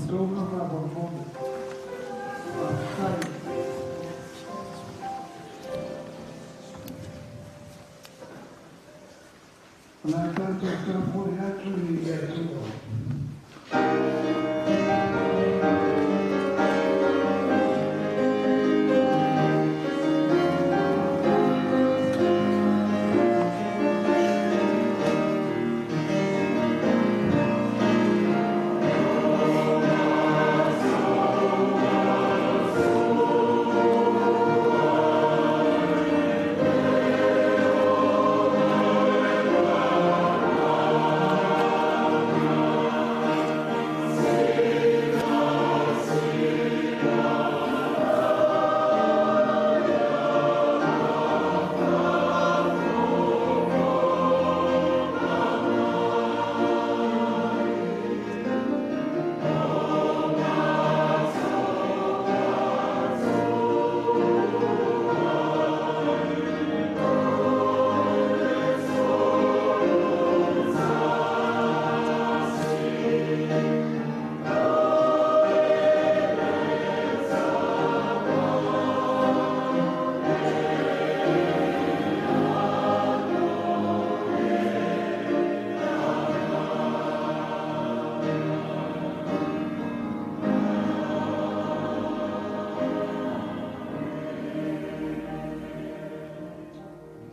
tonga ma mo. Faafetai. O le a tatou tapuai atu i le Atua.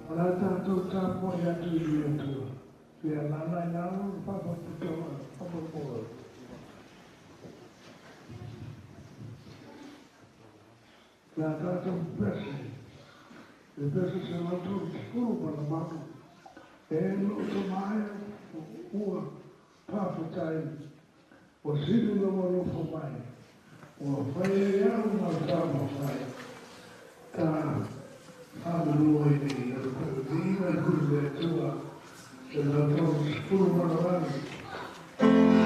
O le a tatou tapuai atu i le Atua. Ia lana i lalo le faapaputoa. O le a tatou pese, le pese 138. E lou tamae ua faafetai, ua sili lou alofa mai, ua fai ai au ma le taumafai. Ta faamanu ai nei, o le viiga i le Atua, 138. Thank you.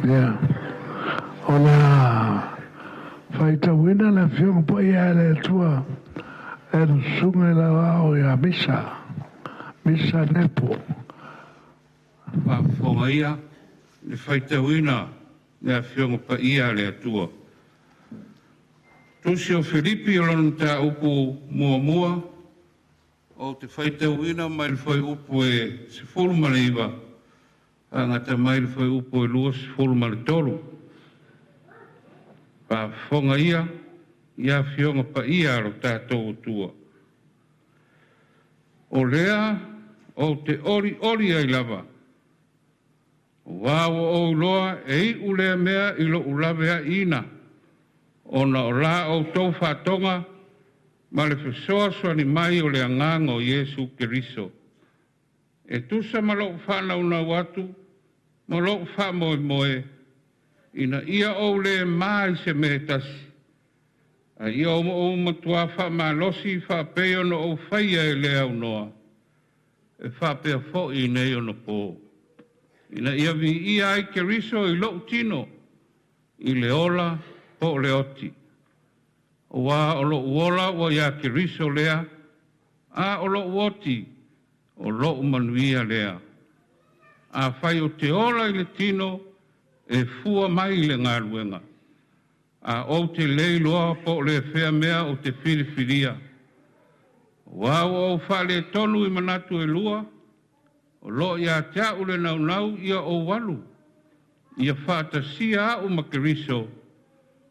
Ia, o le a faitauina le Afioga Paia a le Atua e le Susuga i le Aoao ia Misa, Misa Nepo. Faafofoga ia le faitauina le Afioga Paia a le Atua. Tusi o Filipi o lona mataupu muamua, ou te faitauina mai le fuaiupu e 19 faagata mai le fuaiupu e 23. Faafofoga ia i Afioga Paia a lo tatou Atua. O lea ou te olioli ai lava, auā ua ou iloa e iu lea mea i lou laveaiina, ona o la outou faatoga ma le fesoasoani mai o le Agaga o Iesu Keriso, e tusa ma lou faanaunau atu ma lou faamoemoe, ina ia ou le ma i se mea e tasi, a ia ou matua faamalosi faapei ona ou faia e le aunoa, e faapea foi i nei ona po, ina ia viia ai Keriso i lou tino, i le ola po o le oti. Auā o lou ola ua ia Keriso lea, a o lou oti, o lou manuia lea. Afai ou te ola i le tino, e fua mai i le galuega, a ou te le iloa po o le fea mea ou te filifilia. Auā ua ou faaletonu i manatu e lua, o loo ia te au le naunau ia ou alu, ia faatasia au ma Keriso,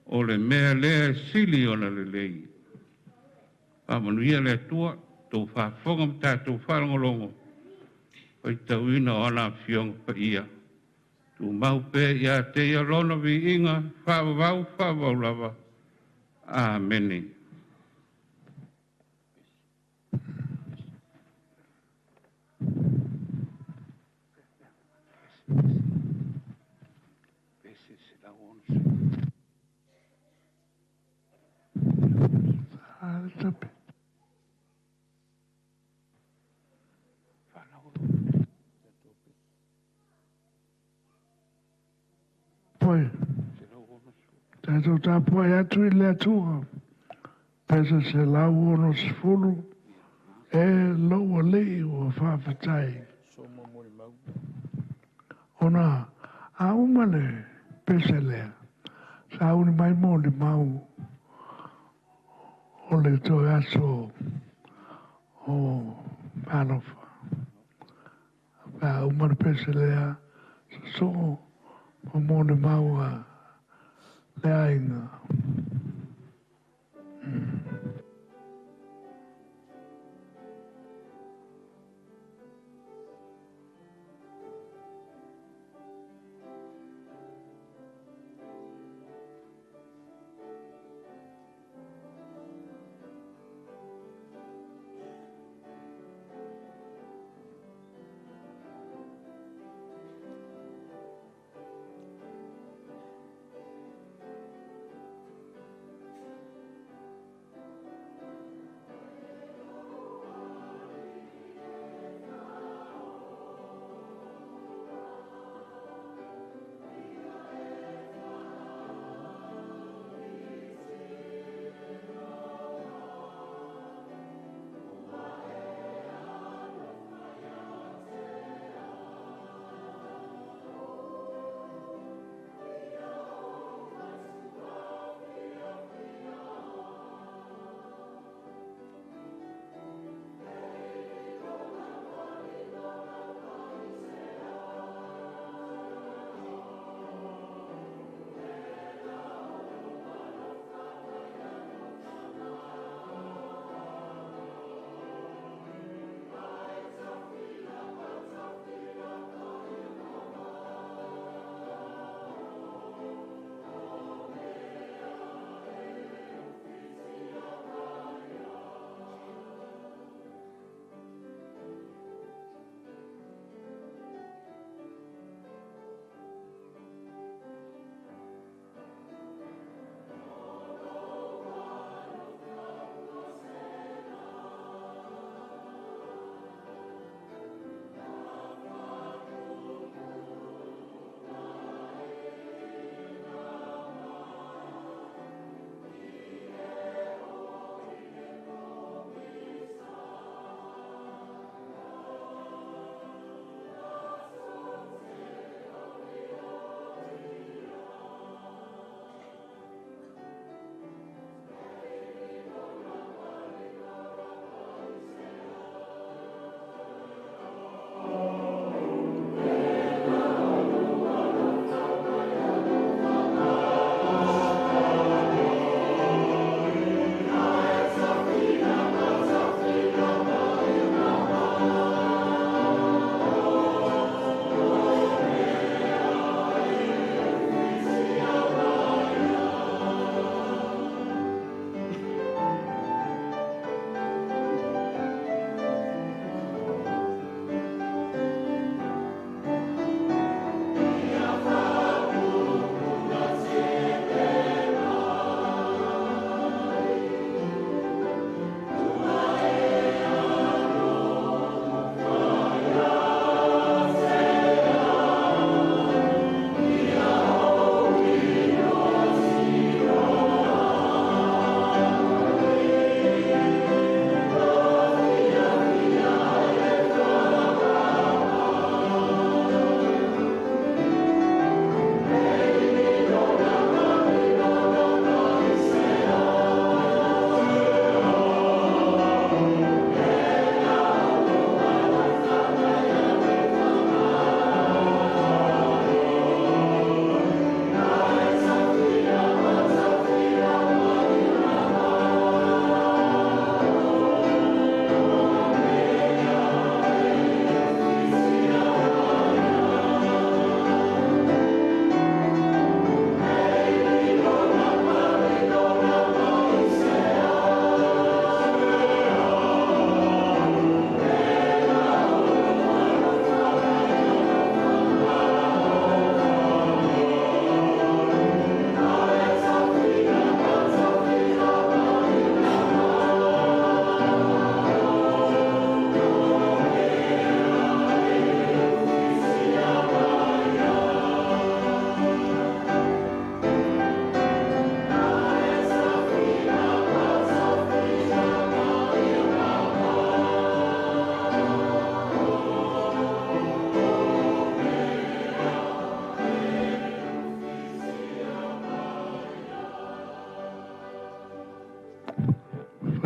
o le mea lea e sili ona lelei. Faamanuia le Atua, tou faafofoga ma tatou faalogologo, faitauina o ana Afioga Paia. Tumau pea ia te ia lona viiga, faavavau, faavavau lava. Amene. Poi, tatou tapuai atu i le Atua, pese 160, e lou alii ua faafetai. Ona a uma le pese lea, sauni mai molimau o le toe aso o Alofa. Pe a uma le pese lea, sosoo ma molimau a le aiga.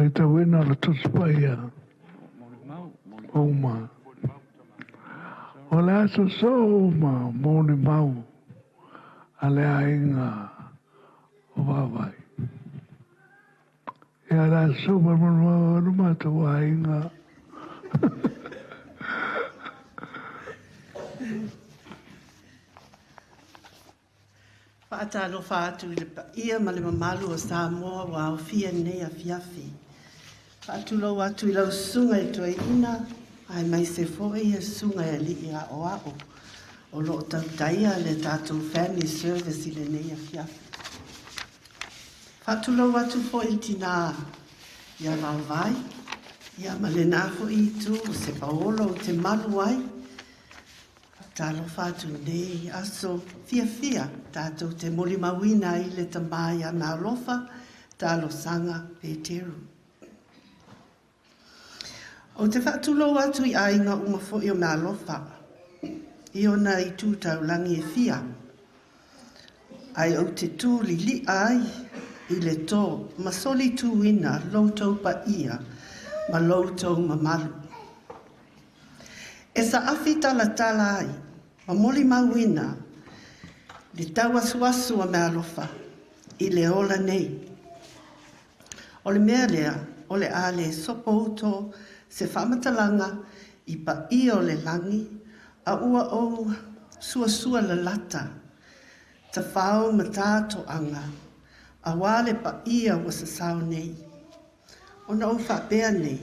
Faitauina o le Tusi Paia uma. O le aso soo ma molimau a le aiga o Vaovai. Ia le aso soo ma molimau a le matou aiga. Faatalofa atu i le paia ma le mamalu o Samoa ua aofia i lenei afiafi. Faatulou atu i lau susuga i le Toeaina aemaise foi le susuga i alii aoao o lo o tautaia le tatou family service i lenei afiafi. Faatulou atu foi i le tina ia Vaovai, ia ma lena foi itu o se paolo ou te malu ai. Talofa atu i lenei aso fiafia tatou te molimauina ai le tama ia Meaalofa Talosaga Peteru. Ou te faatulou atu i aiga uma foi o Meaalofa i ona itu taulagi e fia, ae ou te tu lili'a ai i le tō ma solituina lo outou paia ma lo outou mamalu. E saafi talatala ai ma molimauina le tauasuasu a Meaalofa i le ola nei. O le mea lea, o le a le sopouto se faamatalaga i paia o le lagi, a ua ou suasua lalata, tafao ma tatoaga, auā le paia ua sasao nei. Ona ou faapea nei,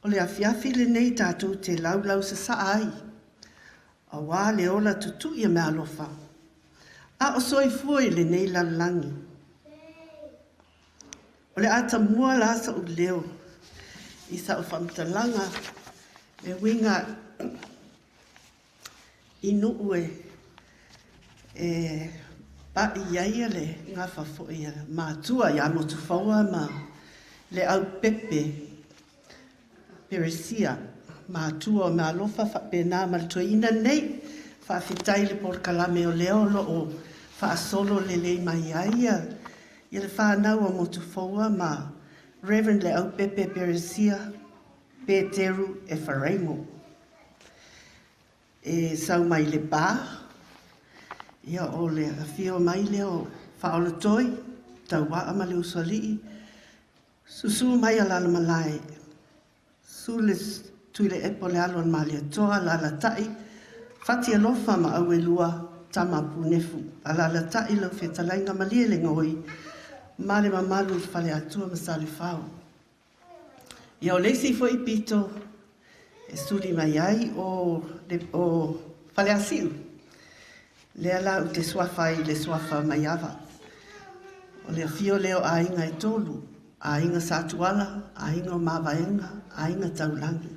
o le afiafi lenei tatou te laulau sasaa ai, auā le ola tutui a Meaalofa, a o soifua i lenei lalolagi. O le atamua la so'u leo i sa'u faamatalaga e uiga i nuu e e pa'i ai le gafa foi a matua iā Motufoua ma Leaupepe Peresia, matua o Meaalofa faapena ma le toeaina lenei. Faafetai i le polokalame o lea o lo o faasolo lelei mai ai ia le fanau a Motufoua ma Reverend Leaupepe Peresia Peteru Efaraimo. E sau mai Lepa, ia o le afio mai lea o Faaolatoi, Tauaa ma le Usoalii, susu mai Alalamalae, su le Tuilaepa o le alo o le Malietoa, alaalatai Fatialofa ma Auelua, tama a Punefu. Alaalatai lau fetalaiga Malielegaoi ma le mamalu i le Faleatua ma Salefao. Ia o le isi foi pito e suli mai ai o, o Faleasiu, lea la ou te suafa ai i le suafa Maiava. O le afio lea o aiga e tolu, aiga Satuala, aiga o Mavaega, aiga Taulagi.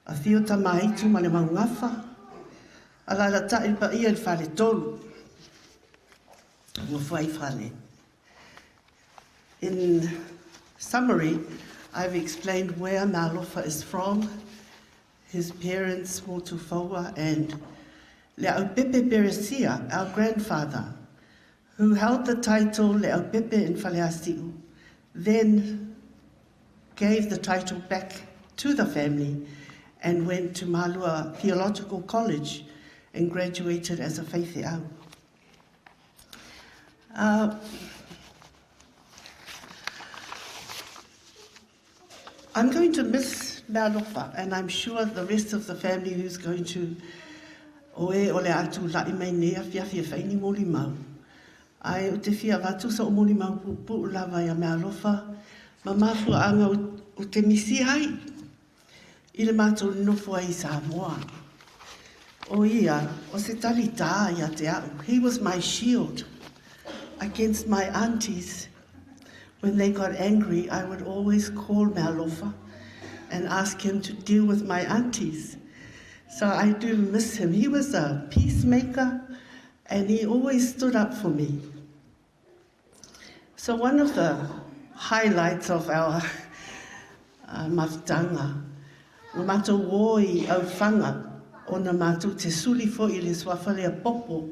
Afio Tamaitu ma le Maugafa, alaalatai le paia i le faletolu, ua fuaifale. In summary, I've explained where Meaalofa is from, his parents, Motufoua, and Leaupepe Peresia, our grandfather, who held the title Leaupepe in Faleasiu, then gave the title back to the family and went to Malua Theological College and graduated as a faifeau. I'm going to miss Meaalofa, and I'm sure the rest of the family who's going to o e o le a tula'i mai nei afiafi e fai ni molimau. Ae ou te fia avatu so'u molimau puupuu lava iā Meaalofa ma mafuaaga ou te misia ai i le matou nonofo ai i Samoa. O ia o se talitā ia te a'u. He was my shield against my aunties. When they got angry, I would always call Meaalofa and ask him to deal with my aunties. So I do miss him. He was a peacemaker and he always stood up for me. So one of the highlights of our mafutaga, ua matou o i Aufaga ona matou te suli foi i le suafa lea Popo.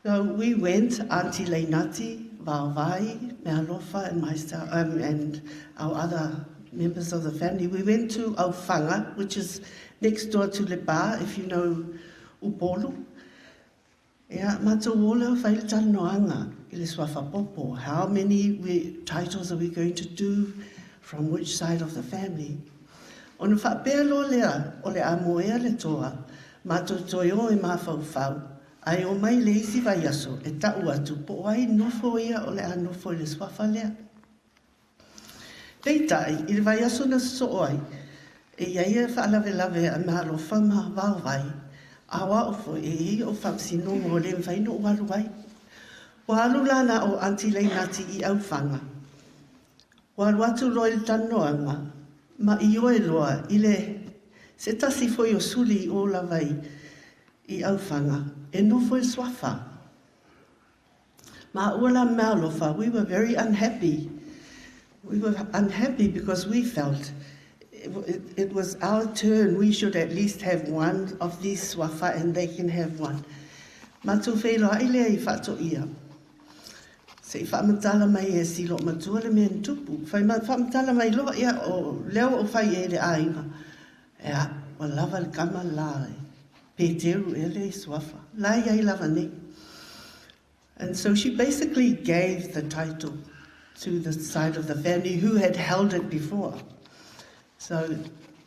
So we went, Aunty Leinati, Vaovai, Mealofa and myself, and our other members of the family. We went to Aufaga, which is next door to Lepa, if you know Upolu. Ia, matou o lea fai le talanoaga i le suafa popo. How many titles are we going to do, from which side of the family? Ona faapea loa lea o le a moea le toa, matou toe o e mafaufau, ae omai le isi vaiaso e ta'u atu po o ai nofo ia o le a nofo i le suafa lea. Peitai, i le vaiaso na sosoo ai, e i ai faalavelave a Mealofa ma Vaovai, a o a'u foi e i ai o'u faamasinoga ua le mafai ona ou alu ai. Ua alu la na o Aunty Leinati i Aufaga. Ua alu atu loa i le talanoaga, ma ioe loa i le se tasi foi o suli i o lava i Aufaga e nofo i le suafa. Maua la ma Mealofa, we were very unhappy. We were unhappy because we felt it was our turn. We should at least have one of these suafa and they can have one. Matou feiloai lea i Faatoia. Se i faamatala mai e si loomatua le mea na tupu. Fai faamatala mai loa, ia, o lea ua ou fai i ai i le aiga. Ia, ua lava le kama la e Peteru ea lea i suafa. La i ai lava nei. And so she basically gave the title to the side of the family who had held it before. So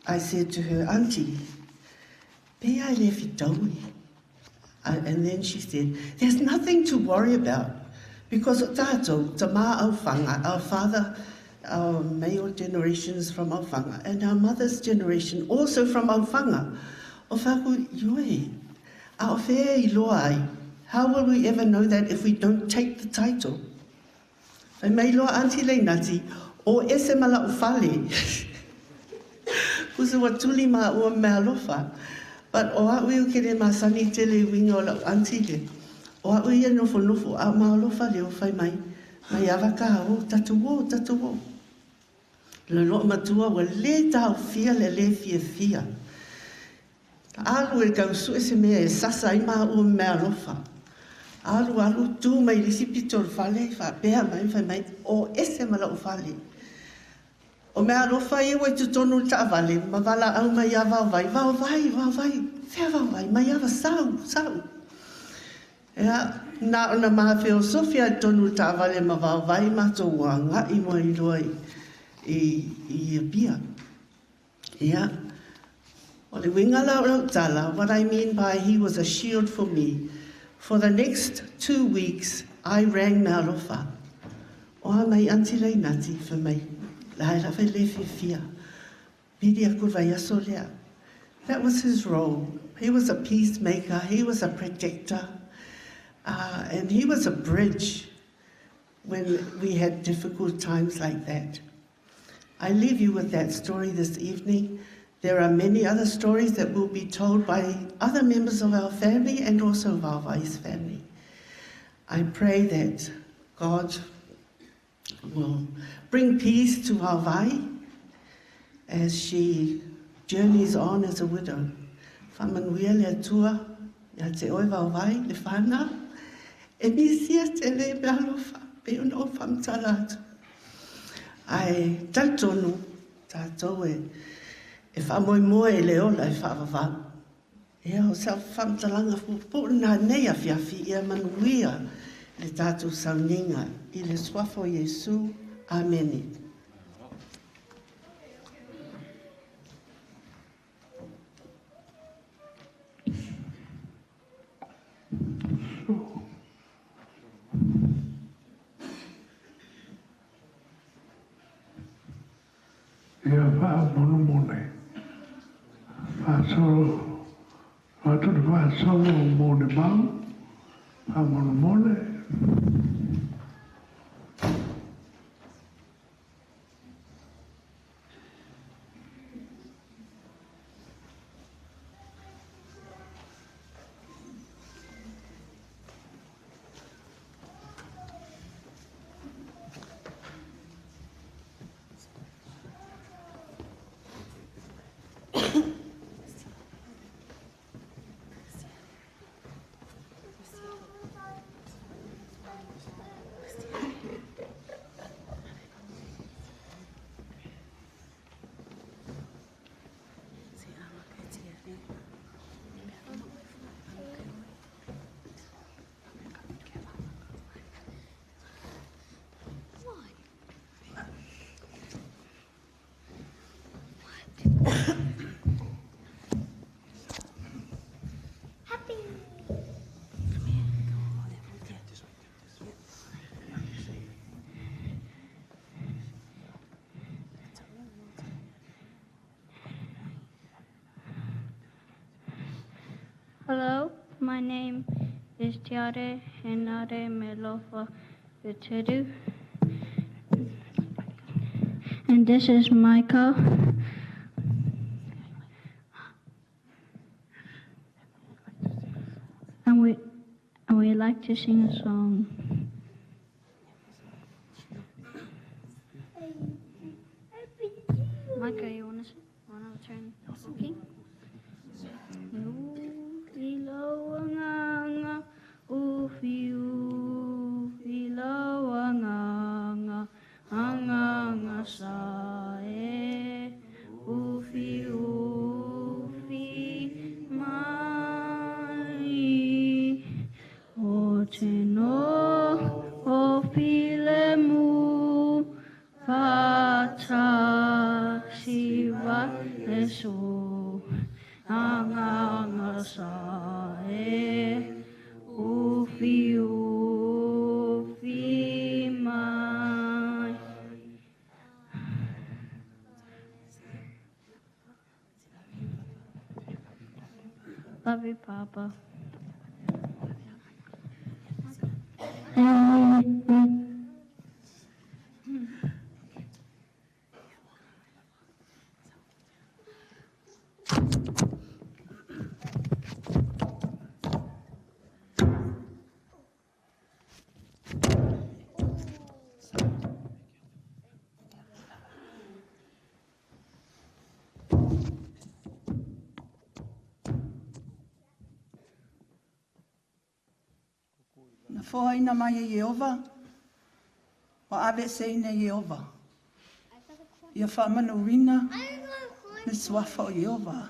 I said to her, Auntie, pe ai le fitaui. And then she said, there's nothing to worry about because o tātou, tama Aufaga, our father, our male generation is from Aufaga, and our mother's generation also from Aufaga. O fa'aku, ioe, a o fea e iloa ai? How will we ever know that if we don't take the title? Fai mai loa Aunty Leinati, o ese ma la'u fale. Pusa ua tuli maua ma Mealofa. But o a'u ia ou te le masani tele i uiga o la'u aunty le. O a'u ia e nofonofo, a o Mealofa lea ua fai mai, mai ava ka o, tatou o, tatou o. Le loomatua ua lē taofia le lē fiafia. Alu e tau sue se mea e sasa ai maua ma Mealofa. Alu alu, tu mai i le isi pito o le fale, faapea mai ma fai mai, o ese ma la'u fale. O Mealofa ia ua i totonu o le taavale ma valaau mai ia Vaovai, Vaovai, Vaovai, fea Vaovai, mai ava sau, sau. Ia, na ona mafeosofi lava i totonu o le taavale ma Vaovai matou ua agai mai loa i, i Apia. Ia, o le uiga la o lau tala, what I mean by he was a shield for me, for the next 2 weeks I rang Mealofa. O a mai Aunty Leinati, fai mai, la e lava e le fiafia. Pili aku le vaiaso lea. That was his role. He was a peacemaker, he was a protector, and he was a bridge when we had difficult times like that. I leave you with that story this evening. There are many other stories that will be told by other members of our family and also Vaovai's family. I pray that God will bring peace to Vaovai as she journeys on as a widow. Faamanuia le Atua ia te oe Vaovai le whanau. E misia tele Mealofa pe ona o whamtala atu. Ae talitonu tatou e e faamoemoe i le ola e faavavau. Ia o se faamatalaga puupuu lena nei afiafi ia manuia le tatou sauniga i le suafa o Iesu. Amene. Ia faamolemole, faasolo atu le faasolo mo le mau, faamolemole. Hello, my name is Tiare Henare Melofa Viteru, and this is Michael. And we and we like to sing a song. Micah, you wanna wanna turn talking? Sa e ufi ufi mai o te no o filemu fata siva eso anga anga sa e ufi ufi mai. Love you, Papa. Na foa ina mai e Ieova, wa ave se ina Ieova. Ia whaamanuina le suafa o Ieova.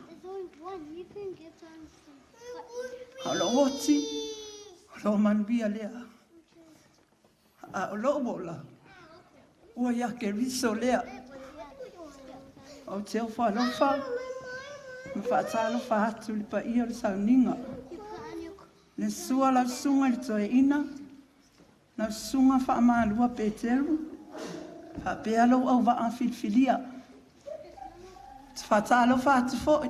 A o loo oti, o loo manuia lea. A o loo ola, ua ia Keriso lea. O te o whaalofa, ma whaatalofa atu le paia o le sauniga. Le sua lau susuga i le toeaina, lau susuga faamalua Peteru, faapea lou auvaa filifilia. Te faatalofa atu fo'i.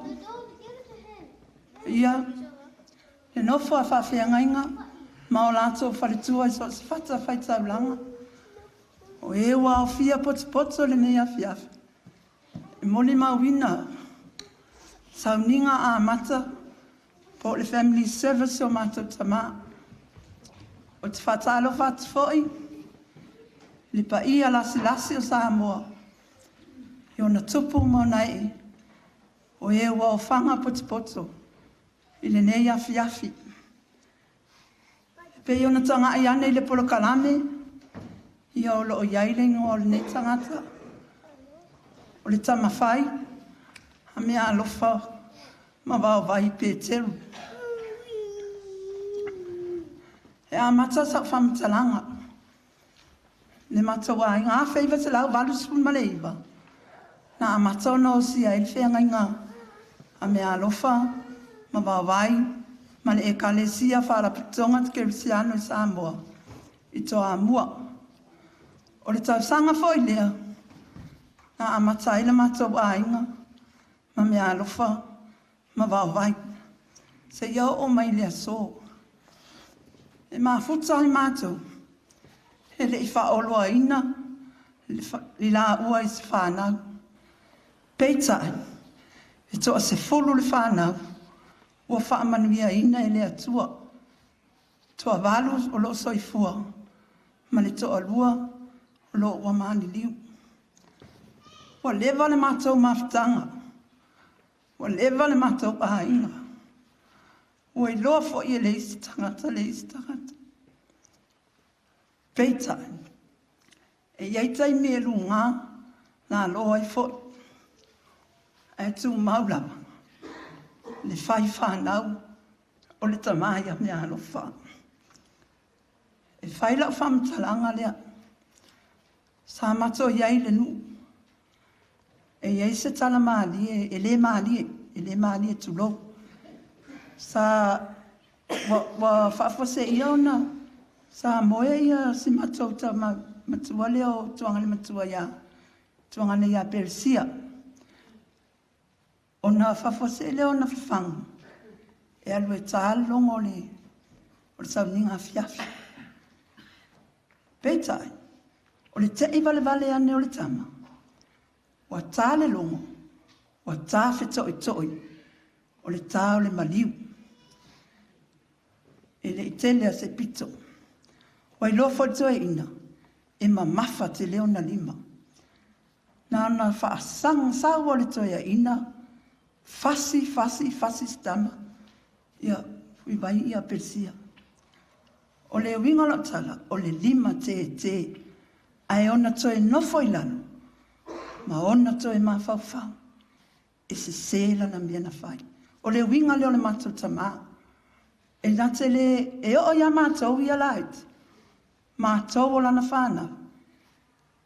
Ia, le nofo a faafeagaiga ma o latou faletua i so o se fata faitaulaga. O e ua aofia potopoto lenei afiafi. E molimauina sauniga amata po o le family service o matou tamā. O te faatalofa atu fo'i le paia lasilasi o Samoa i ona tupu ma ona ee o e ua ofaga potopoto i lenei afiafi. E pei ona tagai ane i le polokalame, ia o loo i ai le igoa o lenei tagata, o le Tamafai a Meaalofa ma Vaovai Peteru. E amata sau faamatalaga le matou aiga 1989 na amata ona osia ai le feagaiga a Meaalofa ma Vaovai ma le Ekalesia Faalapotopotoga Kerisiano i Samoa i Toamua. O le tausaga foi lea na amata ai le matou aiga ma Meaalofa ma Vaovai seia oo mai le aso. E mafuta ai matou e le i faaoloaina i laua i se fanau. Peitai, e toasefulu le fanau ua faamanuiaina e le Atua. Toavalu o loo soifua ma le toalua o loo ua maliliu. Ua leva le matou mafutaga, ua leva le matou aiga, ua iloa foi e le isi tagata le isi tagata. Peitai, e i ai taimi e lugā lalo ai foi, ae tumau lava le fai fanau o le tama ia Meaalofa. E fai lau faamatalaga lea, sa matou i ai i le nuu, e i ai se tala malie, e le malie, e le malie tulou. Sa ua, ua faafuaseia ona sa moe ia si matou tama matua lea o Tuagalematua ia Tuagane ia Peresia. Ona faafuasei lea ona fafaga. E alu e tā le logo o le sauniga afiafi. Peitai, o le tei valevale ane o le tama, ua tā le logo, ua tā fetoʻitoʻi, o le tā o le maliu. E le i tele a se pito. Ua iloa foi le toeaina, e mamafa tele ona lima. Na ona faasagasau o le toeaina, fasi, fasi, fasi se tama, ia, fui mai ia Peresia. O le uiga o lau tala, o le lima tētē, ae ona toe nofo i lalo, ma ona toe mafaufau, e sesē lana mea na fai. O le uiga lea o le matou tamā. E na te le e oo iā matou ia laiti, matou o lana whānau,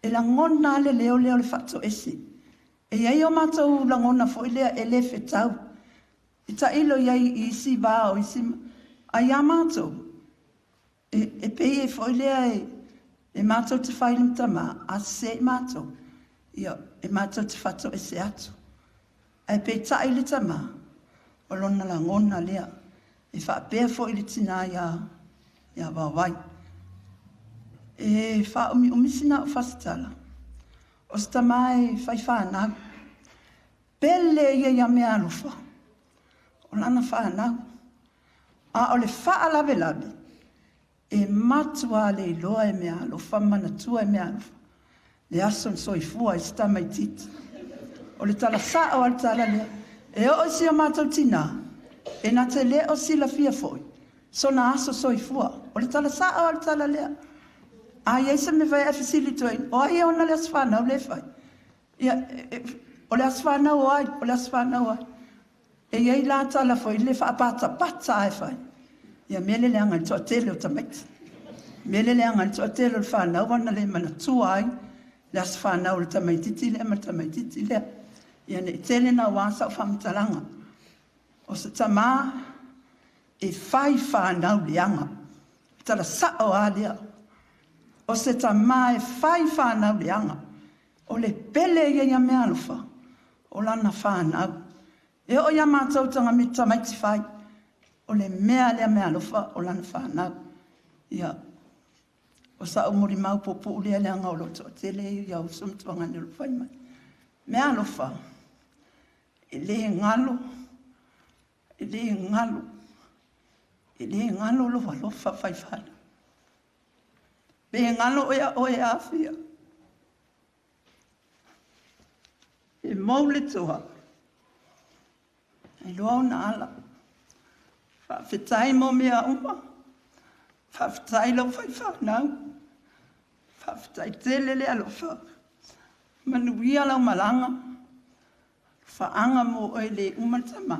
e lagona le leo lea o le faatoese. E iai o matou lagona foi lea e le fetau. E tailo iai i isi vā o isi, a iā matou, e pei e foi lea e matou te whai le tamā, a se i matou, ia, e matou te faatoese atu. Ae peitai le tamā, o lona lagona lea, e faapea foi le tinā ia Vaovai. E whaumi sina o fasitala. O se tamā e whai whānau. Pele ia ia mea alofa. O lana whānau. A o le whaalave lave, e matua le iloa e mea alofa, manatua e mea alofa. Le aso na soifua i se tamaititi. O le tala sao al tala lea. E oo i si o mātou tinā, e na te le o silafia foi. Sona aso soifua. O le tala sao al tala lea. A iai se me vai a fesili toi, o ai ona le aso whanau le whai. Ia, o le aso whanau o ai, o le aso whanau o ai. E iai la tala foi, le whaapata pata ai whai. Ia mele le anga i toa tele o tamaiti. Mele le anga i toa tele o le whanau ana le manatua ai, le aso whanau o le tamaititi lea ma le tamaititi lea. Ia ne i tele na wā sa o whamatalanga. O se tamā e whai whanau le anga. Tala sao a lea. O se tamā e whai whanau le anga. O le pele ia ia mea alofa. O lana whanau. E o ia mātou tanga me tamaiti whai. O le mea lea mea alofa o lana whanau. Ia. O sa o muri mau popo lea le anga o loto tele ia o sumtuanga ne lo whai mai. Mea alofa. E le ngalo. E le ngalo. E le ngalo lo alofa whai whanau. Pe ngalo oia oe awhia. E maule toa. E loa ona ala. Whaawhetai mō mea uma. Whaawhetai lau whai whanau. Whaawhetai tele le alofa. Manuia lau malanga. Whaanga mō oe le uma tama.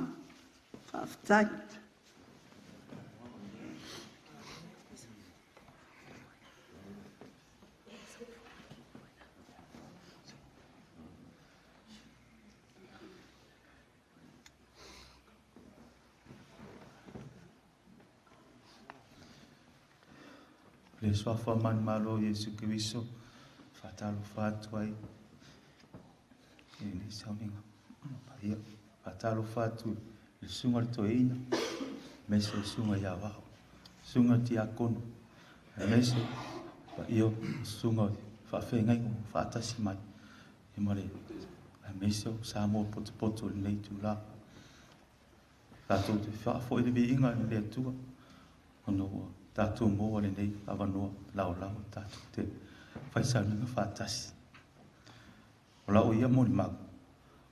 Whaawhetai. Le soafa man malo Yesu Kristo fatalo fatu ai e ni sauninga paia fatalo fatu le sunga le toeina mese le sunga ia vao sunga tiakono mese paia sunga faafeagaiga faatasi mai e ma le mese o Samoa potopoto lenei tulā tatou te faafoʻi le viiga i le Atua ona ua tātou moa lenei avanoa laolao tatou te faisauliga faatasi. O lau ia molimau,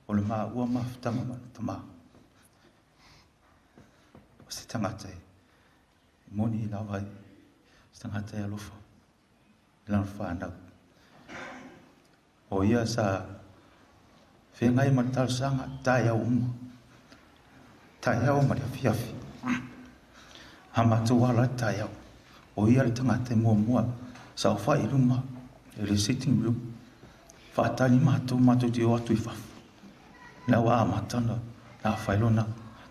o le maua mafutaga ma le tamā. O se tagata e moni lava ai, se tagata e alofa, i lana whanau. O ia sa whengai ma le talosaga taeao uma. Taeao ma le afiafi. A matou ala le taeao. O ia le tagata e muamua sa ofaʻi i luma e le sitting room. Faatali matou matou te o atu i fafo. Le ua amata na afai lona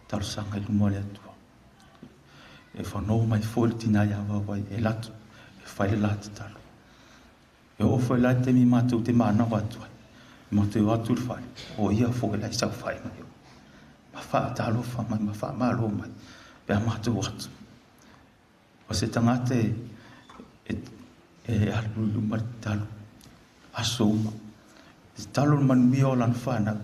talosaga i luma o le Atua. E whanau mai foi le tina ia wawai e latu, e whai le la tatalo. E o foi la te mi mātou te mānawa atu ai. Mātou atu le whare, o ia foi lai sau whai mai o. Ma wha talofa mai, ma wha malo mai. Pe a matou o atu. O se tagata e, e, e alu i luma le tatalo, aso uma. E tatalo le manuia o lana fanau,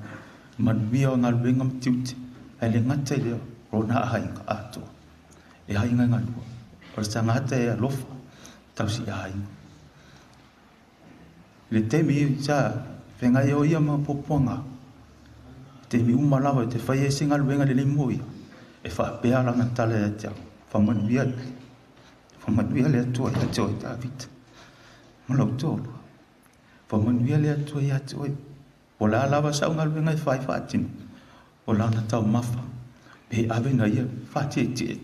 manuia o galuega ma tiute, ae le gata i lea, o lona aiga atoa. E aiga e galua. O le tagata e alofa, tausi aiga. I le taimi sa feagai o ia ma puapuaga, taimi uma lava e te fai ai se galuega lelei mo ia, e faapea lana tala ia te au, faamanuia, faamanuia le Atua ia te oe Tavita, ma lou toalua. Faamanuia le Atua ia te oe. O le a lava sau galuega e fai faatino, o lana taumafa, pe ave na ia faatietie.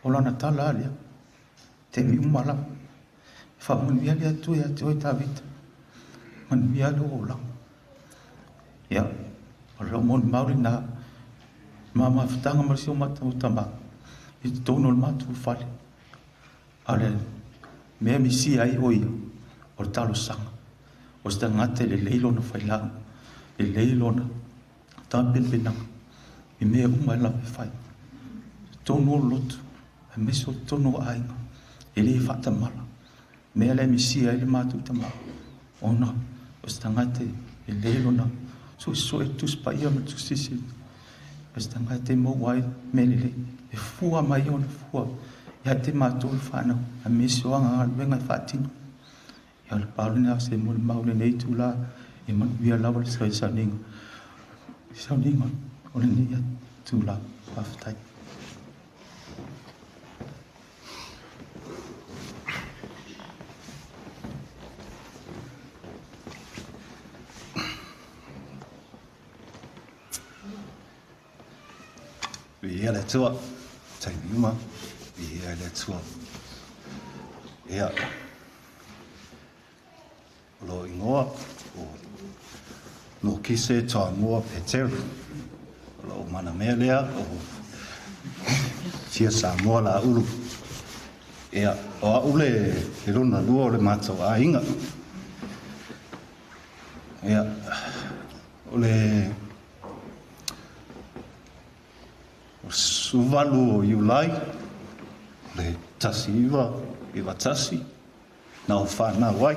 O lana tala a lea, taimi uma lava. Faamanuia le Atua ia te oe Tavita, manuia lou olaga. Ia, o lou molimau lenā, ma mafutaga ma si o matou tama i totonu o le matou fale. A o le mea misia ai o ia, o le talosaga. O se tagata e lelei lona failauga, lelei lona tapenapenaga i mea uma e lava e fai. Totonu o lotu, aemaise o totonu o aiga, e le faatamala. Mea lea e misia ai le matou tama, ona o se tagata e lelei lona suesue Tusi Paia ma Tusi Sili. O se tagata e maua ai mea lelei, e fua mai ona fua ia te matou le fanau, aemaise o ana galuega e faatino. Ia o le pau lenei o se molimau i lenei itula, e manuia lava le sauniga, sauniga o lenei itula. Faafetai. Viia le Atua, taimi uma, viia le Atua. Ia, o lou ingoa o Nokise Toamua Petero. O lou manamea lea o Fia Samoa la ulu. Ia, o au le lona lua o le matou aiga. Ia, o le 18 o Iulai, o le 1991, na o whanau ai.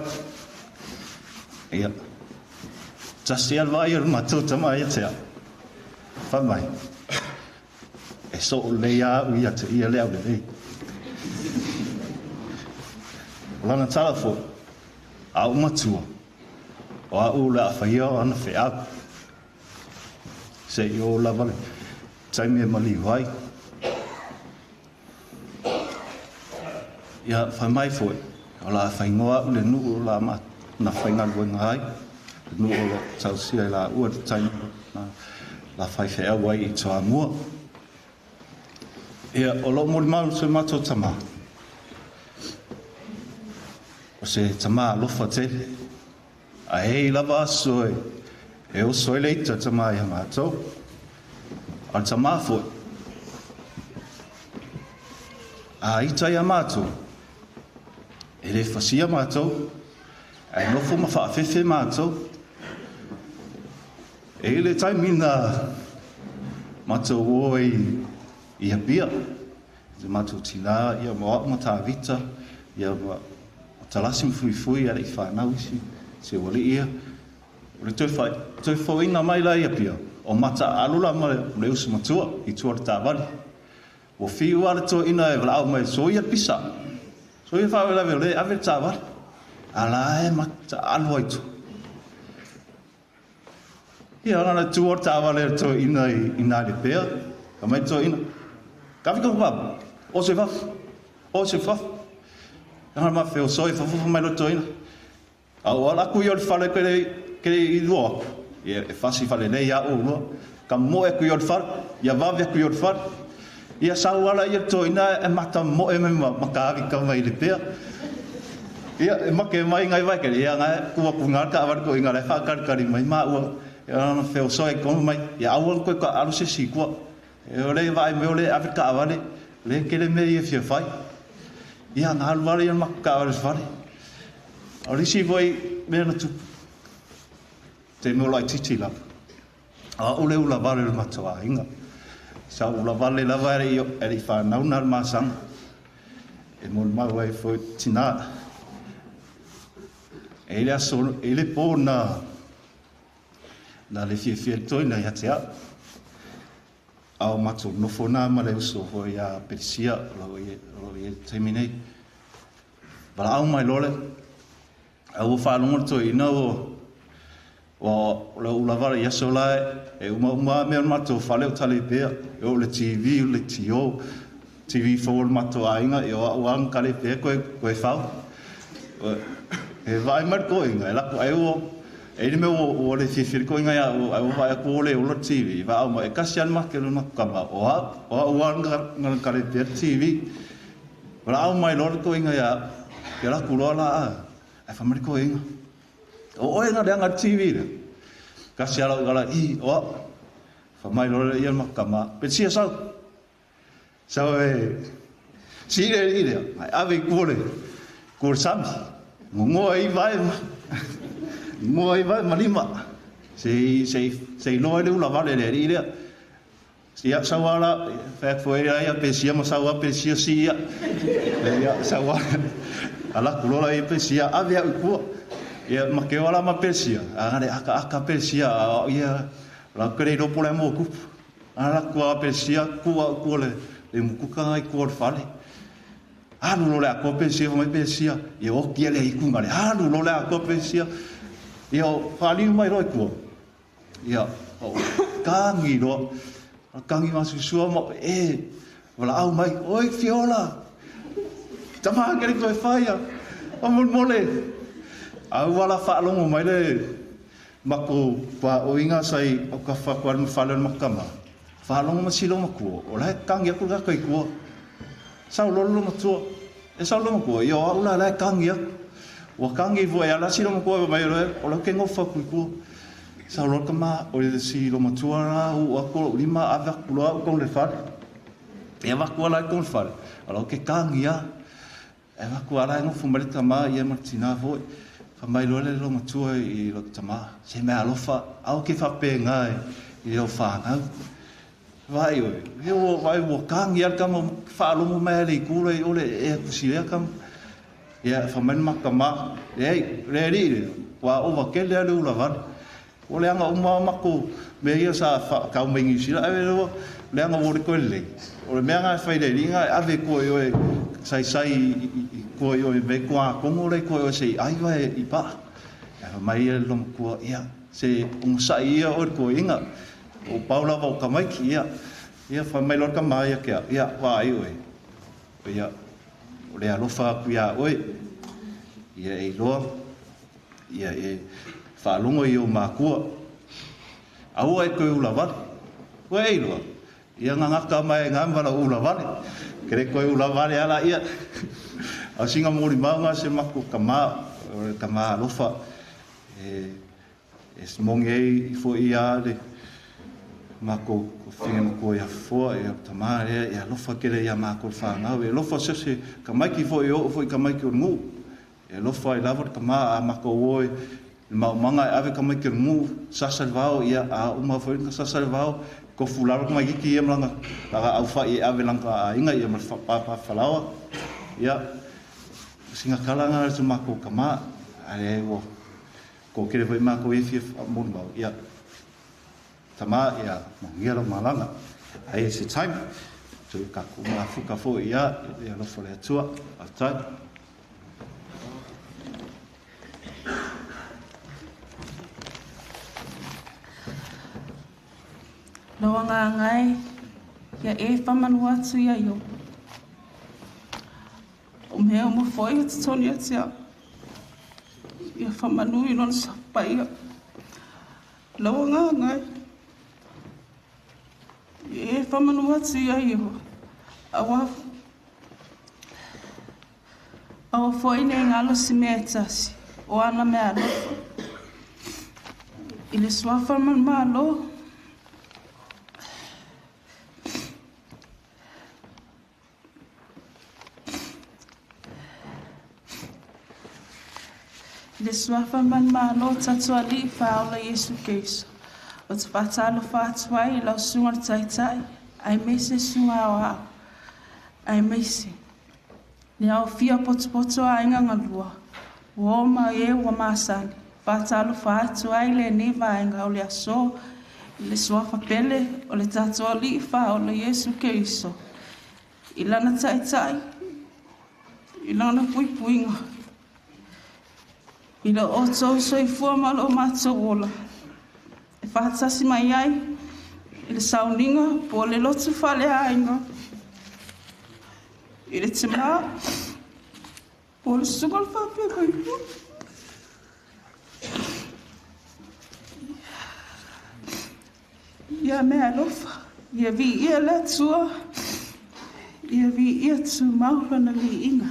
Ia, tasi a le vaai o le matou tama ia te au. Fai mai, e soo lelei a au ia te ia le aulelei. O lana tala foi, a ou matua, o au o le a faia o ana feau. Seia oo lava le taimi e maliu ai. Ia, fai mai foi, o le a faaigoa au i le nuu o le a na faigaluega ai, le nuu o lo o tausia e laua i le taimi na la faifeau ai i Toamua. Ia, o lou molimau i si o matou tama, o se tama alofa tele, A e i lava aso e oso ai le ita tama ia matou. A o le tama foi, a ita ia matou, e le fasia matou, ae nofo ma faafefe matou. E i le taimi na matou o ai i Apia, te matou tinā, ia ma o au ma Tavita, ia ma Talasi ma Fuifui, a le i fanau isi, si ou alii ia. O le toe whai, toe foina mai la i Apia, o Mataaalo la ma le uso matua i tua o le taavale. Ua fiu lava le toeaina e valaau mai, soia le pisa, soia faalavelave o lea e ave le taavale. A la e mataaalo ai tua. Ia, na ona tu o le taavale a le toeaina i nā le pea. Ka mai le toeaina, Ka whika papa, o se fafo, o se fafo. Ka ngaro ma wheo soe, fafofo mai le toeaina. A o ala aku ia o le fale ke le, ke le i lua aku. Ia, e fasi fale nei a o lua. Ka moe aku ia o le fale, ia vave aku ia o le fale. Ia sau ala ia le toeaina e mata moe mai ma, ma ka avi ka mai le pea. Ia, e make mai ngai vai kere, ia ngai ku aku ngā ka awari ko inga le whakakarikari mai mā ua, ia ana wheo soe kono mai, ia aua koe ka alu se si kua. E ore vai me ore ave ka awari, le kere me ia fia whai. Ia ngā alu wale ia maku ka awari whare. O risi voi me ana tupu. Te mea o laitiiti lava. Aʻole ula wale le matou aiga. Sa ou lavale lava e le i fanau na le masaga e molimau ai foi tinā. E i le aso, e i le pō na na le fiafia le toeaina ia te au. A o matou nofo na ma le uso foi ia Perisia o lo o i ai i le taimi nei. Valaau mai loa le, a ua faalogo le toeaina ua Ua o lou lava i aso la e umauma lava mea o le matou fale o talipea, e oo i le TV, o le leitio, TV fou a le matou aiga, ia o a'u lava na talipea toe toe fau. E vaai mai le toeaina, e lako ai ua e i ai le mea ua le fiafia le toeaina ia a'u ae ua vaai atu ua le ola le TV, vaau mai, e tasi lava le make o le matou tama, o a'u, o a'u lava na talipea le TV. Valaau mai loa le toeaina ia a'u, ia alu atu loa la ae fai mai le toeaina, O oe na leaga le TV lea. Kasi ala ugala i o au. Fa mai loa ia ma kama. Pe sia sau. Sau e si le i lea. Ai ave i kua le kua le sami. Ngongoa i vai ma ngongoa i vai ma lima. Se se se iloa le ula vale le i lea. Ia sau ala fai atu foi ia Pesia ma sau a Pesia si ia. Ia sau ala ala ku lola ia Pesia ave au i kua. Ia ma ke ala ma Pesia a le aka aka Pesia a ia la kere ropo le mo kupu. Ala ku a Pesia ku au kua le le mukuka ai kua le fale. Alu lo le a Pesia mai Pesia ia oki le iku ngale alu lo le a Pesia. Ia whaliu mai roi kua. Ia, o kangi loa, kangi masusua ma e, walaau mai, oi Fiola, tama kere koe whaia, o mole, au ala whaalongo mai le mako pa o inga sai o ka whakoa ma whale ma kama. Whaalongo ma silo makua, o lae kangi aku la kai kua. Sau lolo lo matua, e sau lo makua, ia o au la lae kangi aku. Ua kangi fua e ala silo makua mai o o lau ke ngofa kui kua. Sau loa ka ma, o le silo matua la u aku o lima ave aku loa au kong le fale. E avaku ala i kong le fale. O lau ke kangi a. E avaku ala e ngofu mai le tama ia ma le tina foi. Fa mai loa le lo matua i lo tama. Se mea alofa, au ke whape ngā i leo whanau. Vai oe, he ua vai ua kangi ala kama whaalomo mai ale i kura i ole e akusi lea kama. Ia, fa mai ma kama, e le ri le, wa ova ke le ale ula vale. O le anga uma mako me ia sa fa kau mai New Zealand, ave loa, le anga wo le koe le. O le mea ngā whai le ringa, ave koe oe, sai sai i koe oe, me koa kongo le koe oe se i aiwa e i pa. Ia, fa mai ia lo makua, ia, se ungasai ia oe koe inga. O paula wa o kamaiki, ia, ia fa mai loa kama ia kia, ia, wa ai oe. Ia, o le alofa aku ia oe, ia e iloa, ia e whaalongo i o mākua. Aua e koe ula vale. Koe e iloa. Ia ngā ngaka mai e ngā mwala ula vale. Kere koe ula vale ala ia. Au singa mōri maunga se mako ka mā, ka mā alofa. E, e smongi ei i fo ia le mako ko whinga mako ia foa e au tamā rea e alofa kere ia māko whāngau. E alofa se se ka maiki fo e o fo i ka maiki o ngu. E alofa i lava ka mā a mako oe le maumanga e ave ka maiki o ngu sasa le vao ia a uma fo ka sasa le vao ko fularo ka maiki ia malanga langa au whai e ave langa a inga ia ma pāpā whalawa. Ia singa kalanga tu mako ka mā ale o ko kere foi mako e fia monu mau ia tama ia mongia lo malanga ai se time tu ka ku ma fuka fo ia ia lo fo le atua atai. Lau agaga e, ia e faamanu atu ia Iopo. O mea uma foi o totonu ia te au. Ia faamanu i lona sapaia. Lau agaga e, ia e faamanu atu ia Iopo. Aua aua foi nei galo se mea e tasi, o ana mea alofa. I le suafa ma le Malo, I le suafa ma le Malo o tatou Alii Faaola Iesu Keriso, ou te faatalofa atu ai i lau susuga le Taitai, Aemaise susuga aoao, aemaise le aofia potopoto o aiga galua, uō ma e ua masani. Faatalofa atu ai lenei vaega o le aso i le suafa pele o le tatou Alii Faaola Iesu Keriso i Lana taitai, i Lana puipuiga, i lo outou soifua ma lo matou ola, e faatasi mai ai i le sauniga po o le lotu faaleaiga i le Timā po o le Susuga i le Faafeagaiga. Ia mea alofa, ia viia le Atua, ia viia tumau lona viiga.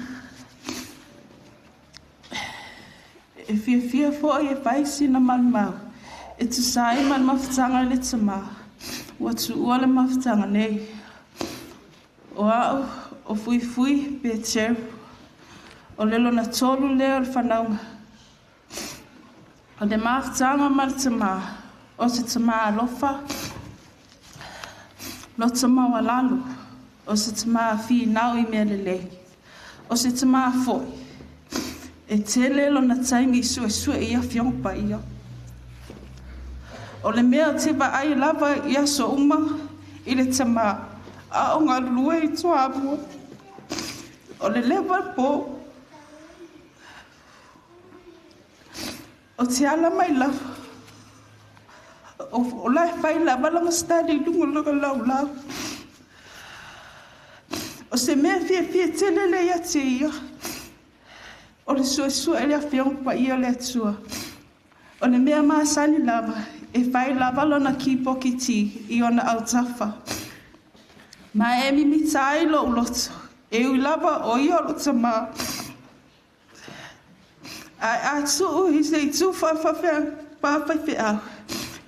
E fiafia foi e fai sina maumau e tusa ai ma le mafutaga i le Tamā, ua tuua le mafutaga nei. O au, o Fuifui Peteru, o le lona tolu lea o le fanauga. O le mafutaga ma le Tamā, o se Tamā alofa, loto maualalo, o se Tamā finau i mea lelei, o se Tamā foi, e tele lona taimi i suesue i Afioga Paia. O le mea ou te vaai lava i aso uma i le Tamā, a o galulue i Toamua, o le leva po, O te ala mai lava, o la e fai lava lana study i luga o lona laulau. O se mea fiafia tele lea ia te ia, o le suesue i le Afioga Paia o le Atua. O le mea masani lava, e fai lava lona kipokiti i ona autafa. Ma e mimita ai lou loto, e ui lava o ia o lou tamā. Ae a tuu i se itu faafaifeau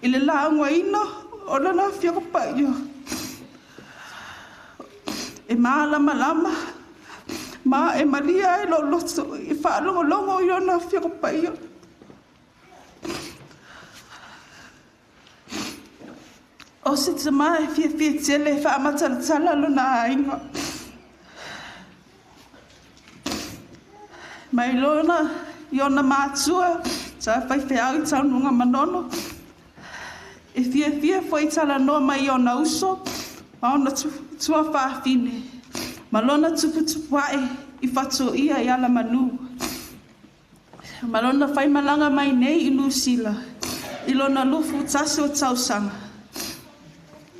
i le laugaina o lana Afioga Paia, e malamalama ma e malie ai lou loto i faalogologo i lona Afioga Paia. O se tama e fiafia tele e faamatalatala lona aiga. Mai lona i ona matua sa faifeau i Taunuga Manono, e fiafia foi talanoa mai i ona uso ma ona tuafafine, ma lona tuputupuae i Fatoia i Alamanu. Ma lona faimalaga mai nei i Niu Sila i lona 21 o tausaga,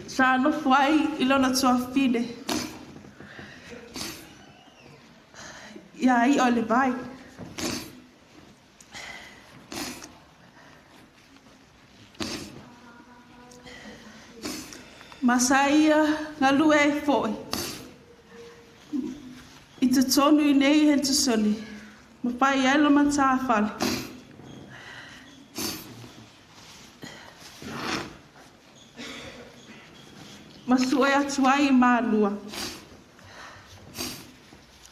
sa nofo ai i lona tuafafine iā ia o le vai. Ma sa ia galue ai foi i totonu i nei Henderson ma fai ai lo matafale. Ma sue atu ai i Malua.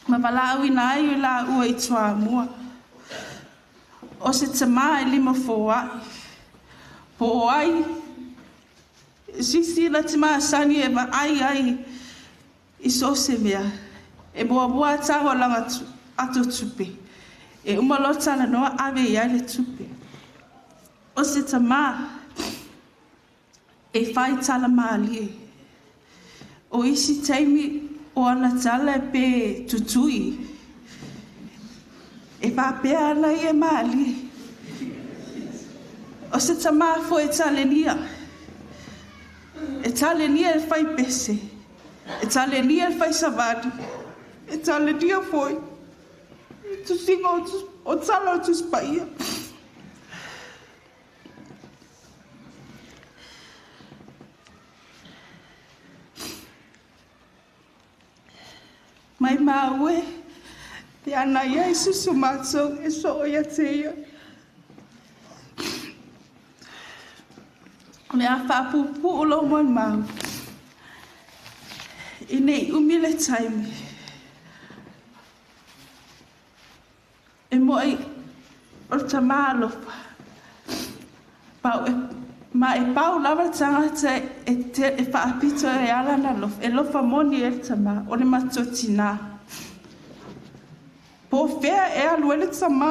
Ma valaauina ai i laua i Toamua. O se tamā e lima foai. Po o ai sisi na te masani e vaai ai i so o se mea. E muamua tago lana ato tupe. E uma loa talanoa ave i ai le tupe. O se tamā e fai tala mālie. O isi taimi o ana tala pe tutui. E faapea ana ia mālie. O se tamā foi e talenia. E talenia e fai pese. E talenia e fai savali. E talenia foi. E tusiga o tala o Tusi Paia. Mai māu e, te ana ia i susu mātou e soo ia te ia. O le a faapuupuu lou molimau, i nei umi le taimi, e mo'i o le tamā alofa, pau e Ma e pau lava le tagata e, te, e faapito e ala na lofa, e lofa moni e le tamā, o le matou tinā. Po o fea e alu ai le tamā?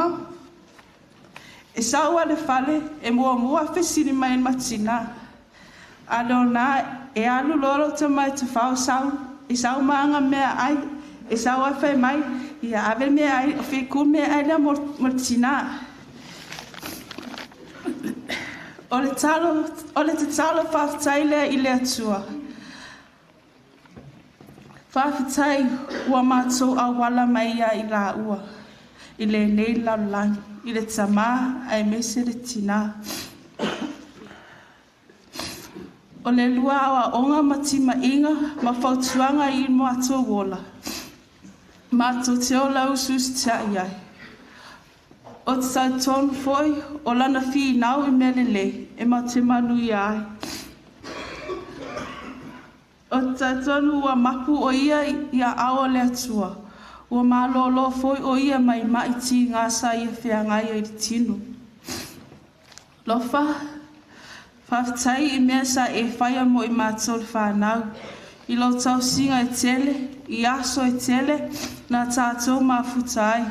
E sau a le fale, e muamua fesili mai ma tinā. A lona e alu loa lou tama e tafao sau, e sau ma aga meaai, e sau ae fai mai, ia ave le meaai, o fiku le meaai lea mo, mo le tinā. O le talo, o le tatalo faafetai lea i le Atua. Faafetai ua matou auala mai ia i laua i lenei lalolagi, i le tamā aemaise le tinā. O le lua aoaoga ma timaiga ma fautuaga i matou ola, matou te ola usiusita'i ai. O te talitonu foi o lana finau i mea lelei e matou te manuia ai. O te talitonu ua mapu o ia i aao o le Atua, ua malōlō foi o ia mai ma'i tigā sa ia feagai ai i le tino. Lofa, faafetai i mea sa e faia mo i matou le whānau. I lou tausiga e tele, i aso e tele, na tātou mafuta ai.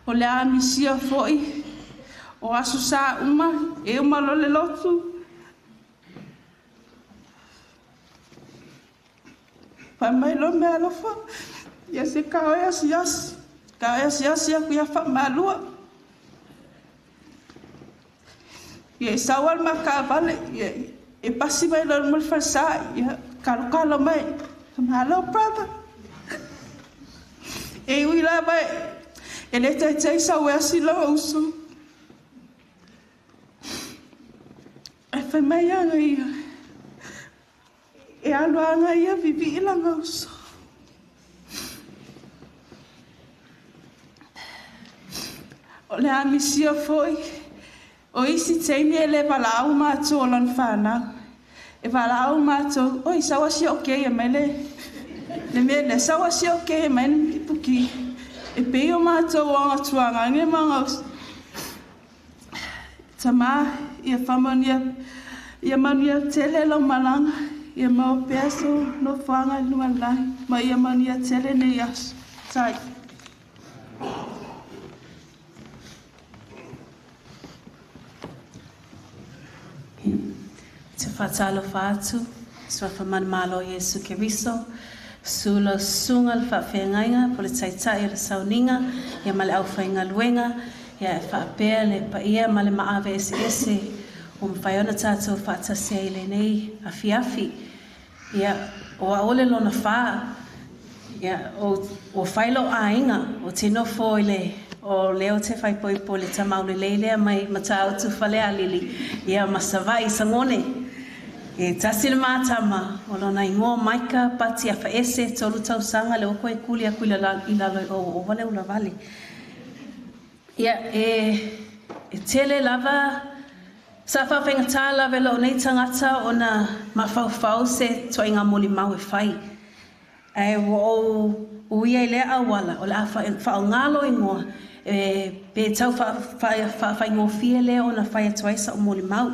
O le a misia foi, o aso sa uma, e uma loa le lotu. Fai mai loa meaalofa, ia se kao e asiasi. Kao e asiasi aku ia faamalua. Ia e sau lava le ma taavale, ia e pasi mai loa ma le falesa, ia kalokalo mai. Hello brother. E ui lava e le taitai sau e asi lou uso. Ae fai mai aga ia, e alu aga ia vivii lana uso. O le a misia foi, o isi taimi e le valaau matou o lana fanau. E valaau matou, oi sau asia o keia mai le, le mea lea, sau asia o keia mai le ipuki. E pei o matou o aga tuagaga ma aga uso. Tamā, ia faamanuia, ia manuia tele lau malaga, ia maua pea sou nofoaga i luga o le lagi, ma ia manuia tele nei aso. Tai. Te faatalofa atu, Suafa Manumalo Iesu Keriso, Susu lau susuga le faafeagaiga po le taitai o le sauniga ia ma le aufaigaluega ia e faapea le paia ma le maave eseese ua mafai ona tatou faatasi ai i lenei afiafi. Ia, o au le lona fa, ia, o, ua fai lou aiga, ou te nofo i le, o lea ou te faaipoipo i le tamaulelei lea mai Matautu Falealili, ia ma Savaii Sagone. E tasi le ma tama, o lona igoa o Maika Pati Afaese, 3 tausaga lea ua koe kuli aku i lalo i o ua ova le ulavale. Ia, e, e tele lava sa faafaigata lava e lou nei tagata ona mafaufau se ituaiga molimau e fai. Ae ua ou uia i lea auala o le a faaaoga lou igoa e pe tau faafaigofie lea ona fai atu ai sa'u molimau.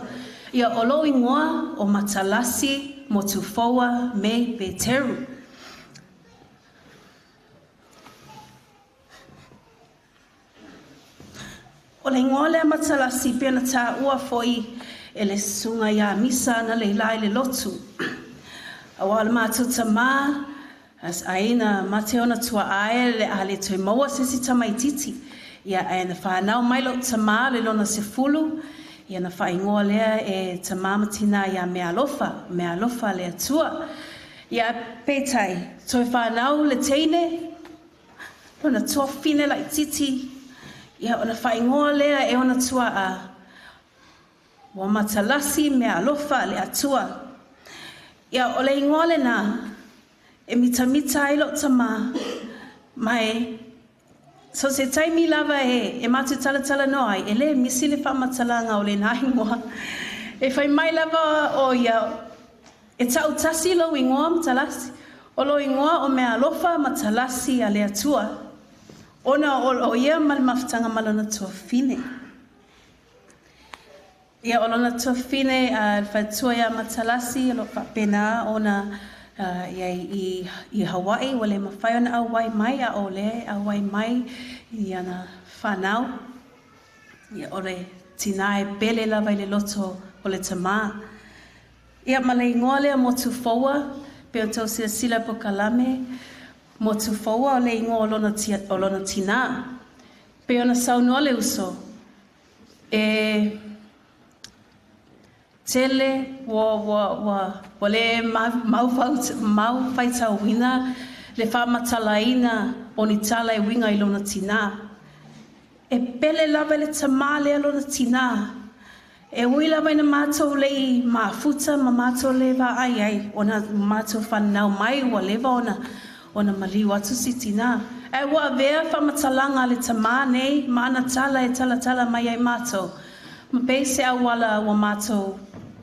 Ia, o lou igoa o Matalasi Motufoua May Peteru. O le igoa lea Matalasi pei ona taua foi e le susuga ia Misa analeila i le lotu. Aua o le matou tamā, ai na mate ona tuaa e le a le toe maua se isi tamaititi. Ia, ae na fanau mai lou tamā le lona 10, ia na faaigoa lea e tamā ma tinā ia Meaalofa, Meaalofa le Atua. Ia, peitai, toe fanau le teine, lona tuafafine laititi, ia ona faaigoa lea e ona tuaa, ua Matalasi Meaalofa le Atua. Ia, o le igoa lenā, e mitamita ai lou tamā, ma e so se taimi lava e, e matou talatalanoa ai, e lē misi le faamatalaga o lenā igoa. E fai mai lava o ia, e tautasi lou igoa Matalasi, o lou igoa o Meaalofa Matalasi a le Atua, ona o, o ia ma le mafutaga ma lona tuafafine. Ia, o lona tuafafine a le faletua ia Matalasi o lo o faapena ona i ai i, i Hawaii, ua le mafai ona auai mai, a o lea e auai mai i ana whanau. Ia, o le tinā e pele lava i le loto o le tamā. Ia, ma le igoa lea Motufoua, pe o tau silasila polokalame, Motufoua o le igoa o lona, o lona tinā. Pe ona saunoa le uso, e tele ua, ua, ua, ua le mau faitauina le faamatalaina o ni tala e uiga i lona tinā. E pele lava i le tamā lea lona tinā. E ui lava ina mātou lei mafuta ma mātou le vaai ai, ona mātou whanau mai ua leva ona, ona maliu atu si tinā. Ae ua avea faamatalaga a le tamā nei ma ana tala e talatala mai ai mātou. Ma pei se auala ua mātou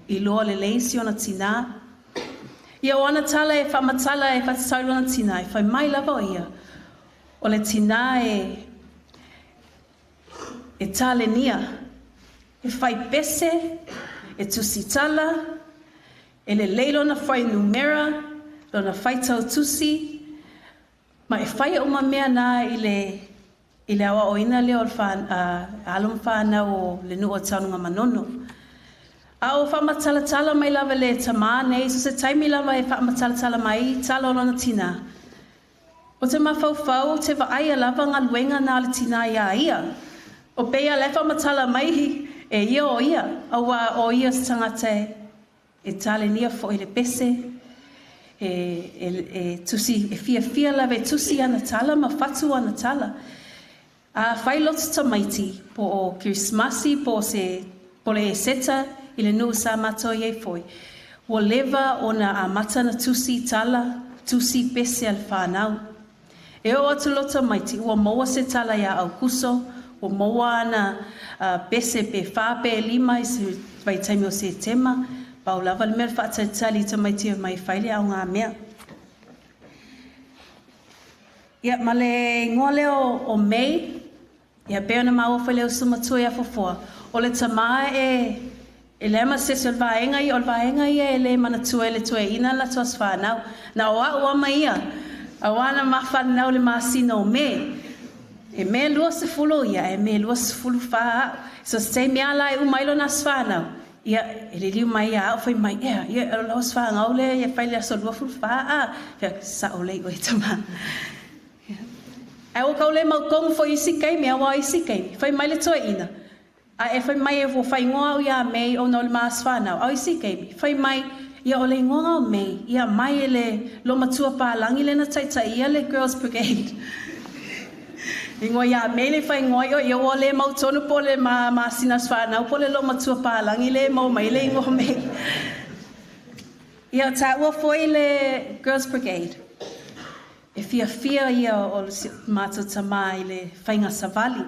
iloa lelei si ona tinā. Ia o ana tala e faamatala e faatatau i lona tinā, e fai mai lava o ia, o le tinā e e talenia, e fai pese, e tusitala, e lelei lona fuainumera, lona faitau tusi, ma e faia uma mea na i le i le aoaoina lea o le wha, alo ma whanau o le nuu o Tanugamanono. A o faamatalatala mai lava le tamā nei, so se taimi lava e faamatalatala mai tala o lona tinā. O te mafaufau o te vaaia lava galuega na a le tinā iā ia. O peia la e faamatala mai e ia o ia, auā o ia se tagata e e talenia foi le pese, e, e, e tusi, e fiafia lava e tusi ana tala ma fatu ana tala. A fai loto tamaiti, po o Kerisimasi, po o se po le Eseta i le nuu sa matou i ai foi, ua leva ona amata na tusi tala, tusi pese a le whanau. E oo atu lo tamaiti, ua maua se tala iā Aukuso, ua maua ana pese pe wha pe lima i se vaitaimi o Setema, pau lava le mea o le faatalitali i tamaiti e omai e fai le aoga mea. Ia, ma le igoa lea o, o May, ia pei ona maua foi le uso matua ia Fofoa, o le tamā e, e leai ma se isi o le vaega ia, o le vaega ia e le manatua e le toeaina le latou aso fanau. Na o a'u a ma ia, auā na ma fanau i le masina o Me. E Me 20 ia, ae Me 24 a'u. So se taimi a la e uma ai lona aso fanau, Ia, e liliu mai ia au fai mai, ea, ia, o lau aso fanau lea ia fai le aso 24, a, fai atu, sao lelei oe tamā. Ia. Ae ua kau le mautonu foi i isi taimi, auā o isi taimi, fai mai le toeaina, a e fai mai e ua faaigoa au iā May ona o le ma aso fanau, a o isi taimi, fai mai, ia o le igoa o May, ia mai e le loomatua palagi lea na taitaia le Girls Brigade. Ingoa iā Mele i whaingoa i o ia ua le mau tonu po o le ma masina aso fanau po o le loomatua palagi le maua mai le ingoa o Mei. Ia taua foi le Girls Brigade. E fiafia ia o si matou tamā i le faiga savali.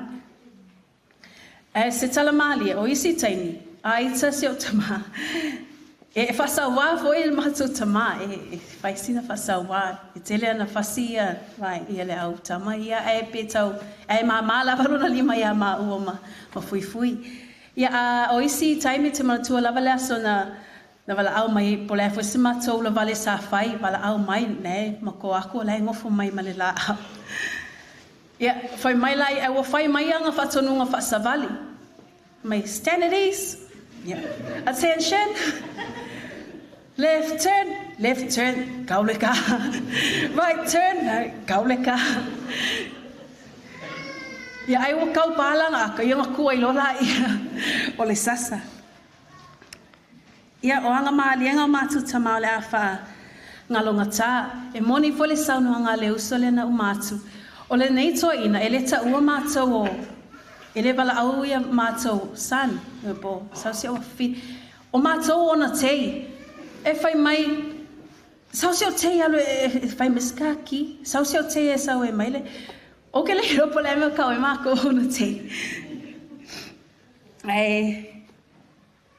Ae se tala mālie, o isi taimi, a ita si ou tamā, e faasauā foi le matou tamā, e fai sina faasauā, e tele ana fasi ia, vai, ia le au tama ia, ae pe tau, ae māmā lava lona lima iā māua ma, ma fuifui. Ia, a o isi taimi te manatua lava le aso na, na valaau mai, po o le a foi se matou ulavale sa fai, valaau mai, ne, ma ko aku o la e gofo mai ma le laau. Ia, fai mai la ia, ua fai mai ana faatonuga faasavali. Mai, stand at ease. Ia, attention. Left turn, left turn, kau le ka. Right turn, kau le ka. Ia, ai ua kau pālanga aka, ia nga kua i lola ia, o le sasa. Ia, o aga maliega o matou tama o le a faagalogatā. E moni foi le saunoaga a le uso lea na uma atu, o lenei toeaina, e le taua matou o, e le valaau ia matou son, po o sau si ou fi, o matou ona tei, e fai mai, sau si ou tei alu e fai mai se kaki, sau si ou tei e sau e mai le, o ke le iloa po o le a mea o kau ai makou ona tei. Ae,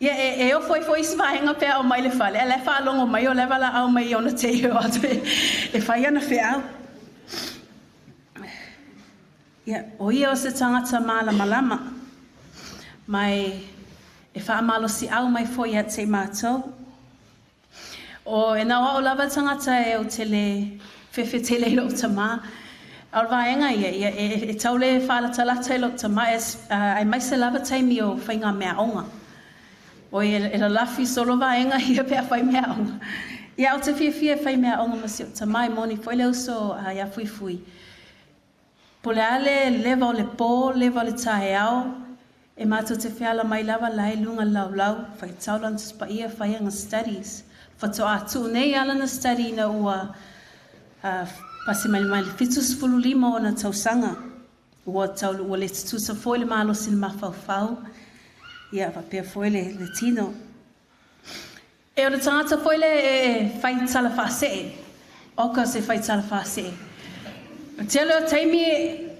Ia, e, e ofo ai foi isi vaega pe a omai i le fale, a o la e faalogo mai o la e valaau mai i ona tei e o atu e, e fai ana feau. Ia, o ia o se tagata malamalama. Ma e, e faamalosiau mai foi ia te i matou. O e na o au lava tagata e ou te le fefe tele i lou tamā. A o le vaega ia, ia e, e tau le faalatalata i lou tamā, e, aemaise lava taimi o faigameaoga. Oi e, e lalafi solo vaega ia pe a fai meaoga. Ia ou te fiafia e fai meaoga ma si ou tamā, e moni foi le uso ia Fuifui. Po o le a le leva o le po, leva o le taeao, e matou te feala mai lava la e i luga o le laulau, faitau Lana Tusi Paia, fai ana studies. Faatoa tuu nei lava lana study ina ua pasi mai mai le 75 ona tausaga. Ua tau ua le tutusa foi le malosi i le mafaufau, ia faapea foi le, le tino. E o le tagata foi lea e fai tala faasee. Oka se fai tala faasee. O tele o taimi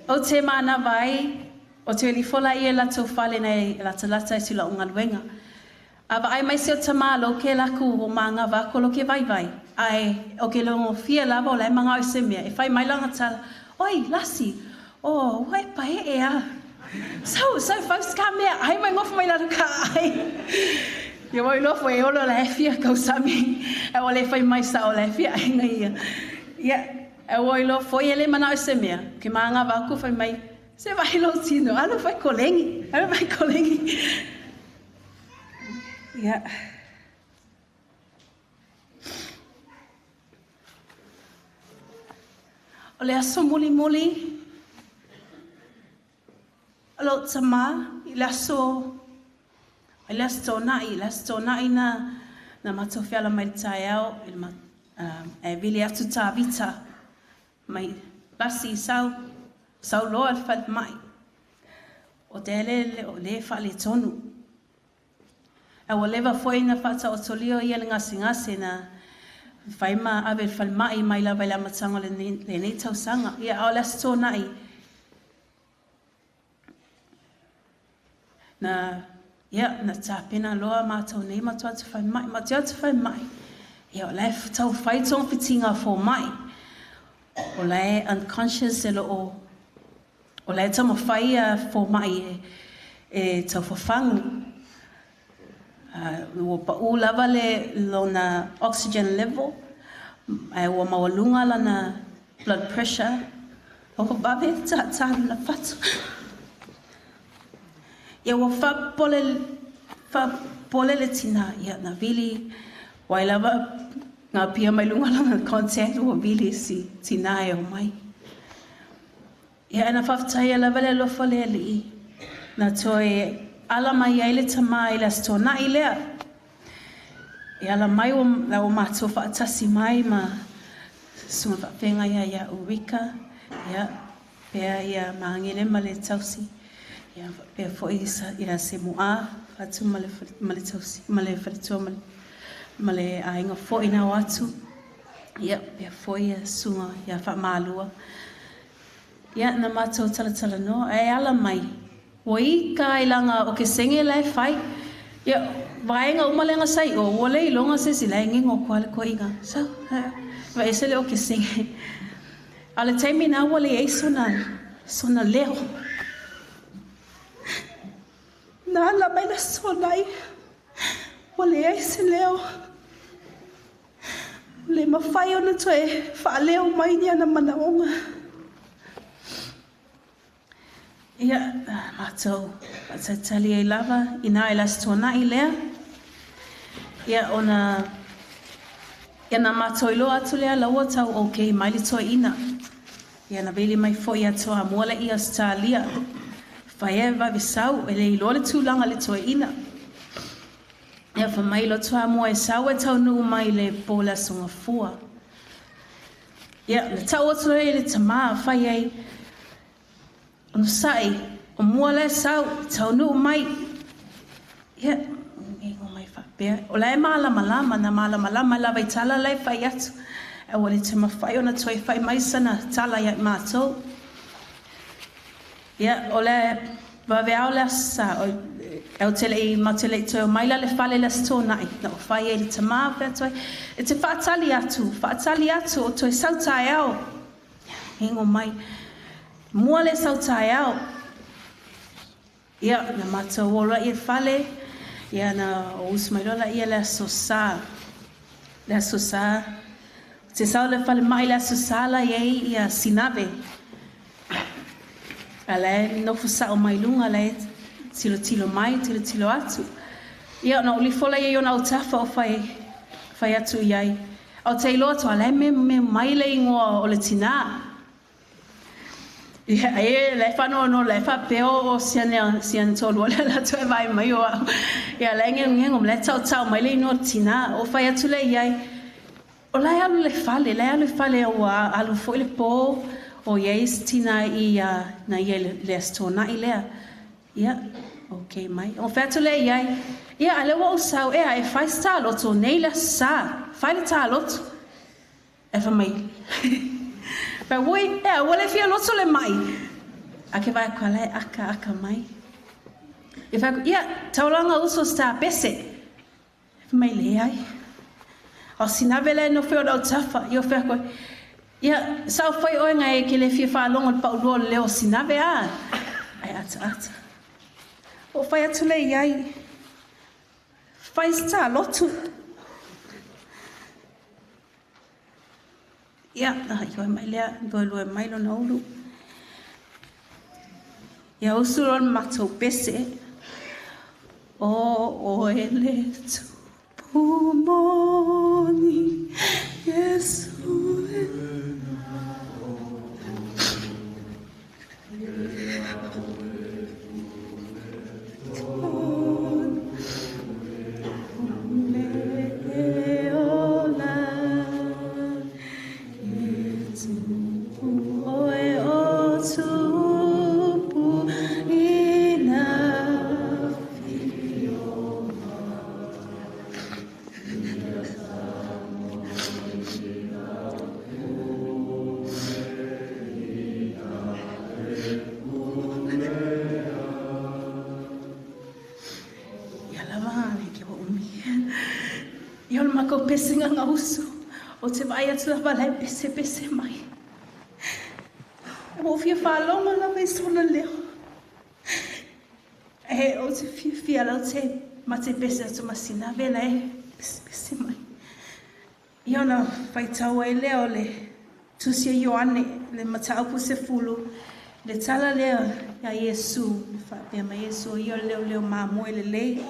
ou te manava ai, o te alifo laia i latou fale nei e latalata i si la'u galuega. A vaai mai si o tamā lo ke laku o magava aku lo ke vaivai, ae o ke logofia lava o la e magao i se mea, e fai mai lana tala, Oi, Lasi, oh, ua e pae'e a. Sau, sau fau ka mea ai mai ngofu mai lalo ka ai. Ia ua iloa foi e olo la e fia kausami. Ae ua le fai mai sa'o la e fia aiga ia. Ia, ae ua iloa foi e le mana'o i se mea. Ke magava aku fai mai, se vaai lou tino, alu fai kolegi, alu fai kolegi. Ia. O le aso mulimuli o lou tamā i le aso i le Aso Toonai, i le Aso Toonai na na matou feala mai le taeao i le ae vili atu Tavita mai lasi sau sau loa le falemai o te ele o le faaletonu. Ae ua leva foi na faataotolio ia le gasegase na fai ma ave i le falemai mai lava i le amataga o lenei tausaga. Ia, a o le Aso Toonai, na, ia, na tapena loa matou nei matou atu falemai, matou atu falemai. Ia, o la e tau fai togafitiga a fomai. O la e unconscious e lo o O la e taumafai a fomai e e taufafagu. Ua pa'u lava le lona oxygen level ae ua maualuga lana blood pressure. Ua vave tātā lona fatu. Ia ua faapole faapole le tinā, ia na vili wai lava ngā pia mai luga lana contact ua vili si tinā e omai. Ia, e na faafetaia lava le alofa o le Alii, na toe ala mai ai le tamā i le Aso Toonai lea. E ala mai ua, la ua matou faatasi mai ma Susuga Faafeagai ia ia Ulrika, ia, pea ia Magele ma le tausi, ia, faapea foi ia Semu'a atu ma le, ma le tausi, ma le faletua ma le, ma le aiga foi na o atu, ia, pea foi ia Susuga ia Faamalua. Ia, na matou talatalanoa, ae ala mai, ua ika ai laga o ke senge la e fai. Ia, vaega uma lea sa i o, ua le iloga se isi la e ngego koa le koiga. So, va ese le o ke senge. A o le taimi na ua leai sona, sona leo. Na ala mai le aso nai, ua leai se leo. Ua le mafai ona toe faaleo mai ni ana manaoga. Ia, matou faatalitali ai lava inā i le Aso Toonai lea. Ia, ona, ia na matou iloa atu lea la ua tau okay mai le toeaina. Ia, na vili mai foi ia Toamua lea i Ausetalia. Fai e vave sau, e le iloa le tulaga i le toeaina. Ia fai mai lo Toamua e sau e taunuu mai le po le Aso Gafua. Ia, na tau atu ai le tamā, fai ai, Onosai, o mua la e sau, e taunuu mai. Ia, ngego mai faapea, o la e malamalama, na malamalama lava i tala la e fai atu. Ae ua le toe mafai ona toe fai mai sana tala ia i matou. Ia, o le vaveao le Aso Sa, ou te le i, ma te le i toe omai la le fale i le Aso Toonai, na ou fai ai i le tamā, fai atu ai, e te faatali atu, faatali atu, o toe sau taeao. Ia, ingo mai, mua le sau taeao. Ia, na matou ola i le fale, Ia na ou usu mai loa laia i le Aso Sa. Le Aso Sa, ou te sau i le falemai i le Aso Sa la e i ai Sinave. A la e nofo sao mai luga, la e tilotilo mai, tilotilo atu. Ia ona ou lifo laia i ona autafa ou fai, fai atu i ai. Ae ou te iloa atu, a la e mea mai le igoa o le tinā. Ia, e, la e faanoanoa, la e faapea o si ana, si ana toalua lea la toe vaai mai o au. Ia, la e ngenogeno, la e taotao mai le igoa o le tinā. Ou fai atu lea i ai, o la e alu i le fale, la e alu i le fale ua alu foi le pō, o i ai si tinā i ia, na ia i le Aso Toonai lea. Ia, okay mai. Ou fai atu lea i ai, ia, a lea ua ou sau ea e fai se taloto nei le Aso Sa, fai le taloto. Ae fai mai, fai ui, ea, ua le fia loto le mai. A ke vaai aku ala e aka, aka mai. Ia fai aku, ia, taulaga uso se tā pese. Fai mai, leai. A o sinave la e nofo i ona autafa, ia fai aku ai, ia, sa o fai oe ngai e ke le fia faalogo i le paulua o le leo o sinave, a? Ae ataata. O fai atu le i ai, fai se tā lotu. Ia, ioe mai lea, luelue mai lona ulu. Ia usu loa le matou pese. O oe le tupu moni, Iesu e. Ia lava le ke ua umi. Ia o le makou pesega gausu, ou te vaai atu lava la e pesepese mai. Ua ou fia faalogo lava i sona leo. E ou te fiafia la ou te mate pese atu ma Sinave la e pesepese mai. Ia ona faitau ai lea o le Tusi a Ioane, le mataupu sefulu, le tala lea iā Iesū, le faapea mai Iesū, o ia o le leoleo mamoe lelei.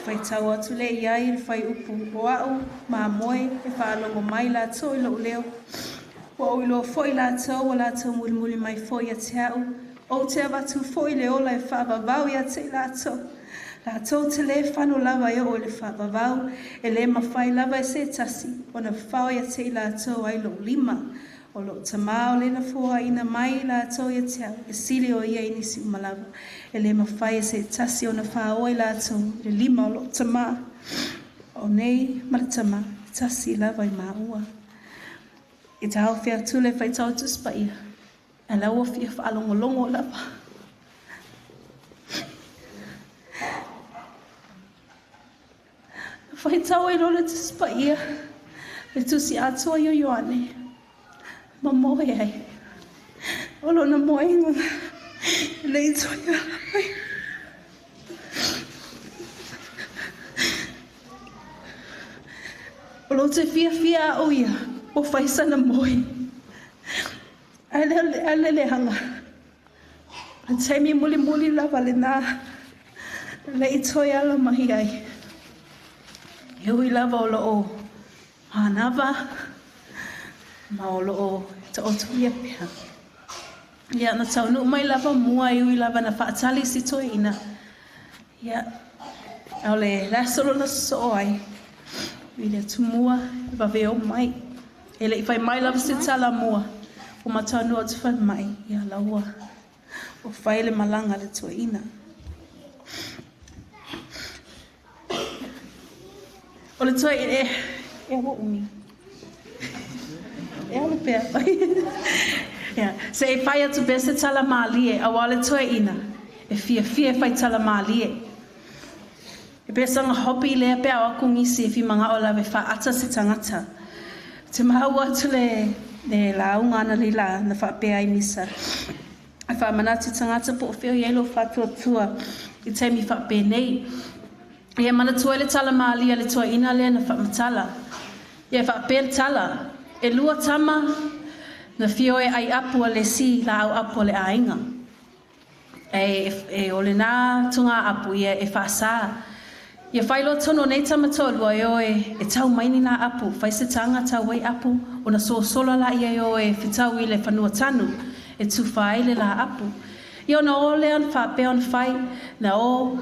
Faitau atu lea i ai le fuaiupu, O a'u mamoe e faalogo mai latou i lo'u leo, ua ou iloa foi latou, ua latou mulimuli mai foi ia te a'u, ou te avatu foi le ola e faavavau ia te i latou. Latou te lē fano lava e oo i le faavavau, e lē mafai lava e se tasi ona fao ia te i latou ai lo'u lima. O lo'u Tamā o lena foaina mai i latou ia te au, e sili o ia i nisi uma lava. E lē mafai e se tasi ona fāoa i latou i le lima o lo'u Tamā. O nei ma le Tamā, e tasi lava i māua. I taofi atu le faitau Tusi Paia, ae la ua fia faalogologo lava. Na faitau ai loa le Tusi Paia, le Tusi atoa i o Ioane, ma moe ai. O lona moega e le i toe ala mai. O lou te fiafia au ia, ua fai sana moe. Ae le leaga. O le taimi mulimuli lava lenā le i toe ala mai ai. E ui lava o loo manava ma o loo taotoia pea. Ia, na taunuu mai lava mua e ui lava na faatali si toeaina. Ia, o le aso lona sosoo ai, i le atumua e vave o mai. E le i fai mai lava se tala mua, ua mataunuu atu falemai, ia la ua ua fai le malaga a le toeaina. O le toeaina, e, e ua umi. E alu pea. Ia, se i fai atu pea se tala mālie, auā o le toeaina, e fiafia e fai tala mālie. E pei sanga hobby lea pe ao aku nisi e fimangao lava e faata se tagata. Te maua atu le, le lauga ana leila na faapea ai Misa. E faamanatu i tagata po o fea o i ai lou faatuatua i taimi faapenei. Ia manatua ai le tala malie a le toeaina lea na faamatala. Ia e faapea le tala, E lua tama na fia o e ai apu a le isi laau apu a le aiga. E, e o lena tuga apu ia e faasa. Ia fai loa tonu o nei tama toalua e o e, e tau mai ni la apu, fai se taga tau ai apu, ona sosola laia e o e fetau i le fanua tanu, e tufa ai le la apu. Ia ona o lea ona faapea ona fai, na o,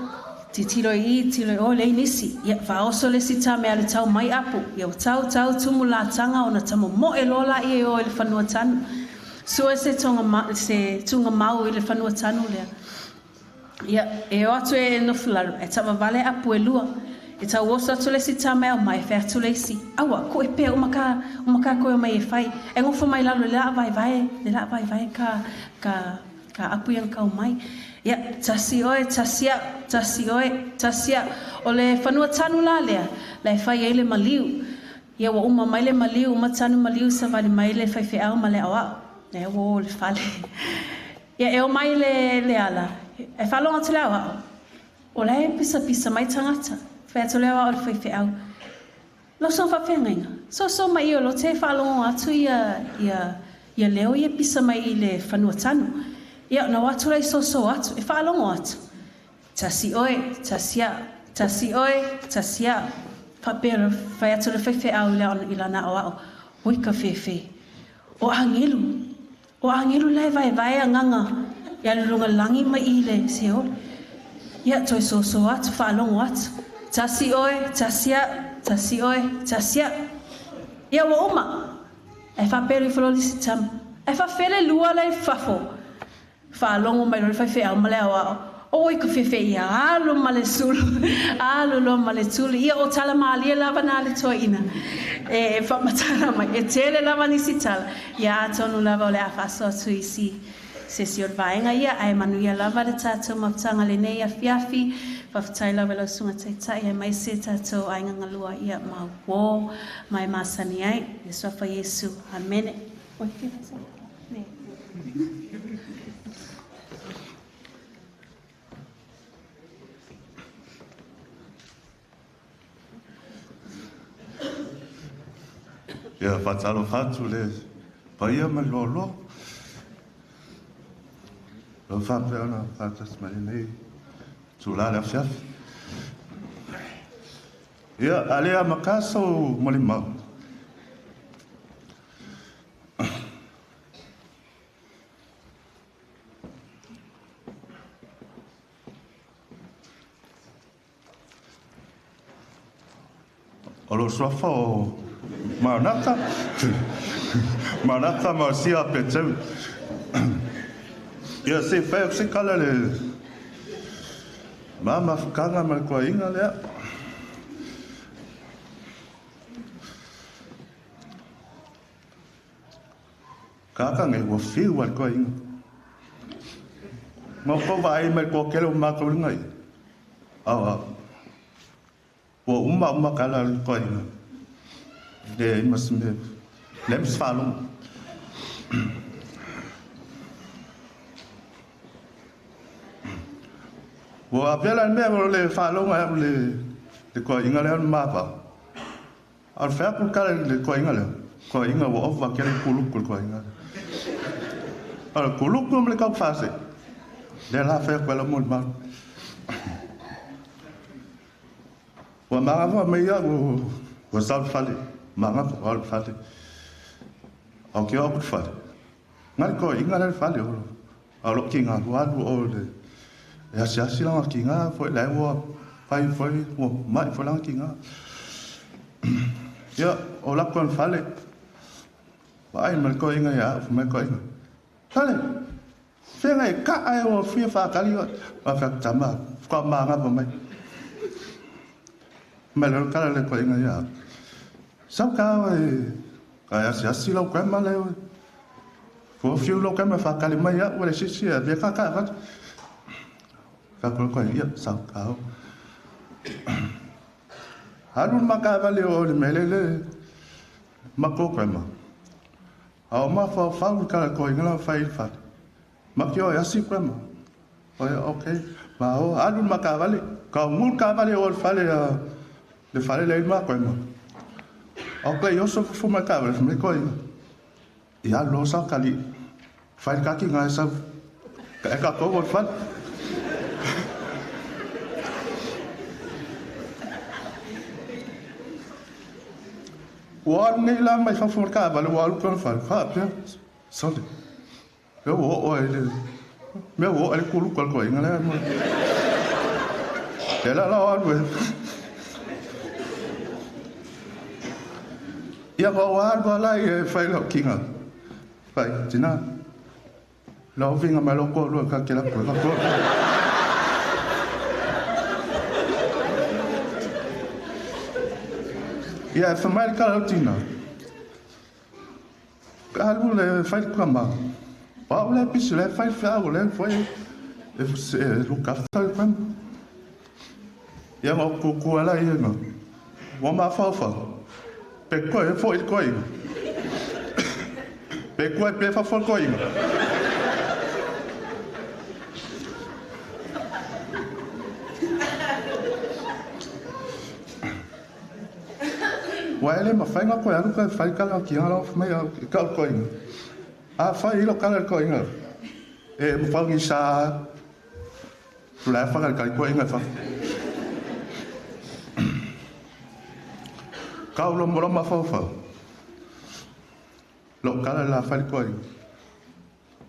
titilo i i, titilo i o, leai nisi. Ia, faaoso le isi tama e alu tau mai apu. Ia ua tau, tau, tumu lataga ona tamomoe loa laia e o i le fanua tanu. Sue se tonga ma, se tuga mau i le fanua tanu lea. Ia, e o atu e nofo lalo, ae taavavale apu e lua. E tauoso atu le isi tama e ao mai, fai atu le isi, Aua, koe pea, uma ka, uma ka koe o mai e fai. E gofo mai lalo i le laa vaevae, le laa vaevae ka, ka, ka apu ia na kau mai. Ia, tasi oe, tasi au, tasi oe, tasi au. O le fanua tanu la lea, la e fai ai le maliu. Ia ua uma mai le maliu, uma tanu maliu savali mai le faifeau ma le aoao. Lea ua o i le fale. Ia e omai le, le ala, e faalogo atu le aoao, o la e pisapisa mai tagata. Fai atu le aoao i le faifeau, Lau soa faafeagaiga, soso mai i o lote e faalogo atu ia, ia, ia leo ia pisa mai i le fanua tanu. Ia, ona o atu la i soso atu, e faalogo atu. Tasi oe, tasi au, tasi oe, tasi au. Faapea, fai atu le faifeau i le i lana aoao, Oi ka fefe, o agelu, o agelu la e vaevae agaga e alu luga lagi mai i le Seoli. Ia, toe soso atu, faalogo atu, Tasi oe, tasi au, tasi oe, tasi au. Ia, ua uma. Ae faapea ifo loa le isi tama, Ae faafefea le lua la i fafo? Faalogo mai loa le faifeau ma le aoao, Oi ka fefe ia, alu ma le sulu, alu loa ma le tuli. Ia o tala malie lava na a le toeaina e faamatala mai. E tele lava nisi tala, ia atonu lava o le a faasoa atu i si se isi o le vaega ia, ae manuia lava le tatou mafutaga lenei afiafi. Faafetai lava i lau Susuga Taitai aemaise tatou aiga galua ia ma uō ma e masani ai. I le Suafa o Iesu. Amene. Oi, Ia faatalofa atu le paia ma le loaloa. Lau faapea ona faatasi mai lenei itula le afiafi. Ia, a le amata sau molimau. O lou suafa o Maranatha, Maranatha Maosia Peteu. Ia se fai atu se kala le ma mafukanga ma le koaiga lea. Kaka ngai ua fiu a le toeaina. Ma kou vaai mai toatele o matou i luga i. Ao, ua uma uma kala a le toeaina. Leai ma se mea, leai ma se faalogo. Ua avea la le mea o le faalogo ai au le toeaina lea o le mava. A o le fai atu le tala i le toeaina lea, toeaina ua ova tele kuluku i le toeaina lea. O le kuluku ma le taufase, lea la fai atu ai lau molimau. Ua magavoa mai au, ua sau i le fale, magavoa au i le fale. A o ke o aku i le fale, na le toeaina lea i le fale, a o lou tiga ua alu o le e asiasi lana tiga foi la ua fai foi ua mai foi lana tiga. Ia, o latou i le fale, vaai mai le toeaina ia au, fai mai le toeaina, Fale, fea e kaa e ua fia faatali oe. Ou fai atu, tama, faatoa manava mai. Mai le tala le toeaina ia au. Sau ka oe, ka e asiasi lau grandma le oe. Ua fiu lau grandma faatali mai au, ua le sisi e avea ka kaa fatu. Fai atu le toeaina, ia, sau ka oe. Alu le makaavale o le mea le matou grandma. A o mafaufau i tala toeaina la fai i le fale. Ma ki o e asi koe ma. O ia, okay. Ma o, alu ma kavale. Ka ngul kavale o le fale a le fale le ma koe ma. O koe i oso fufu mai kavale, me koe. Ia lo sa kali. Fai kaki ngai sa. Ka e ka ko o le fale. Ua alu nei la mai fafo o le taavale ua alu kona fale faapea sole mea ua oo ai le mea ua oo ai le kuluku a le toeaina lea ma lea la la o alu e ia ma ua alu ala e fai lau kinga fai tina Lau vinga mai lou toalua ka ke lapu ka toa. Ia e whamai le kala tina. Ka alu le fai le kama. Pa o le pisu le fai whea o le fai e e look after le kama. Ia ngā kukua la ia ngā. Wa ma whawha. Pe koe e fo i koe. Pe koe pe whawha koe. Wa ele ma whainga koe alu koe whai kala ki ara of mai au ka koe. A whai ilo kala koe nga. E mawhangi sa la fa ka koe nga fa. Ka ulo mo ma fa fa. Lo kala la fa koe.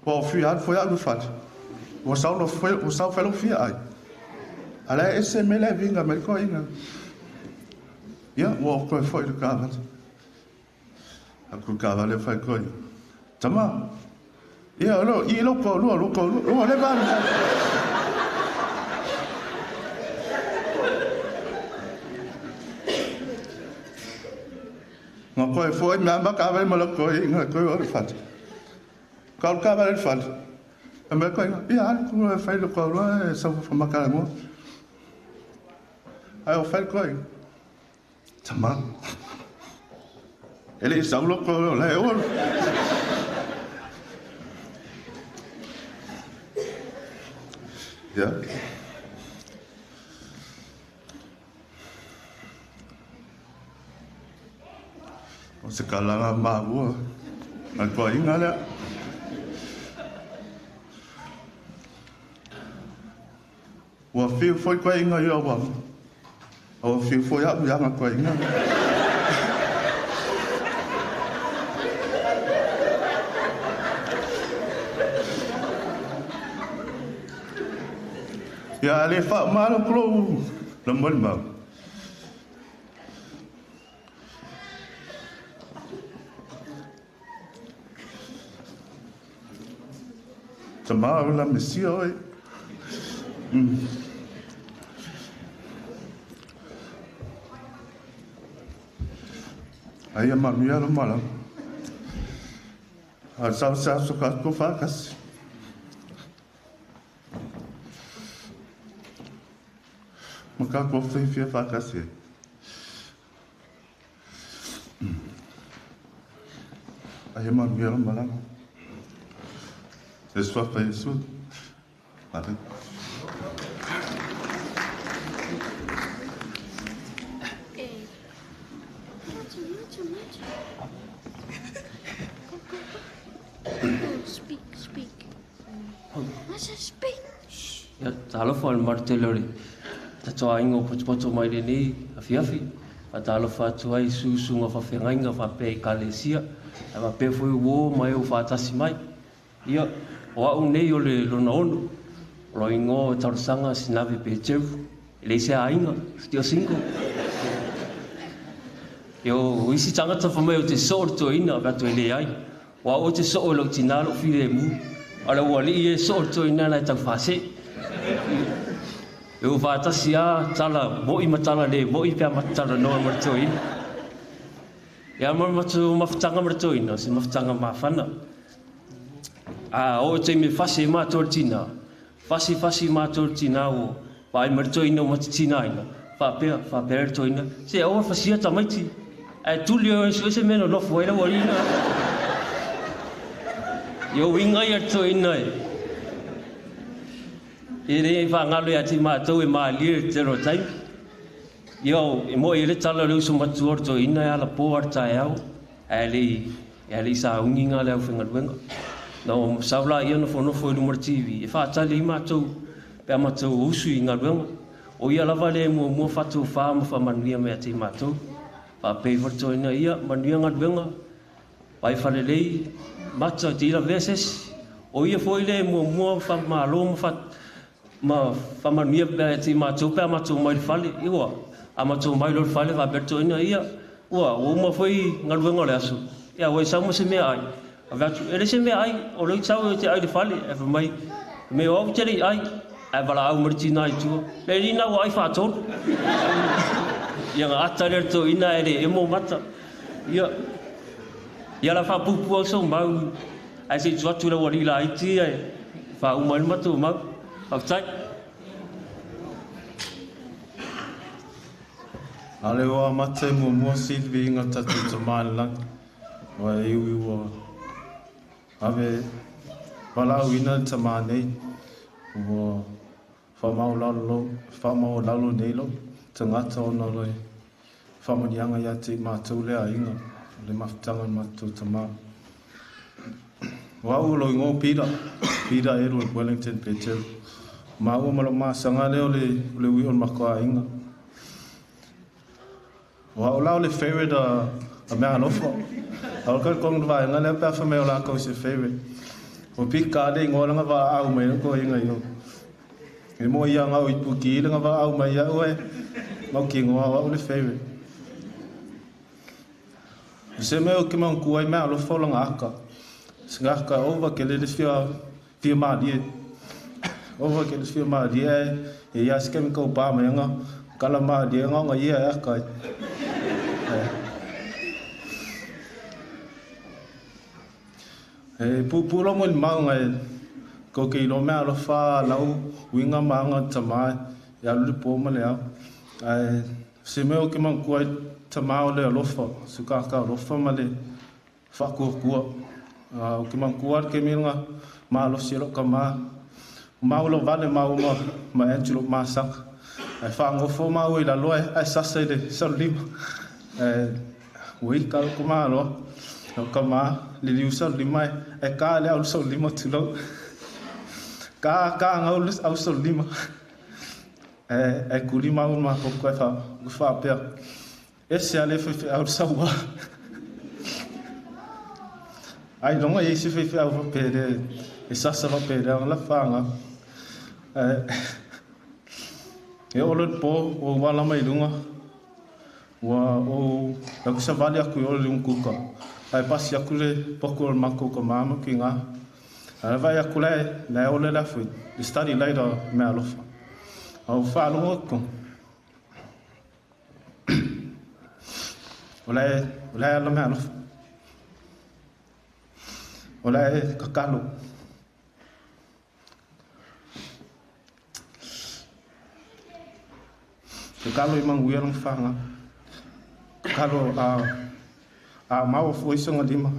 Wa fi al fo ya lu fa. Wa sa lo fo wa sa fa lo fi ai. Ala ese me la vinga me koe nga. Ia wa koe fo i ka va. Aku ka va le fa koe. Tama. Ia lo i lo ko lo lo ko lo le va. Ngā koe foi mea ma ka vai ma lo koe ngā koe o le fat. Ka o ka vai le fat. A mea koe ia alu ko e fai lo ko lo e sa fa ma ka mo. Ai o fai koe. Tama. Ele sa lo ko lo le o. Ia. O se kalanga māua. A koa inga lea. Ua fiu foi koe inga i au anga. A ua fiu foi au i anga koe inga. Ia le wha malo klou la mo mau. Tama o la mesia oi. Ai a manuia lo mala. A sa sa so ka ko whakasi. Ma ka ko whiwhia whakasi. Ai a manuia lo mala. Le soir pa Yesu. Amen. Go, go, go. Speak, speak. I said speak. Shh. Ia, talofa le malu tele o le tatou aiga o potopoto mai lenei afiafi. Faatalofa atu ai susuga faafeagaiga faapea ekalesia ae faapea foi uō ma e ua faatasi mai. Ia, o a'u nei o le lona ono, o lou igoa o talosaga Sinave Peteru, e leai se aiga, still single. Ia, o isi tagata fai mai ou te soo le toeaina, fai atu e leai. O a'u ou te soo i lou tinā lou filemu, a o le aualii e soo le toeaina la e taufāsee. E ua faatasi lava tala mo'i ma tala lē mo'i pe a matou talanoa ma le toeaina. Ia ma le matou mafutaga ma le toeaina, o se mafutaga mafana. A oo i le taimi e fasi ai matou i le tinā, fasi fasi matou i le tinā ua vaai mai le toeaina ua matou tigaina, faapea, faapea le toeaina, se aua le fasia tamaiti, ae tuli o e sue se mea e nonofo ai le aualii lena. Ia uiga ia le toeaina e. E le faagalo ia te matou e malie le tele o taimi. Ia, e mo'i le tala o le uso matua o le toeaina e alapo lava i le taeao, ae le i, ae le i sauni ga le aufaigaluega. Na sau laia nofonofo i luma o le TV e faatali ai matou pe a matou usu i galuega. O ia lava le muamua faatofa ma faamanuia mai ia te matou. Faapea ifo le toeaina, ia, manuia galuega, vaai falelei, mata te i lavea se isi. O ia foi le muamua faamalo ma ma faamanuia ia te matou pe a matou omai i le fale. Ia ua, a matou omai loa i le fale faapea le toeaina, ia, ua uma foi galuega o le aso, ia ua e sau ma se meaai. Ave atu, e leai se meaai, o lea ou te sau ou te ai i le fale. Ae fai mai, me o au ou te le i ai, ae valaau mai le tina i tua, le alii ua ai faatolu. Ia na ata lea o le toeaina ae le emo mata. Ia, ia la faapuupuu au sou mau, ae se i tuu atu i lau alii laiti ae faauma ai le matou mau. Faafetai. A lea ua amata i muamua sili viiga tatou Tama i le lagi, aua e ui ua ave valaauina le Tama nei, ua faamaualalo nei lou tagata ona o le faamanuiaga ia te i matou le aiga, o le mafutaga o le matou Tama. O au o lou igoa o Peter, Peter Edward Wellington Petero. O maua ma lou masaga lea o le, o le ui o le matou aiga. O au la o le favourite a, a mea alofa. A o le kong vaenga lea pe a fai mai o lakou se favourite. O pika le igoa langa vaau mai ko inga i o. E mo ia ngau i puki langa vaau mai ia ue. Mau ki ngoa o au le favourite. O se mea o ke mau kuai mea alofa o langa aka. Se aka ova ke le fia fia malie. Ova ke le fia malie e ia se kemi kau pa mai nga kala malie nga nga ia e aka. E pupu lo mo le maunga e ko ke ilo mea alofa lau winga maanga tama e alu le po ma le au. Ae se mea o ke mau kuai tama o le alofa, su kaka alofa ma le whaakuakua. O ke mau kuai ke milanga malosi lo ka ma. Mau lo vale mau ma ma Angelo masaka. Ai whaangofo mau i la loa ai sasa i le salu lima. Ui ka ko malo. Lo ka ma le liu salu lima e ka le au salu lima tu lo. Ka ka ngau le au salu lima. E kuli mau ma ko ko fa fa pe. E se ale fe fe au saua. Ai longa e se fe fe au fa pe le e sasa fa pe le la fanga. E o le po o wala mai lunga. Ua o la kusa vali aku i o le kuka. Ai pasi aku le poko o le mako ka mama ki ngā. Ai vai aku le le o le la fui. Le study later mea alofa. Au whaalongo aku. O le o le ala mea alofa. O le kakalo. Kakalo i manguia lang whanga. Kakalo a maua fo iso nga lima.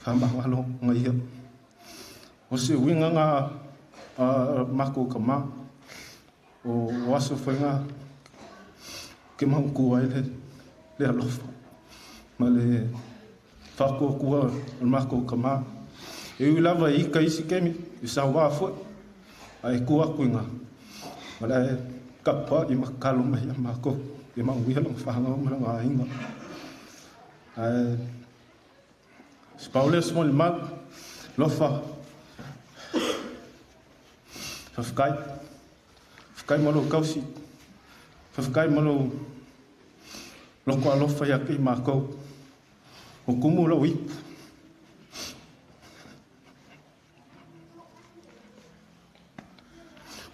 Whamangalo nga ia. O se winga nga mako ka ma. O aso fo nga ke maukua i le alofa. Ma le whakuakua o le mako ka ma. E ui lava i ika isi kemi, i sa wā fo. A e kua aku i ngā. Ma le kapa i makalo mai a mako. I manguia lang whanga o maranga inga. Ae Spaule small mau lofa. Whawhakai. Whawhakai malo kausi. Whawhakai malo loko alofa ia ki mākou. O kumu lau ipu.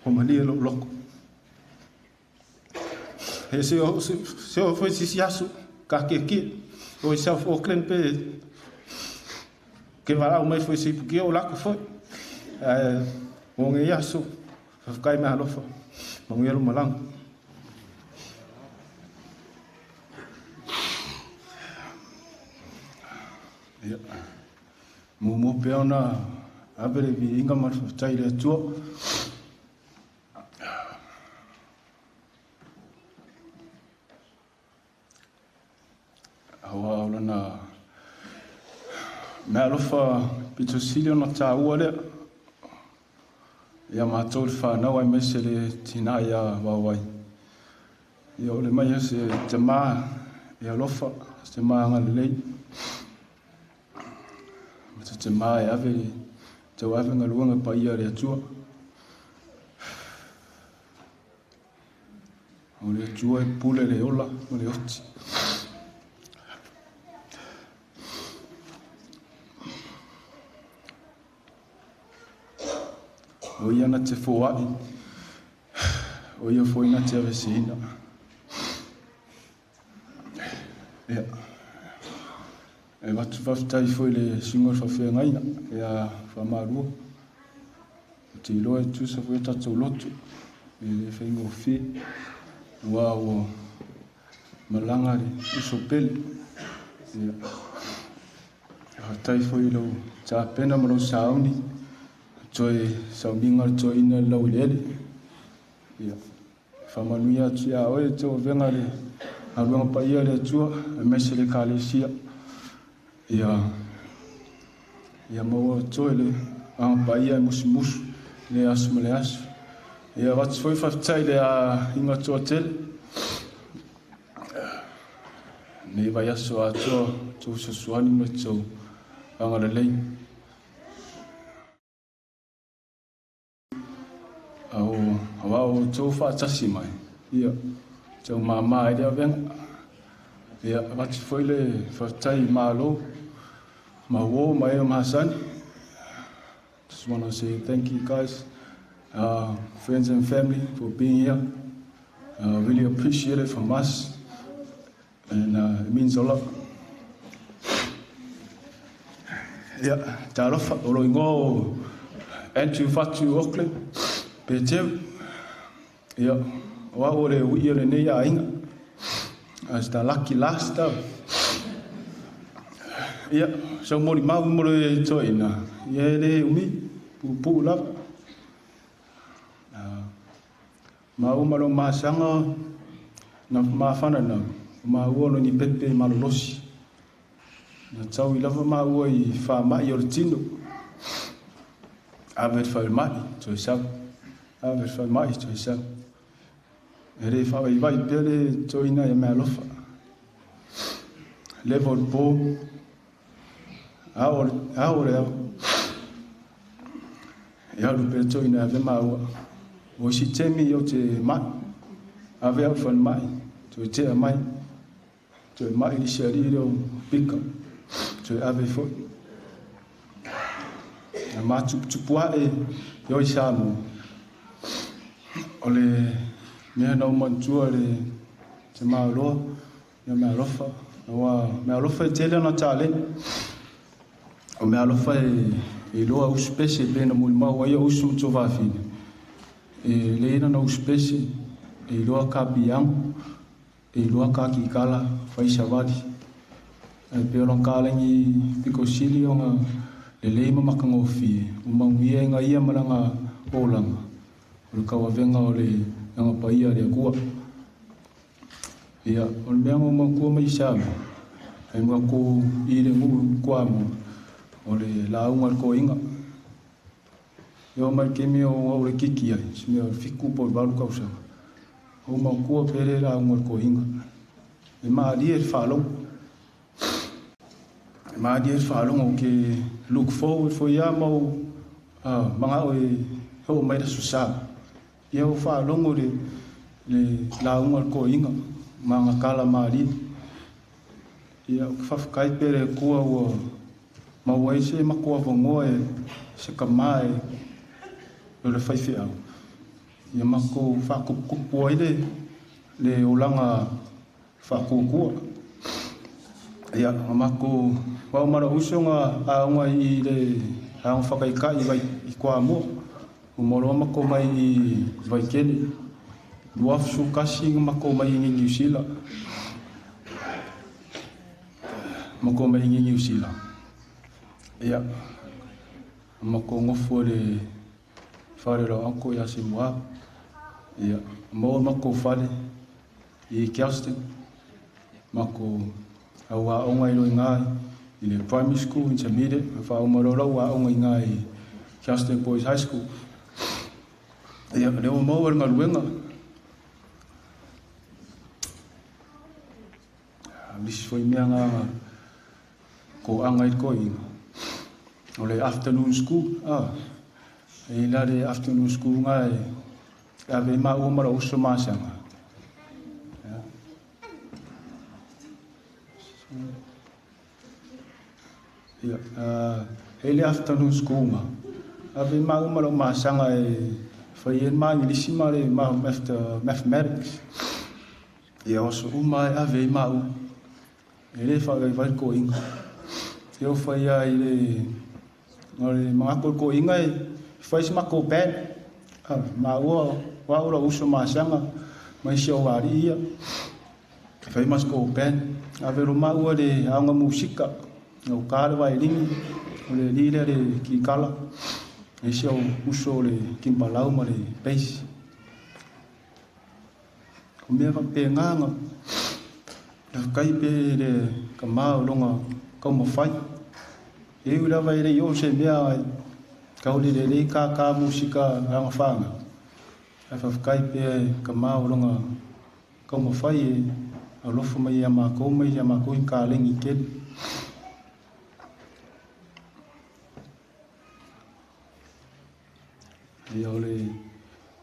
O malia lau loko. He se o se o foi sisi aso ka ke ki o i South Auckland pe ke varau mai foi se ipu ki o lako foi. O nge aso whawhakai mea alofa. Manguia lo malanga. Ia. Mumu pe ona ave le viiga ma le faafetai i le Atua. Mealofa pito sili ona tāua lea. Ia mātou le whānau ai mese le tina ia wawai. Ia o le mai o se te mā e alofa, se te mā anga lelei. Ma se te mā e ave, tau ave ngaluanga pa ia le atua. O le atua e pule le ola ma le oti. O ia na te fōai, o ia foi na te avesina. Ia. E watu whawhitai foi le sunga whawhengaina, e a whamarua. O te iloa e tusa foi tātou loto, e le whainga o whie, ua ua malanga le uso pele. Ia. E whatai foi lau tāpena ma lau sauni, toe sauninga le toe ina le lau i le ele. Ia. Whamanuia atu ia oe te o venga le aluanga paia le atua, e mese le kalesia. Ia, ia maua toe le anga paia e musimusu, le aso ma le aso. Ia watu foi whawhitai le a inga toa tele. Nei vai aso a toa, tō sasuani ma tō anga lelei. Au awa o tō whaatasi mai. Ia, tau māmā e lea venga. Ia, watu foi le whawhitai mālo, ma wō, ma eo mahasani. Just want to say thank you guys, friends and family for being here. Really appreciate it from us, and it means a lot. Ia, talofa, o lo ingoa o Andrew Fatu Auckland, pe teu. Ia, o au o le ui o le nei a inga. As the lucky last tau. Ia, sau mori mau mo le toina. Ia e le umi, pupu lava. Ma uma lo masanga na mafana na ma ua no ni pepe malolosi. Na tau i lava ma ua i wha mai o le tino. Ave whai mai, toi sau. Ave whai mai, toi sau. E re wha i vai pere toina i mea alofa. Levo le pō. Ao le au. E alu pere toina ave maua. O isi temi o te mai. Ave au whan mai. Toi tea mai. Toi mai lisi ari reo pika. Toi ave foi. Na mātuputupu e ioi Samoa. O le mea nau mantua le te maaloa, ia mea alofa. Ua mea alofa e tele ana tāleni. O mea alofa e iloa usu pese pe na mulimau ai o usu ma tō whawhine. E le ina na usu pese, e iloa ka piango, e iloa ka kikala, whai sawali. E pe o ka lengi piko sili o ngā le lei ma makangōfie, o maungia e ngā ia maranga ōlanga. O le kawavenga o le anga paia le akua. Ia, o le mea ngō maukua mai Samoa. Hei mua ko i le ngu kua mua. O le launga le koinga. Ia o mai kemi o au le kiki ai. Si mea fiku po valu kausanga. O maukua pere launga le koinga. E maalie le whalongo. E maalie le whalongo ke look forward for ia mau manga o e ho mai da susa. Ia o whalongo le launga le koinga. Manga kala maalie. Ia o whawhakai pere kua ua mauai se makoa vongoa e se ka e o le whaiwhiau. Ia mako whakupukupu ai le olanga whakukua. Ia mako wau mara uso ngā aonga i le aonga whakaikai vai i kua mua. O moroa mako mai i Waikele. Luafusu kasi ngā mako mai i New Zealand. Mako mai i New Zealand. Ia, mako ngofu le whare rau anko ia se mua. Ia, mo mako whare i Kelston. Mako au aonga i roi ngai. i le primary school, intermediate, ma faauma loa la'u aoga iga i Charleston Boys High School. Ia, lea ua maua le galuega. O nisi foi mea na ko'aga ai le toeaina, o le afternoon school, a. E i la le afternoon school na e ave ai maua ma la'u uso masaga. Ia, e le afternoon school na. Ave ai maua ma la'u masaga e fai ai le ma-Igilisi ma le mathematics. Ia, o aso uma e ave ai maua. E lē faavaivai le toeaina. E oo fai a i le o le manatu o le toeaina e fai se matou band. Maua o a'u la'u uso masaga ma isi au alii ia. Fai ma se tou band. Ave loa maua i le aoga musika. Gautā le vaelini, o le alii lea le kikala. Isi au uso o le timbalau ma le bass. O mea faapena na lafetai pe le tamā o lona taumafai. E ui lava e le i oo se mea taulelelei kākā musika lana fanau, ae faafetai pea e tamā o lona taumafai e alofa mai ia matou ma ia matou i kalegi tele. Ia o le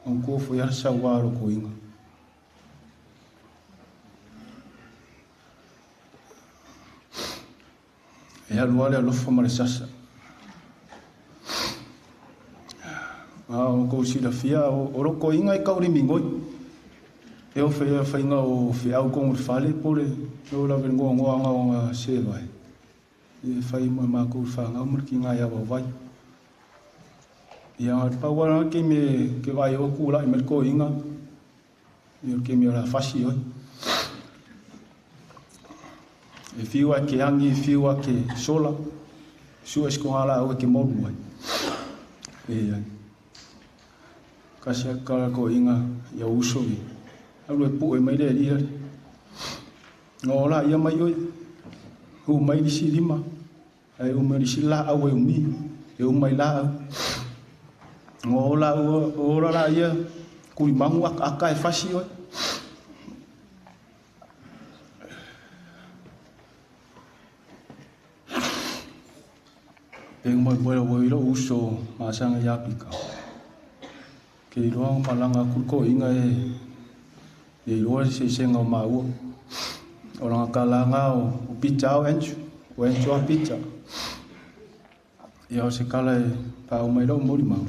manatua foi lava le sauā o le toeaina. E alu lava le alofa ma le sasa. A o kou silafia, o lou toeaina e taulimigoi. E oo fai ai faiga o feau i totonu o le fale po o le oo lava i le noanoaga o ona sevae, e fai uma e matou i le fanau ma le tiga ia vaovai. Ia, na o le pau lava lena taimi e te vaai ai ua tulai mai le toeaina, ia o le taimi o le a fasi oe. E fiu ae ke agi, e fiu ae ke sola, sue se togalaau e te molu ai. E kasi atu tala toeaina ia uso i alu e pu'e mai le alii lale. Na o laia mai oe, hu mai lisi lima, ae uma i lisi laau e umi, e uma i laau. Na o laua, ola laia, kulimagu akaaka e fasi oe. Pe moemoe ua i lou uso masaga ia Pika. Ke iloa malaga aku le toeaina e le iloa le eseesega o maua. O lana kalaga o Pita o Andrew, o Andrew a Pita. Ia o se kala e paau mai lou molimau.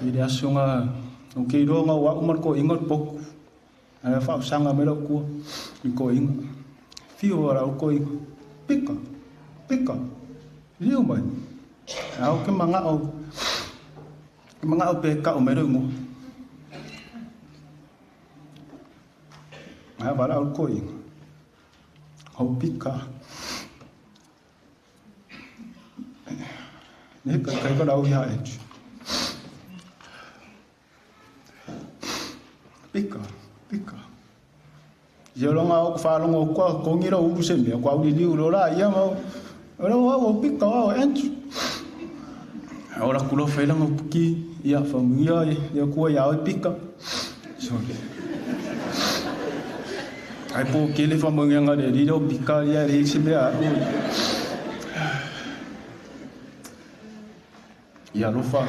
I le aso na o ke iloa na o a'u ma le toeaina o le potu. Ae faaosaga mai lau tua i le toeaina. Fiu a lau toeaina, Pika! Pika! Lio mai! Ae ou te mana'o, te mana'o pe ka'u mai lou igoa. Ae valaau le toeaina, Ho Pika! Ne kai valaau iā Andrew. Pika, pika. Ia longa o faalogo kua kongi lau ulu se mea, kua uli liu lo la ia mau. Olo au o pika o Andrew. O la kulo whailanga puki, ia whamuia ia kua ia oi pika. Sorry. Ai po kele whamuia ngā re riro pika ia re se mea. Ia alofa.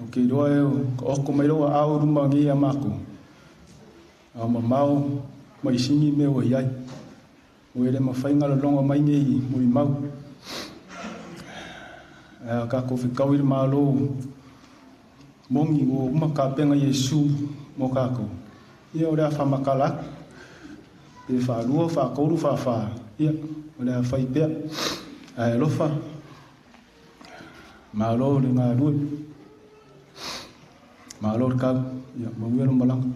O ke iloa e o ka oko mai loa ao ruma ngi ia mākou. Ao mamao mai singi me ua iai. O ele mawhai ngā lalonga mai nei muri mau. A kākou whikau i le malo mongi ua uma kāpenga Iesu mo kākou. Ia o le a whamakala aku. Pe whārua, whākoru, whāwhā. Ia, o le a whai pea. Ae alofa. Malo le galue. Malo le kau. Ia, manuia lou malaga.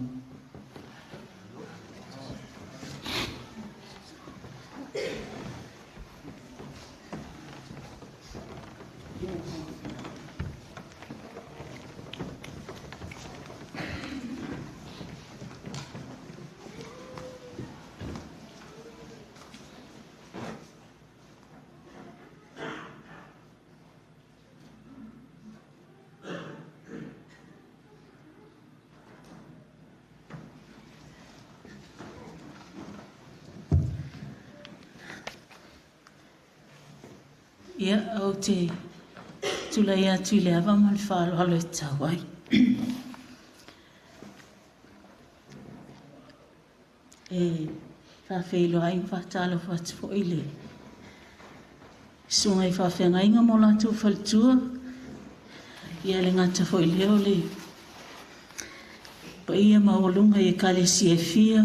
Ia, ou te tulai atu i le ava ma le faaaloalo e tatau ai. E faafeiloai ma faatalofa atu foi i le susuga i faafeagaiga ma o latou faletua. Ia e le gata foi i lea o le paia maualuga i Ekalesia e fia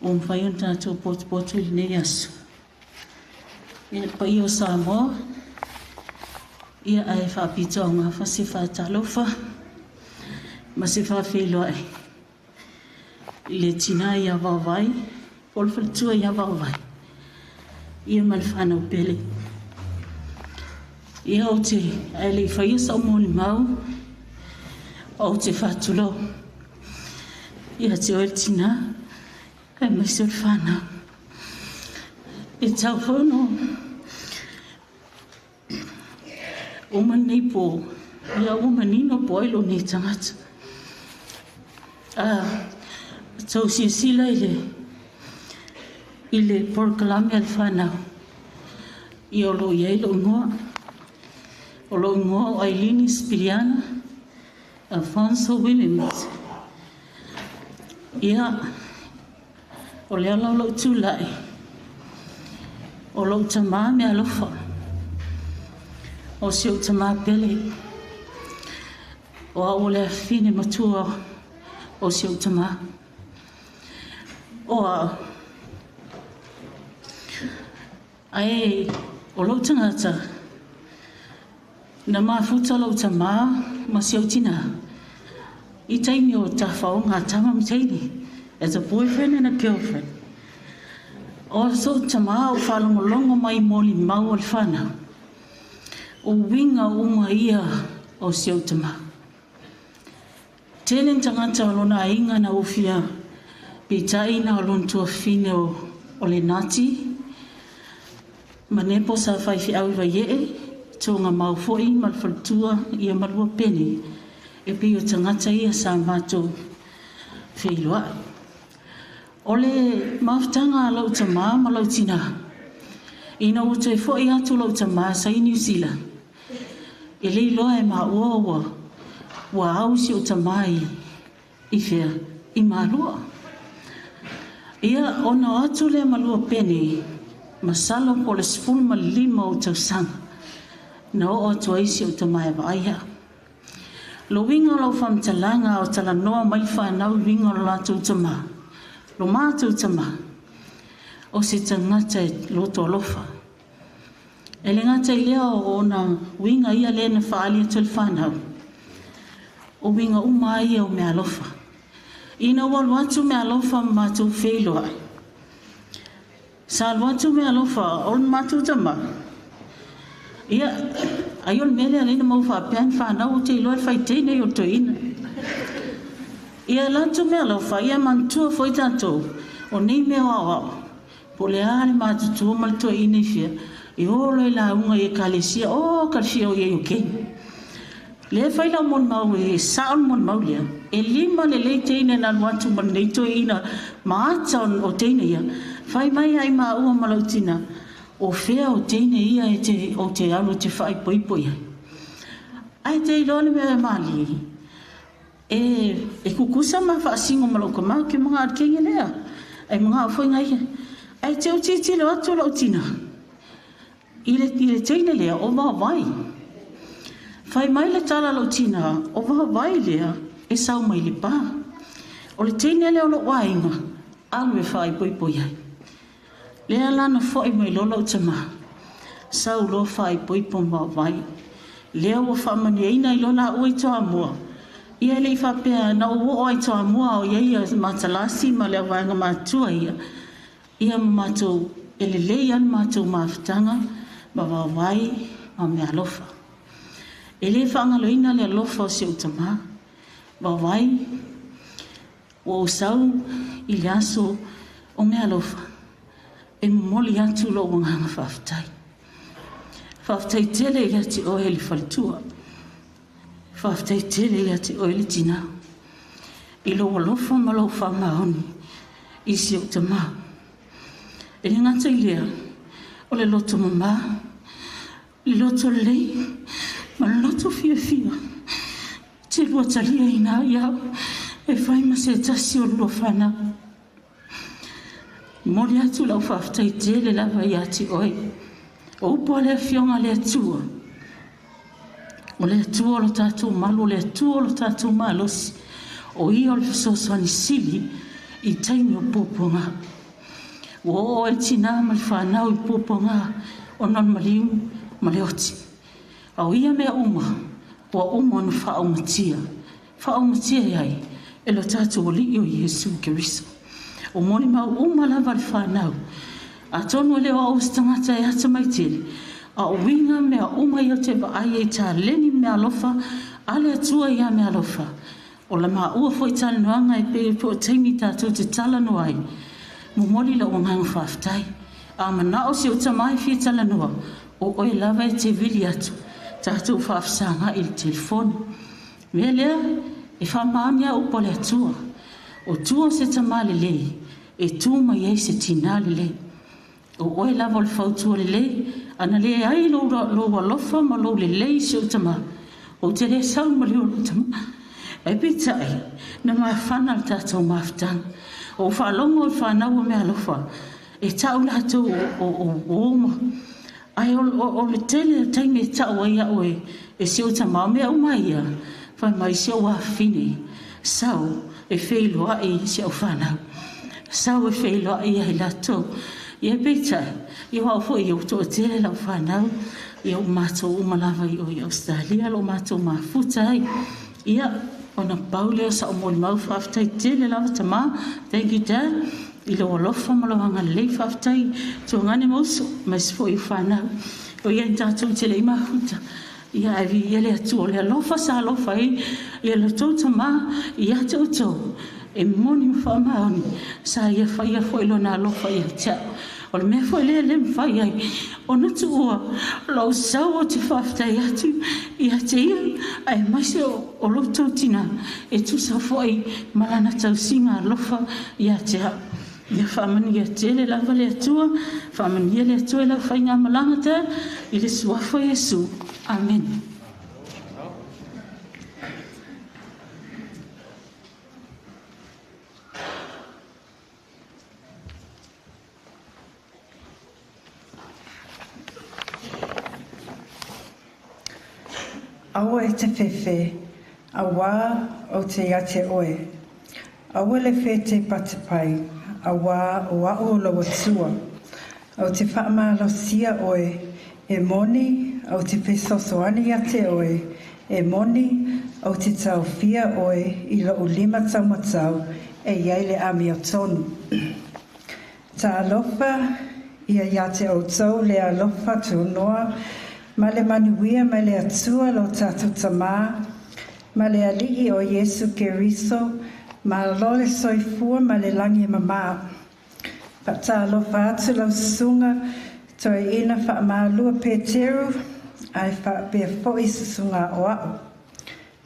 ua mafai ona tatou potopoto i lenei aso. Ia le paia o Samoa, ia ae faapito augafa se faatalofa ma se faafeiloai i le tina ia Vaovai, po o le faletua ia Vaovai, ia ma le fanau pele. Ia ou te, ae le i faia sau molimau, ou te faatulou ia te oe le tina, aemaise o le fanau. E tatau foi ona uma lenei pō, ia ua manino po o ai lou nei tagata. A tou silasila i le polokalame a le fanau, ia o lo o i ai lou igoa. O lou igoa o Ailini Sipiliana Alfonso Williams. Ia, o le ala o lou tulai, o lou tamā meaalofa, o si ou tamā pele, o au o le afine matua o si ou tamā. O au, ae o lou tagata, na mafuta lou tamā ma si ou tinā i taimi o tafaoga a tama ma teine, as a boyfriend and a girlfriend. O sou tamā o faalogologo mai i molimau a le fanau, o uiga uma ia o si ou tamā. Tele ni tagata o lona aiga na ufia, peitai na o lona tuafafine o Lenati ma Nepo sa faifeau i Vaiee, Togamau foi ma le faletua ia ma Luapene, e pei o tagata ia sa matou feiloai. O le mafutaga a lou tamā ma lou tinā, ina ua toe fo'i atu lou tamā sa i Niu Sila, e le iloa e maua ua au si ou tamā i fea, i Malua. Ia, ona o atu lea ma Luapene, masalo po o le 15 o ou tausaga, na oo atu ai si ou tamā e vaai au. Lo uiga o lau faamatalaga a o talanoa mai le fanau i uiga o lo latou tamā, lo matou tamā, o se tagata e loto alofa. E le gata i lea o ona uiga ia lea na faaali atu e le fanau, o uiga uma lava ia o meaalofa. Ina ua alu atu meaalofa ma matou feiloai, sa alu atu meaalofa o le matou tamā, ia, ai o le mea lea lea na maua faapea ni fanau ou te iloa e fai teine i o le toeaina. Ia alu atu meaalofa, ia manatua foi tatou, o nei mea o aoao, po o le a le matutua ma le toeaina i fea, e o loa i lauga i Ekalesia, o ka le fia o i ai o keni. Lea e fai lau molimau e sao le molimau lea, e 5 lelei teine na alu atu ma lenei toeaina ma ata o teine ia, fai mai ai maua ma lau tina, o fea o teine ia e te, o te alu e te faaipoipo i ai. Ae te iloa le mea e malie, e kukusa ma faasino ma lou tamā, ke manaʻo i le teine lea, e manaʻo foi na ia. Ae te tilotilo atu lou tina, i le teine lea o Vaovai. Fai mai le tala lou tina, o Vaovai lea e sau mai le pā. O le teine lea o lou aiga, alu e faaipoipo i ai. Lea la na fo'i mai loa lou tamā, sau loa faaipoipo ma Vaovai. Lea ua faamanuiaina ai loa laua i Toamua, ia e le i faapea na ou oo ai Toamua o i ai ia Matalasi ma le auvaega matutua ia, ia ma matou e lelei lava le matou mafutaga ma Vaovai ma meaalofa. E le faagaloina le alofa o si ou tamā. Vaovai, ua ou sau i le aso o meaalofa, e momoli atu lou agaga faafetai. Faafetai tele ia te oe le faletua. Faafetai tele ia te oe le tina. I lou alofa ma lou faamaoni i si ou tamā. E le gata i lea, o le loto mamā, Le loto lelei ma le loto fiafia te lua taliaina ai au e fai ma se tasi o lua fanau. Momoli atu lau faafetai tele lava ia te oe. O upu a le Afioga a le Atua, o le Atua o lo tatou malu, o le Atua o lo tatou malosi, o ia o le fesoasoani sili i taimi o puapuaga. Ua oo ai le tinā ma le fanau i puapuaga ona o le maliu ma le oti. A o ia mea uma, ua uma ona faaumatia. Faaumatia e ai? E lo tatou Alii o Iesu Keriso. O molimau uma lava a le fanau. Atonu e le o au o se tagata e atamai tele, a o uiga mea uma ia ou te vaai ai i taleni ma meaalofa a le Atua ia meaalofa, O la maua foi talanoaga e pei foi o taimi tatou te talanoa ai, momoli lou agaga faafetai. A manao si ou tama e fia talanoa, o oe lava e te vili atu tatou faafesagai i le telefoni. O le mea lea, e faamaoni lava upu a le Atua, o tua o se tama lelei, e tu mai ai se tina lelei. O oe lava o le fautua lelei, ana leai lou alofa ma lou lelei i si ou tama, ou te le sau i le maliu o lou tama. Ae peitai, na mafana le tatou mafutaga. Ua ou faalogo i le fanau a meaalofa, e tau latou o uo ma... Ae o le tele o taimi e tau ai au e si ou tama, o mea uma ia, fai mai, si ou afafine, sau e feiloai i si au fanau, sau e feiloai ia i latou. Ia peitai, ia o au foi ia ua toatele lau fanau, ia ua matou uma lava i o i Ausetalia lo matou mafuta ai. Ia, ona pau lea o sau molimau, faafetai tele lava tama, thank you dad, i lou alofa ma lou agalelei, faafetai tuagane ma uso, aemaise foi o fanau. Oiai tatou te le i mafuta, ia ae viia le Atua o le alofa sa alofa ai ia lo outou tama ia te outou, e moni ma faamaoni, sa ia faia foi lona alofa ia te au. O le mea foi lea e le mafai ai ona tuua lou sau ou te faafetai atu ia te ia, aemaise o lo outou tinā e tusa foi ma lana tausiga alofa ia te au. Ia faamanuia tele lava le Atua, faamanuia le Atua i lau faigamalaga ta, i le suafa o Iesu. Amene. Aua e te whewhe, auā o te ia te oe. Aua le whetepatepai, auā o a'u o lou Atua. Ou te whaamalosia oe, e moni, ou te fesoasoani ia te oe, e moni, ou te taofia oe i lo'u lima taumatau e i ai le amiotonu. Talofa ia ia te outou le alofa tunoa ma le manuia mai le Atua lo tatou Tamā, ma le Alii o Iesu Keriso, malo le soifua ma le lagi e mamā. Faatalofa atu lau Susuga Toeaina Faamalua Peteru, ae faapea foi Susuga Aoao.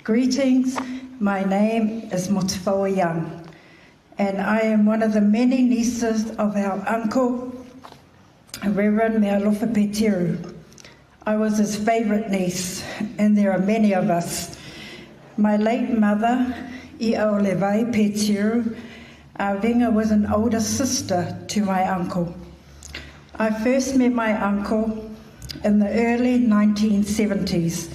Greetings, my name is Motufoua Young, and I am one of the many nieces of our uncle, Reverend Mealofa Peteru. I was his favourite niece, and there are many of us. My late mother, Iaolevai Peteru, Avinga was an older sister to my uncle. I first met my uncle in the early 1970s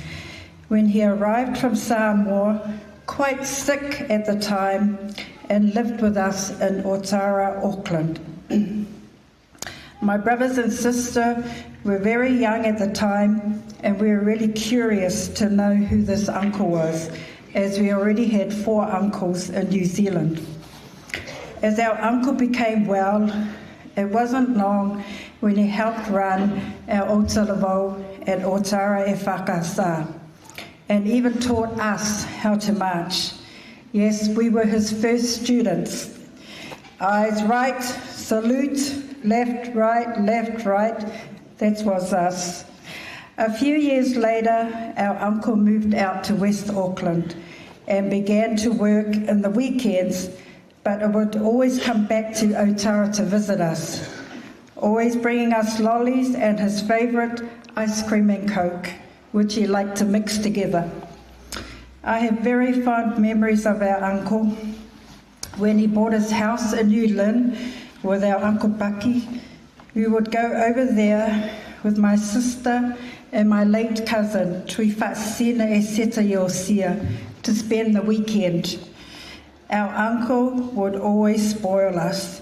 when he arrived from Samoa, quite sick at the time, and lived with us in Otara, Auckland. My brothers and sister were very young at the time, and we were really curious to know who this uncle was, as we already had 4 uncles in New Zealand. As our uncle became well, it wasn't long when he helped run our Otalavou at Otara e Whakasa, and even taught us how to march. Yes, we were his first students. Eyes right, salute, left, right, left, right. That was us. A few years later, our uncle moved out to West Auckland and began to work in the weekends, but it would always come back to Otara to visit us, always bringing us lollies and his favourite ice cream and Coke, which he liked to mix together. I have very fond memories of our uncle. When he bought his house in New Lynn with our Uncle Bucky, we would go over there with my sister and my late cousin, Tuifatsina Eseta Yosia, to spend the weekend. Our uncle would always spoil us.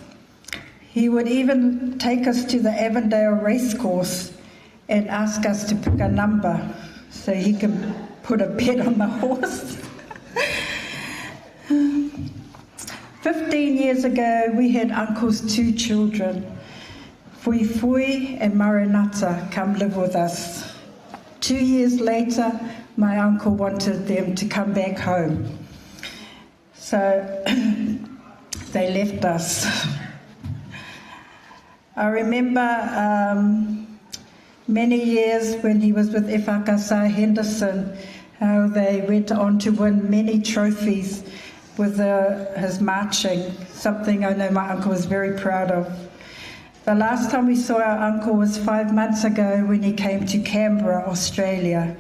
He would even take us to the Avondale racecourse and ask us to pick a number so he can put a bet on the horse. 15 years ago, we had uncle's two children, Fui Fui and Marinata, come live with us. 2 years later, my uncle wanted them to come back home. So they left us. I remember many years when he was with Ifakasa Henderson, how they went on to win many trophies with his marching, something I know my uncle was very proud of. The last time we saw our uncle was 5 months ago when he came to Canberra, Australia,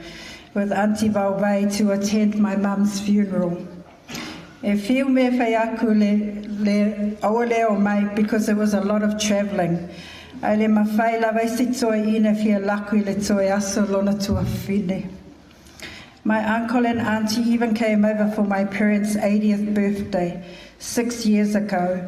with Auntie Valvey to attend my mum's funeral. E whiu me whai aku le, le aua leo mai because it was a lot of travelling. Ai le mawhai lava i se toe ina whia laku i le toe aso lona tua whine. My uncle and auntie even came over for my parents' 80th birthday 6 years ago.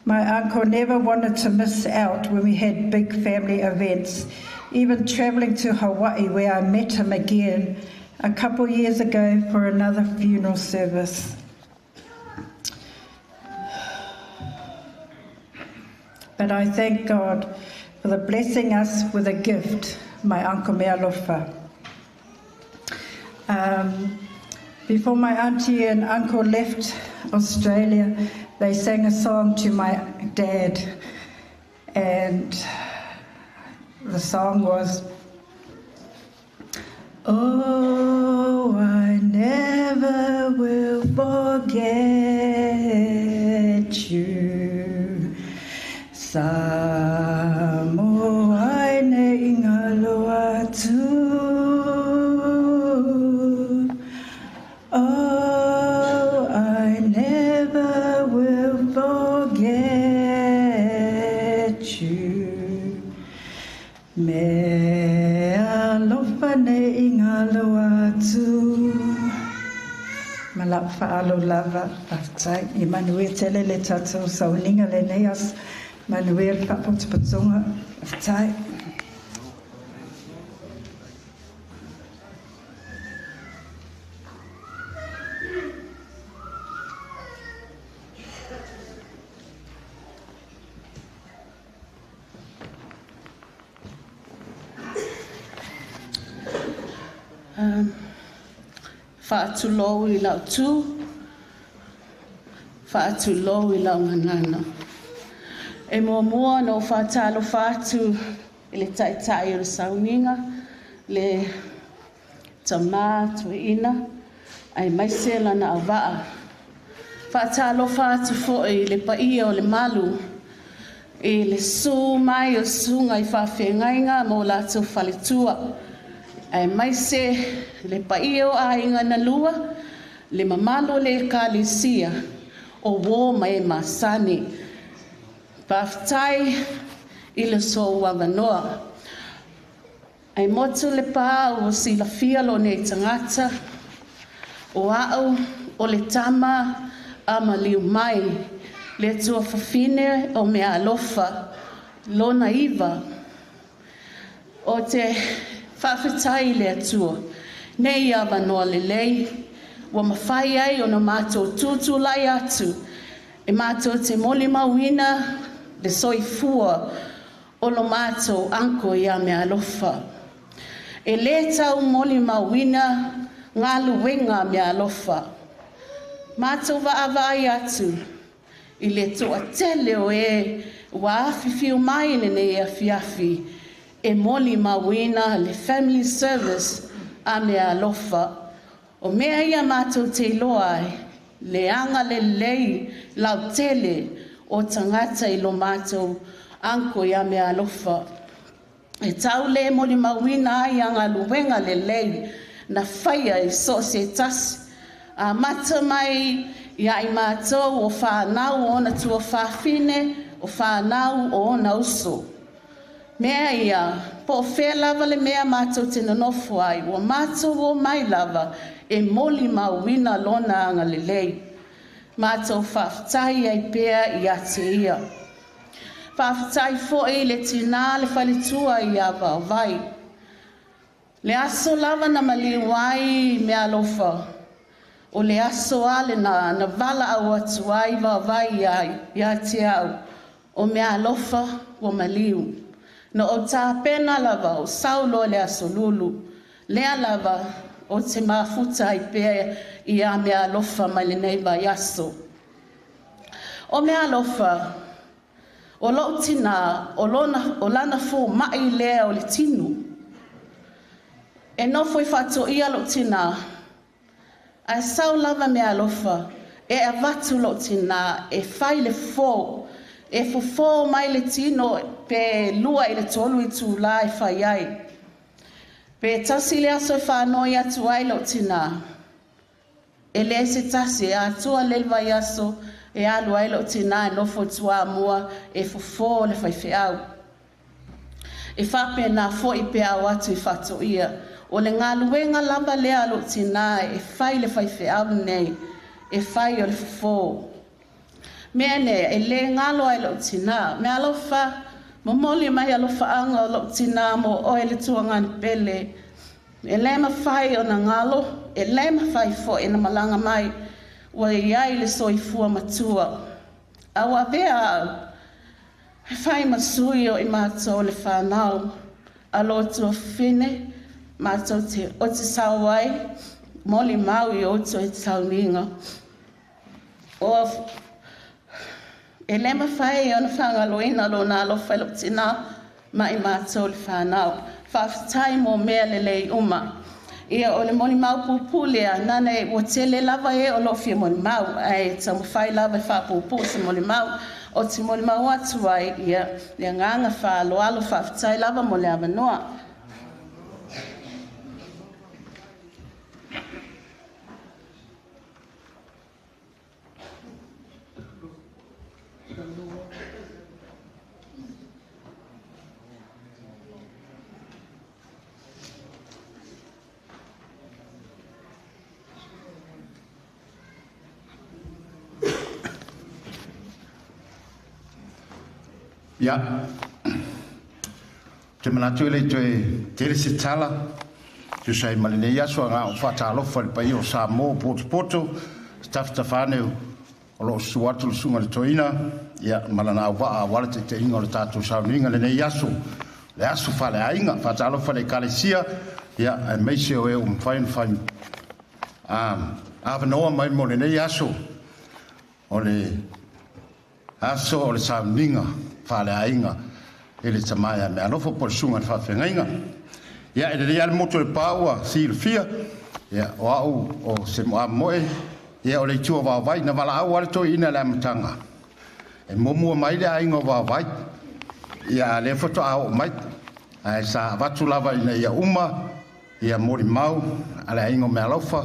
My uncle never wanted to miss out when we had big family events, even travelling to Hawaii where I met him again a couple years ago for another funeral service. But I thank God for the blessing us with a gift, my uncle Mealofa. Before my auntie and uncle left Australia, they sang a song to my dad, and the song was, Oh, I never will forget you. Samoa ne ingalo atu. Oh, I never will forget you. Me alofa ne ingalo atu. Ma lau whaalo lava, whaatai, i manuia tele le tātou sauninga le nei as, manuia le whapotupatonga, whaatai. Faatulou i lau tū, faatulou i lau ganana. E muamua na ou faatalofa atu i le taitai o le sauniga, le tamā toeaina, aemaise lana auvaa. Faatalofa atu foi i le paia o le malu, i le susu mai o susuga i faafeagaiga ma o latou faletua, aemaise le paia o aiga na lua, le mamalu o le ekalesia o uō ma e masani. Faafetai i le sou avanoa. Ae motu le pā ua silafia lou nei tagata, o au o le tama a maliu mai, le Atua fafine o Meaalofa, lona iva. O te faafetai i le Atua nei avanoa lelei ua mafai ai ona matou tutulai atu e matou te molimauina le soifua o lo matou uncle ia Meaalofa. E le tau molimauina galuega a Meaalofa. Matou vaavaai atu i le toatele o e ua afifio mai i lenei afiafi e molimauina le family service a Meaalofa. O mea ia matou te iloa ai le agalelei lautele o tagata i lo matou uncle ia Meaalofa. E tau le molimauina ai galuega lelei na faia i so o se tasi, amata mai ia i matou o fanau o ona tuafafine, o fanau o ona uso. Mea ia, po o fea lava le mea matou te nonofo ai, ua matou omai lava e molimauina Lona agalelei. Matou faafetai ai pea ia te Ia. Faafetai foi i le tinā le faletua ia Vaovai. Le aso lava na maliu ai Mealofa, o le aso lava lena na valaau atu ai Vaovai ia te au, o Mealofa ua maliu. Na ou tapena lava ou sau loa i le Aso Lulu. Lea lava ou te mafuta ai pea ia Mealofa mai lenei vaiaso. O Mealofa, o lou tinā, o, lona, o lana fōma'i lea o le tino. E nofo i Faatoia lou tinā, ae sau lava Mealofa e avatu lou tinā e fai le fofo, e fofo mai le tino pe 2 i le 3 itulā e fai ai. Pe tasi le aso e faanoi atu ai lou tinā, e le se tasi e atoa le vaiaso e alu ai lou tinā e nofo i Toamua e fofo le faifeau. E faapena foi pe a o atu i Faatoia. O le galuega lava lea a lou tinā e fai le faifeau lenei, e fai o le fofo. Mea lea e le galo ai lou tinā. Mealofa, momoli mai alofaaga o lou tinā mo oe le tuagani pele. E le mafai ona galo, e le mafai foi ona malaga mai, ua i ai le soifua matua. A ua avea au, e fai ma sui o i matou le whanau, a lo tuafafine, matou te o te sao ai, molimau i outou e sauniga. O e le mafai ona faagaloina lona alofa i lou tinā ma i matou le whanau. Faafetai mo mea lelei uma. Ia o le molimau puupuu lea, nana e ua tele lava e o loo fia molimau, ae taumafai lava e faapuupuu se molimau. Ou te molimau atu ai, ia, le agaga faaaloalo, faafetai lava mo le avanoa. Ia, te manatu e le toe tele se tala, tusa ai ma lenei aso agao faatalofa i le paia o Samoa o potopoto, tafatafa ane o loo susu atu le susuga i le toeaina, ia ma lana auvaa aua le taitaiga o le tatou sauniga lenei aso, le aso faaleaiga. Faatalofa i le Ekalesia, ia aemaise o e ua mafai ona fai avanoa mai mo lenei aso, o le aso o le sauniga faaleaiga i le tama ia Mealofa po o le susuga i le faafeagaiga. Ia e lelei lava le motu o le pa ua silafia, ia o au o Semo Amoe, ia o le itu o Vaovai. Na valaau lava le toeaina i le amataga, e muamua mai le aiga o Vaovai, ia a lea faatoa oo mai, ae sa avatu lava ina ia uma ia molimau a le aiga o Mealofa,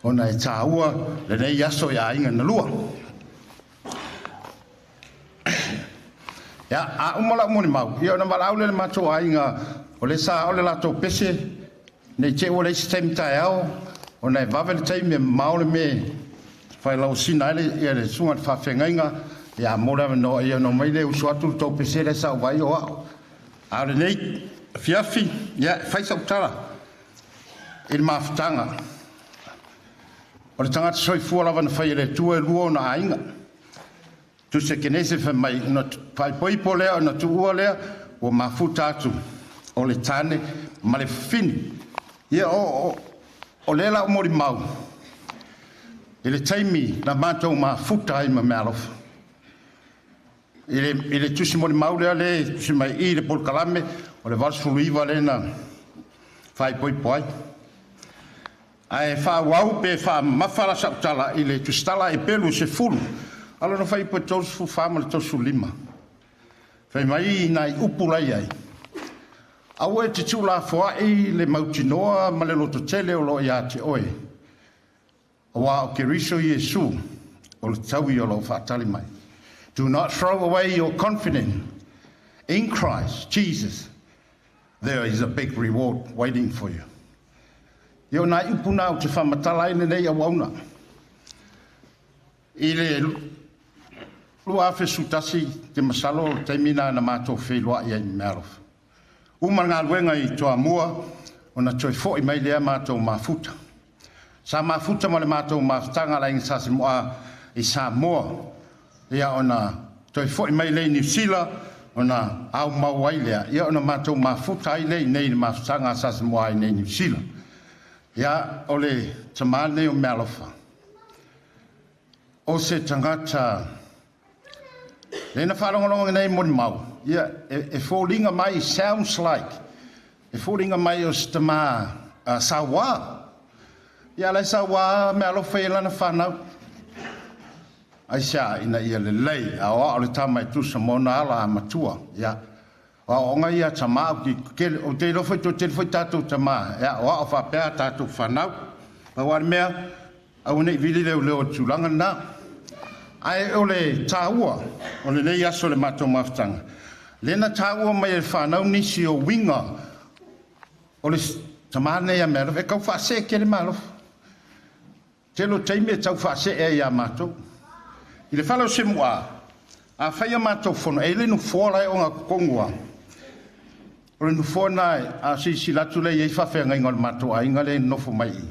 ona e taua lenei aso i aiga na lua. Ia, a uma lau molimau, ia ona valaau lea i le matou aiga o le sa o le latou pese, nei te ua leai se taimi taeao, ona e vave le taimi e mamao le mea failauasina ai le, ia le susuga i le faafeagaiga, ia mo le avanoa, ia ona omai lea usu atu le tou pese lea sa ou vaai o au. A o lenei afiafi, ia e fai sau tala i le mafutaga. O le tagata soifua lava na fai e le Atua e lua ona aiga. Tusi a Kenese fai mai, ona faaipoipo lea, ona tuua lea, ua mafuta atu o le tane ma le fafine. Ia o lea la o molimau i le taimi na matou mafuta ai ma Mealofa. I le tusi molimau lea le tusi mai i le polokalame, o le 89 lea na faaipoipo ai. Ae faaauau pe faamamafa la sau tala i le tusitala e pelu 10, alo na fai po 34 ma le 35. Fai mai nai upu lai ai. Aua e te tuulafoaʻi le mautinoa ma le lototele o loo iā te oe, auā o Keriso Iesu o le taui o loo faatali mai. Do not throw away your confidence in Christ Jesus. There is a big reward waiting for you. Ia o nai upu na ou te faamatala ai lenei auauna. I le 2011 te masalo o le taimi na na matou feiloai ai ma Mealofa. Uma le galuega i Toamua ona toe foi mai lea matou mafuta. Sa mafuta ma le matou mafutaga a le Aiga Sa Simoa i Samoa. Ia ona toe foi mai lea i Niu Sila ona aumau ai lea, ia ona matou mafuta ai lea i inei i le mafutaga a Sa Simoa i inei i Niu Sila. Ia o le tama lenei o Mealofa, o se tagata lea na faalogologo nei molimau, ia e foliga mai, sounds like, e foliga mai o se tama sauā. Ia la e sauā Mealofa i lana whanau. Aisea? Ina ia lelei, aoao le tama e tusa ma ona ala a matua. Ia, o aoaoga ia a tamā, ou te kele, ou te iloa foi toatele foi tatou tamā e aoao faapea a tatou fanau. Pau lava le mea, aua ne i vili leoleo i le tulaga lena. Ae o le taua o lenei aso i le matou mafutaga, lea na taua mai e le fanau nisi o uiga o le tamā lenei a Mealofa, e tau faasee tele Mealofa. Tele o taimi e tau faasee ai ia matou. I le fale o Semu'a, a fai a matou fono, e i ai le nofoa la e ogatotonu lava. O le nofoa lena, a silasila atu lea e i ai faafeagaiga o le matou aiga lea e nonofo mai i i.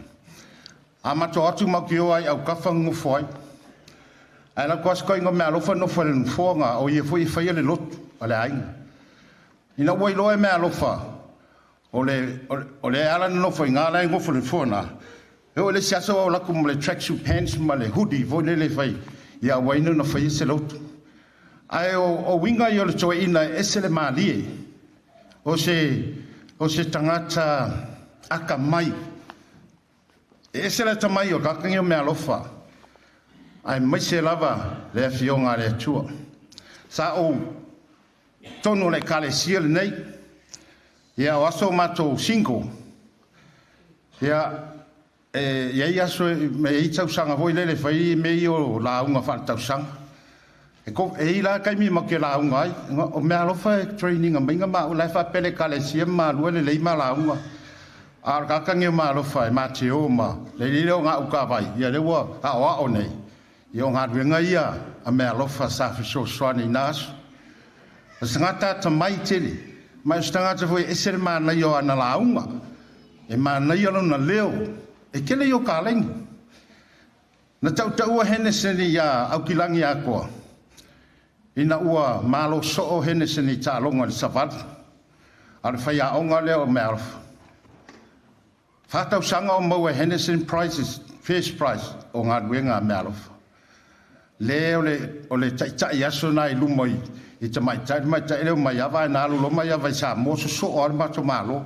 A matou o atu matou te o lava i autafa nonofo ai. Ae alu atu lava si toeaina o Mealofa nofo i le nofoa lena, o ia foi e faia le lotu a le aiga. Ina ua iloa e Mealofa o le, o le ala nonofo i ina la e nofo i le nofoa lena, e oo i le isi aso o alu atu ma le tracksuit pants ma le hoodie foi lele e fai, ia aua ai ne i ona faia se lotu. Ae o uiga ia o le toeaina e ese le malie, o se tagata atamai. E ese le atamai o tagata nei o Mealofa, aemaise lava le Afioga a le Atua. Sa ou totonu o le Ekalesia lenei, ia o aso o matou single, ia e i ai aso e i ai tausaga foi lele e fai mea ia o lauga faaletausaga. E i ai la taimi matou te lauga ai, o Mealofa e training maiga ma au, la e faapea le Ekalesia ma malua e lelei ma lauga. A o le tagata lenei o Mealofa e mateo ma le lele o gauta vai, ia lea ua aoao nei, ia o galuega ia a Mealofa sa fesoasoani i na aso. O se tagata atamai tele, ma o se tagata foi e ese le manaia o ana lauga, e manaia lona leo, e tele ia o kaleni. Na tautaua Henderson iā Aukilagi atoa, ina ua malo soo Henderson i taaloga i le savali, a o le faiaoga lea o Mealofa. 4 tausaga o maua e Henderson prizes, first prize o galuega a Mealofa. Le o le taitai aso na i luma i tamaitai, le tamaitai lea o Maiava ae na alu loa Maiava i Samoa sosoo lava le matou Malo.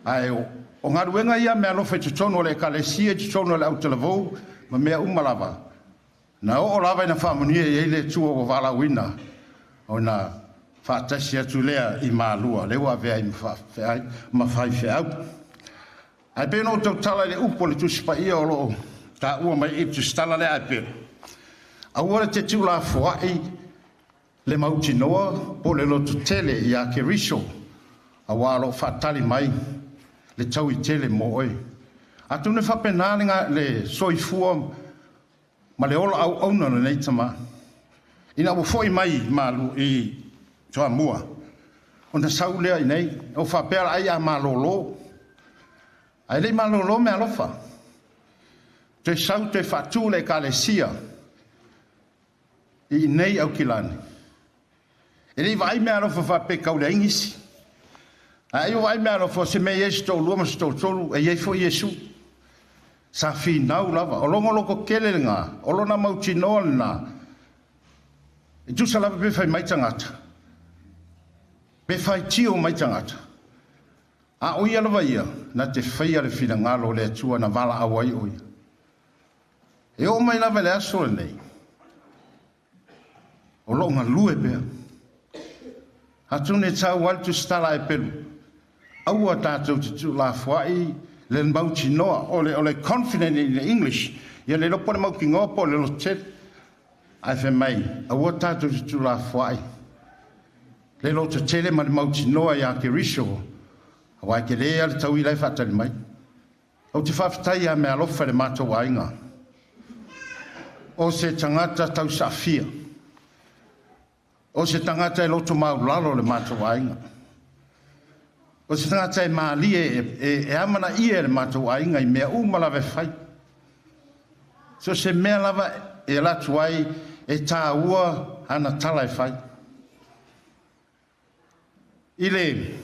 Ae o galuega ia a Mealofa i totonu o le Ekalesia, i totonu o le autalavou ma mea uma lava, na oo lava ina faamanuia i ai le Atua ua valaauina ona faatasi atu lea i Malua, lea ua avea ai ma faifeau. Ae pei ona ou tautala i le upu o le Tusi Paia o loo taua mai i le tusitala lea a Pelu, aua le te tuulafoaʻi le mautinoa po o le lototele iā Keriso, auā o loo faatali mai le taui tele mo oe. Atonu e faapena le soifua ma le ola auauna o lenei tamā. Ina ua foʻi mai malu i Toamua, ona sau lea i nei, o faapea la ai a malōlō. Ae le i malōlō Mealofa. Toe sau toe faatū le Ekalesia i inei Aukilani. E le i vaai Mealofa faapea e tau leai nisi. Ae ai o vaai Mealofa o se mea e i ai se toalua ma se toatolu e i ai foi Iesu. Sa finau lava, o lona lototele lena, o lona mautinoa lena. E tusa lava pe fai mai tagata, pe faitio mai tagata. A o ia lava ia, na te faia le finagalo o le Atua na valaau ai o ia. E oo mai lava i le aso lenei, o loo galue pea. Atonu e tau ai le tusitala a Epelu. Aua tatou te tuulafoai le mautinoa o le confident in the English. Ia le lopo le mautinoa po o le lototele. Ae fai mai, aua tatou te tuulafoai le lototele ma le mautinoa ia Keriso, auā e telē lava le taui la e faatali mai. Ou te faafetai ia Meaalofa i le matou aiga. O se tagata tausaafia. O se tagata e loto maulalo le matou aiga. O se tagata e malie e amanaia e le matou aiga i mea uma lava e fai. So se mea lava e alu atu ai e tāua ana tala e fai. I le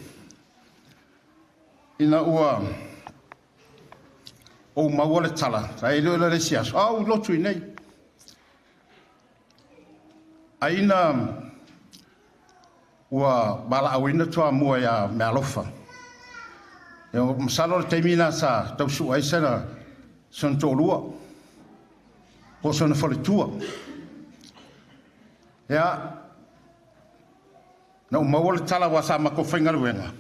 ina ua ou maua le tala, e le o le isi aso, a ou lotu i nei. Aina ua valaauina Toamua ia Meaalofa. E masalo le taimi na sa tausua ai sana sona toalua, po o sona faletua. Ia, na ou maua le tala ua sa matou faigaluega,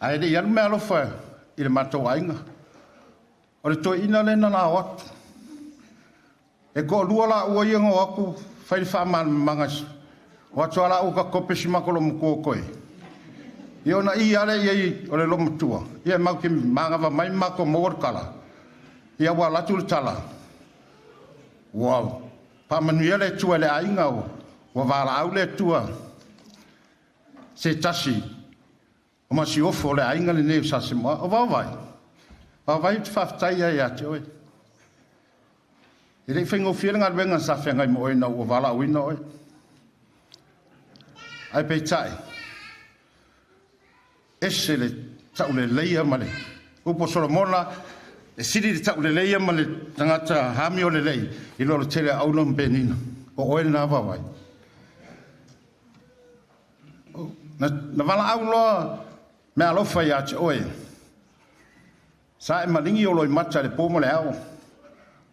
ae le i alu Meaalofa i le matou aiga. O le toeaina lea na lao atu. E toalua laua ia na o atu fai le faamalamalamaga. O atu a laua ka kope si matou loomatua toe. Ia ona i ale ia o le loomatua. Ia mau te manava mai matou maua le tala. Ia ua alu atu le tala. Ua faamanuia le Atua i le aiga ua valaau le Atua se tasi o masiofo o le aiga lenei o Sasamoa. O vaovai. Vaovai ou te faafetai ai ia te oe. E le i faigofie le galuega sa feagai ma oe ina ua valaauina oe. Ae peitai, ese le tauleleia ma le upu o Solomona, e sili le tauleleia ma le tagata amio lelei i lo le tele auauna ma penina. O oe lena vaovai. Na valaau loa Meaalofa ia te oe. Sa e maligi o loimata i le pō ma le ao.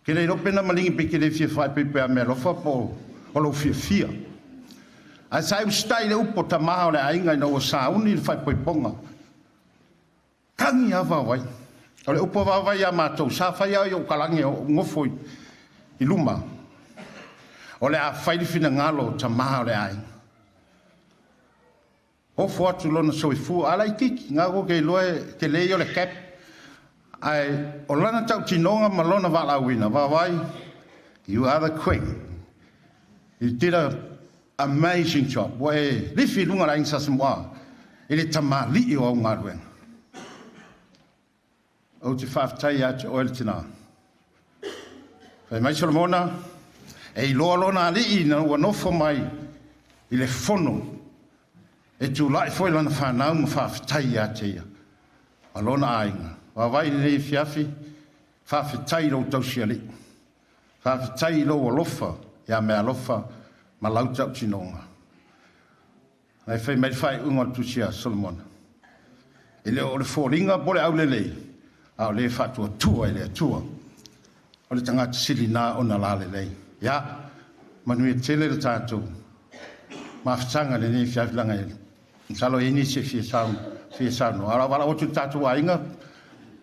Ke le iloa pe na maligi pe ke le fia faaipoipo ia Meaalofa po o lou fiafia. Ae sa e usitai i le upu o tamā o le aiga ina ua sauni le faaipoipoga. Tagi lava vaovai. O le upu a vaovai ia matou, sa fai lava i ou kalagi o ou nofo i luma. O le a fai le finagalo o tamā o le aiga. Ofo atu lona soifua, a laitiiti, na ko ke iloa e tele ia o le cap. Ae o lana tautinoga ma lona valaauina, vaovai, you are the queen. You did a amazing job. Ua e lifi i luga o le aiga Sasamoa i le tamalii o au galuega. Ou te faafetai ia te oe le tinā. Fai mai Solomona, e iloa lona alii ina ua nofo mai i le fono, e tulai foi lana fanau ma faafetai ia te ia ma lona aiga. Vaavaai i lenei afiafi, faafetai i lou tausialii. Faafetai i lou alofa ia Meaalofa ma lau tautinoga. Ae fai mai le faaiuga o le tusi a Solomona, e le o le foliga po o le aulelei, a o le faatuatua i le Atua. O le tagata sili na ona lalelei. Ia, manuia tele le tatou mafutaga i lenei afiafi laga e masalo e i ai nisi e fia saunoa. A o le a valaau atu i le tatou aiga,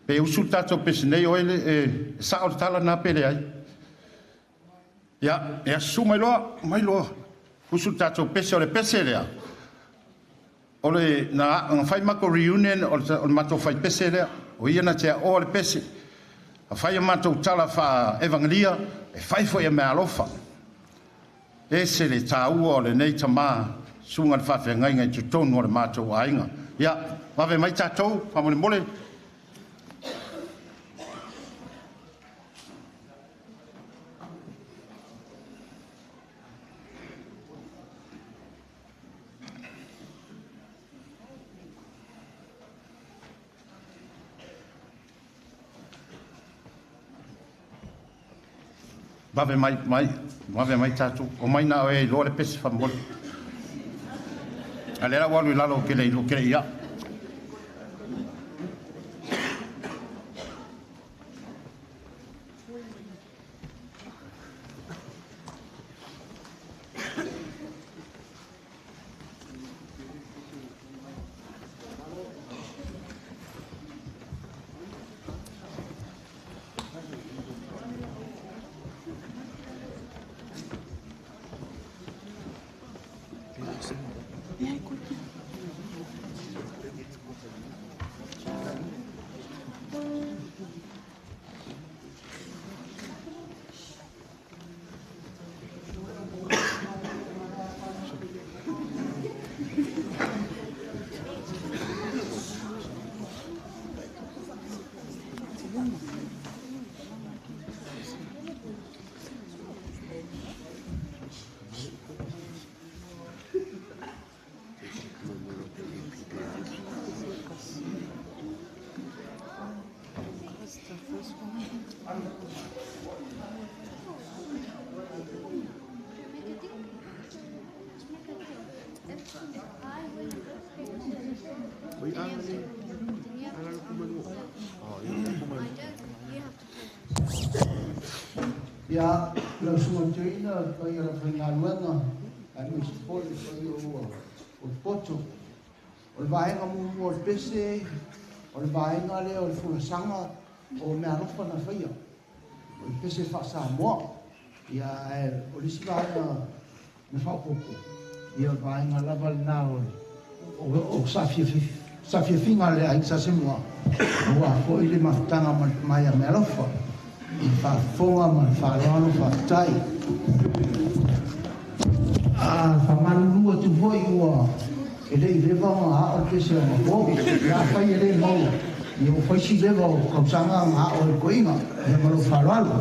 pe usu le tatou pese nei oe e sao le tala lena pe leai. Ia, e susu mai loa, mai loa. Usu le tatou pese, o le pese lea. O le na fai matou reunion o le matou fai pese lea. O ia na te aoa le pese. A fai a matou tala faa-evangelia, e fai foi e Meaalofa. Ese le tāua o lenei tamā susuga i le faafeagaiga i totonu o le matou aiga. Ia, vave mai tatou, faamolemole. Vave mai, mai, vave mai tatou. O mai na oe e iloa le pese faamolemole. A o lea la ua alu i lalo ou te le iloa. Ia, lau susuga toeaina le paia o le aufaigaluega, aemaise foi le paia ua o le poto. O le vaega muamua o le pese, o le vaega lea o le folasaga o meaalofa na faia. O le pese faa-Samoa. Ia, ae o le isi vaega na faaopoopo, ia o le vaega lava lena o saafiafiga a le Aiga Sa Semua, aua foi le mafutaga ma le tamaia meaalofa. I le faafofoga ma le faaaloalo faafetai. A faamalulu atu foi ua e le i leva ona ao le pese o mapo. Ia afai e le maua, ia ua fai si leva o tausaga na ao ai le toeaina. Ia ma lou faaaloalo.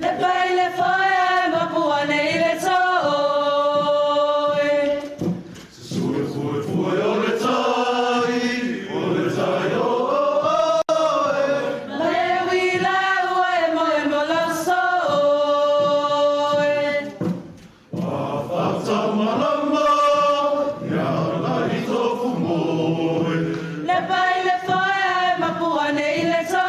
Le pai le foe mapua nei le toe. Le wila ue mo e mo la soe. Le pai le foe mapua nei le toe.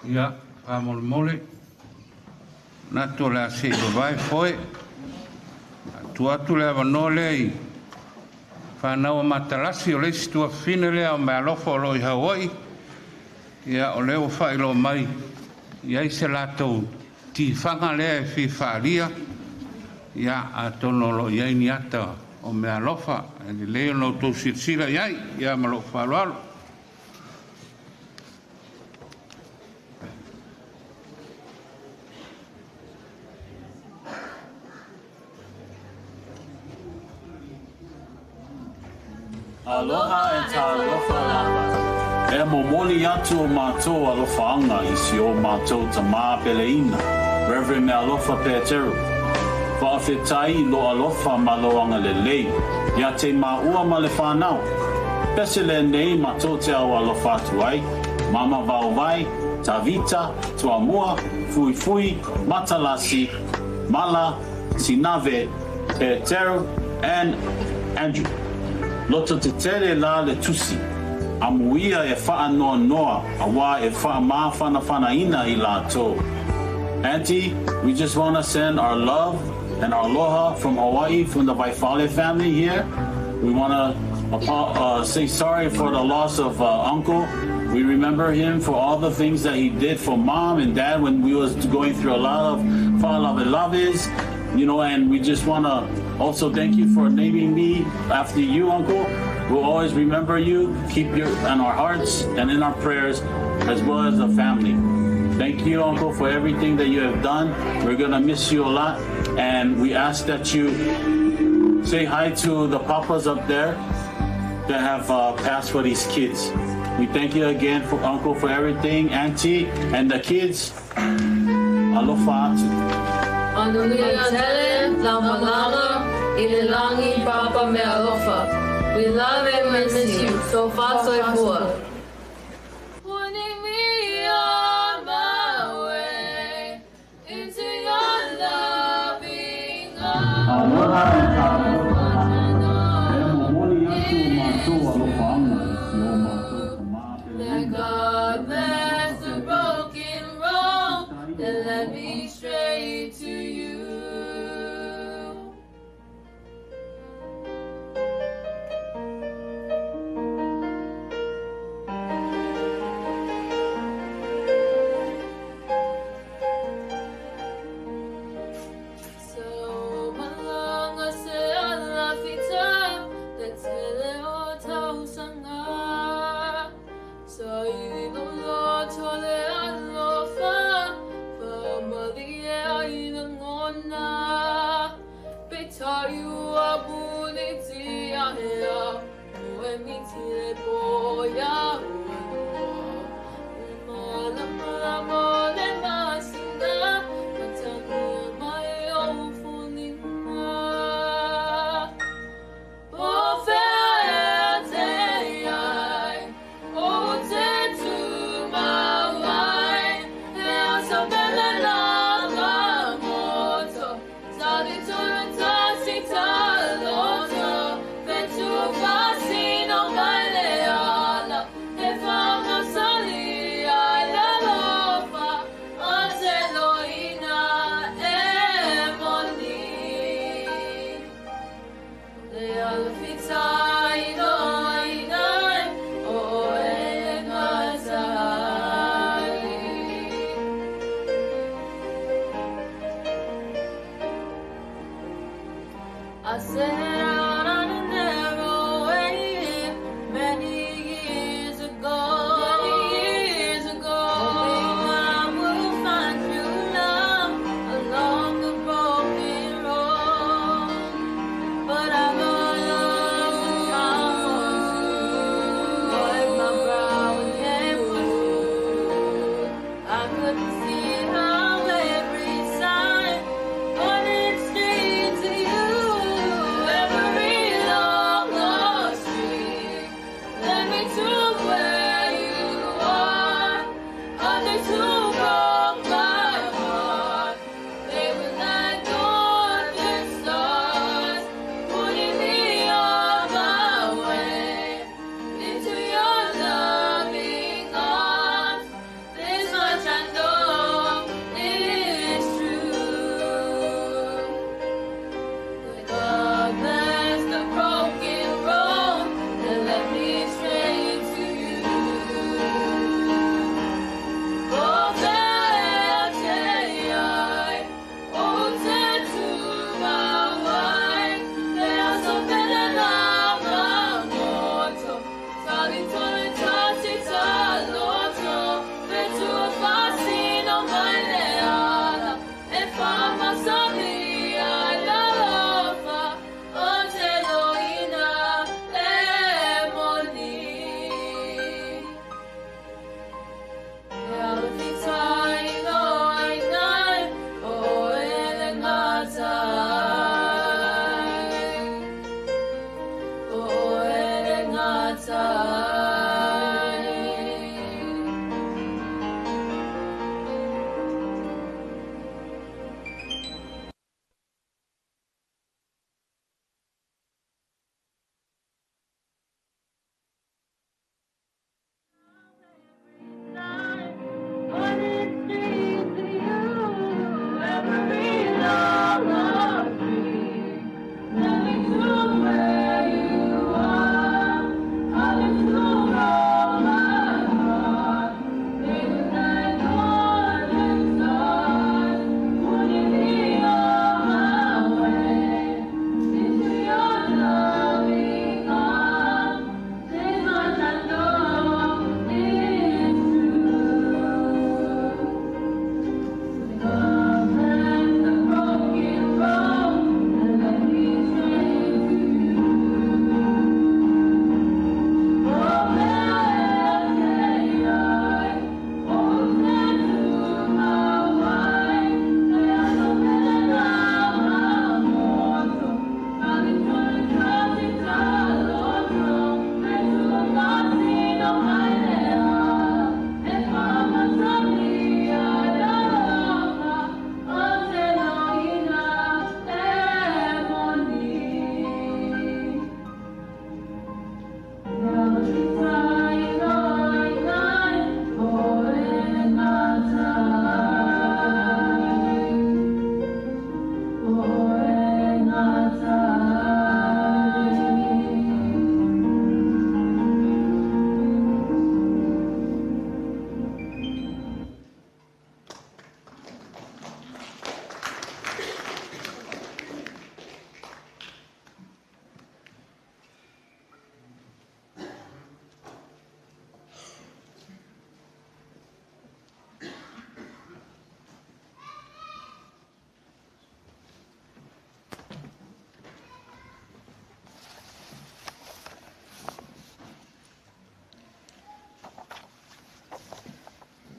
Ia, faamolemole. Manatu o le a se'i vavae foe. Tuu atu le avanoa lea i fanau a Matalasi, o le isi tuafafine lea o Mealofa o lo o i Hawaii. Ia, o lea ua faailoa mai i ai se latou tifaga lea e fia faaalia. Ia, atonu o lo o i ai ni ata o meaalofa e lelei ona outou silasila i ai. Ia, ma lou faaaloalo. Aloha and talofa lava. E momoli atu o mātou alofaanga i si o mātou tamā peleina, Reverend Mealofa Peteru. Faafetai i lo alofa ma lo agalelei, ia te maua ma le whānau. Pese le nei mātou te au alofa atu ai, Mama Vaovai, Tavita, Tuamua, Fui Fui, Matalasi, Mala, Sinave, Peteru, and Andrew. Loto te tere la le tusi. Amuia e wha noa a wā e wha mawhana ina i lātou. Auntie, we just want to send our love and our aloha from Hawaii, from the Vaifale family here. We want to say sorry for the loss of uncle. We remember him for all the things that he did for mom and dad when we was going through a lot of fa'alavelavs, you know, and we just want to also thank you for naming me after you, uncle. We'll always remember you, keep you in our hearts and in our prayers, as well as the family. Thank you, Uncle, for everything that you have done. We're going to miss you a lot, and we ask that you say hi to the papas up there that have passed for these kids. We thank you again, for Uncle, for everything, Auntie, and the kids. Alofa atu. Anuia tele, laumalanga, i le langi papa me alofa. We love and miss you. So fa soifua. Pointing me on my way into your loving Aloha and talofa. E momoli atu o mātou alofaanga i si o mātou tamā Let God bless the broken road that led me straight to you. So malanga se ala fita, le tele o tausanga. Sa ili lo lo le alofa, fa mali e ai na ngona. Pe tayu a puni ti a hea, mo e miti le po ia ua. Le mala mala mo le masina, matanu mai o fulima. O fea e te ai, o te tumawai, he asa pele la la moto, sa di tunu tasi taloto, fetu kasi no mai le ala, he whamasali ai le lofa, a te loina e moni. Le alafita i loina o e matai. I set out on a narrow way many years ago. Many years ago, hoping I would find true love along the broken road. But I lost a time or two, wiped my brow and came through. I couldn't see how every sign pointed straight to you. Every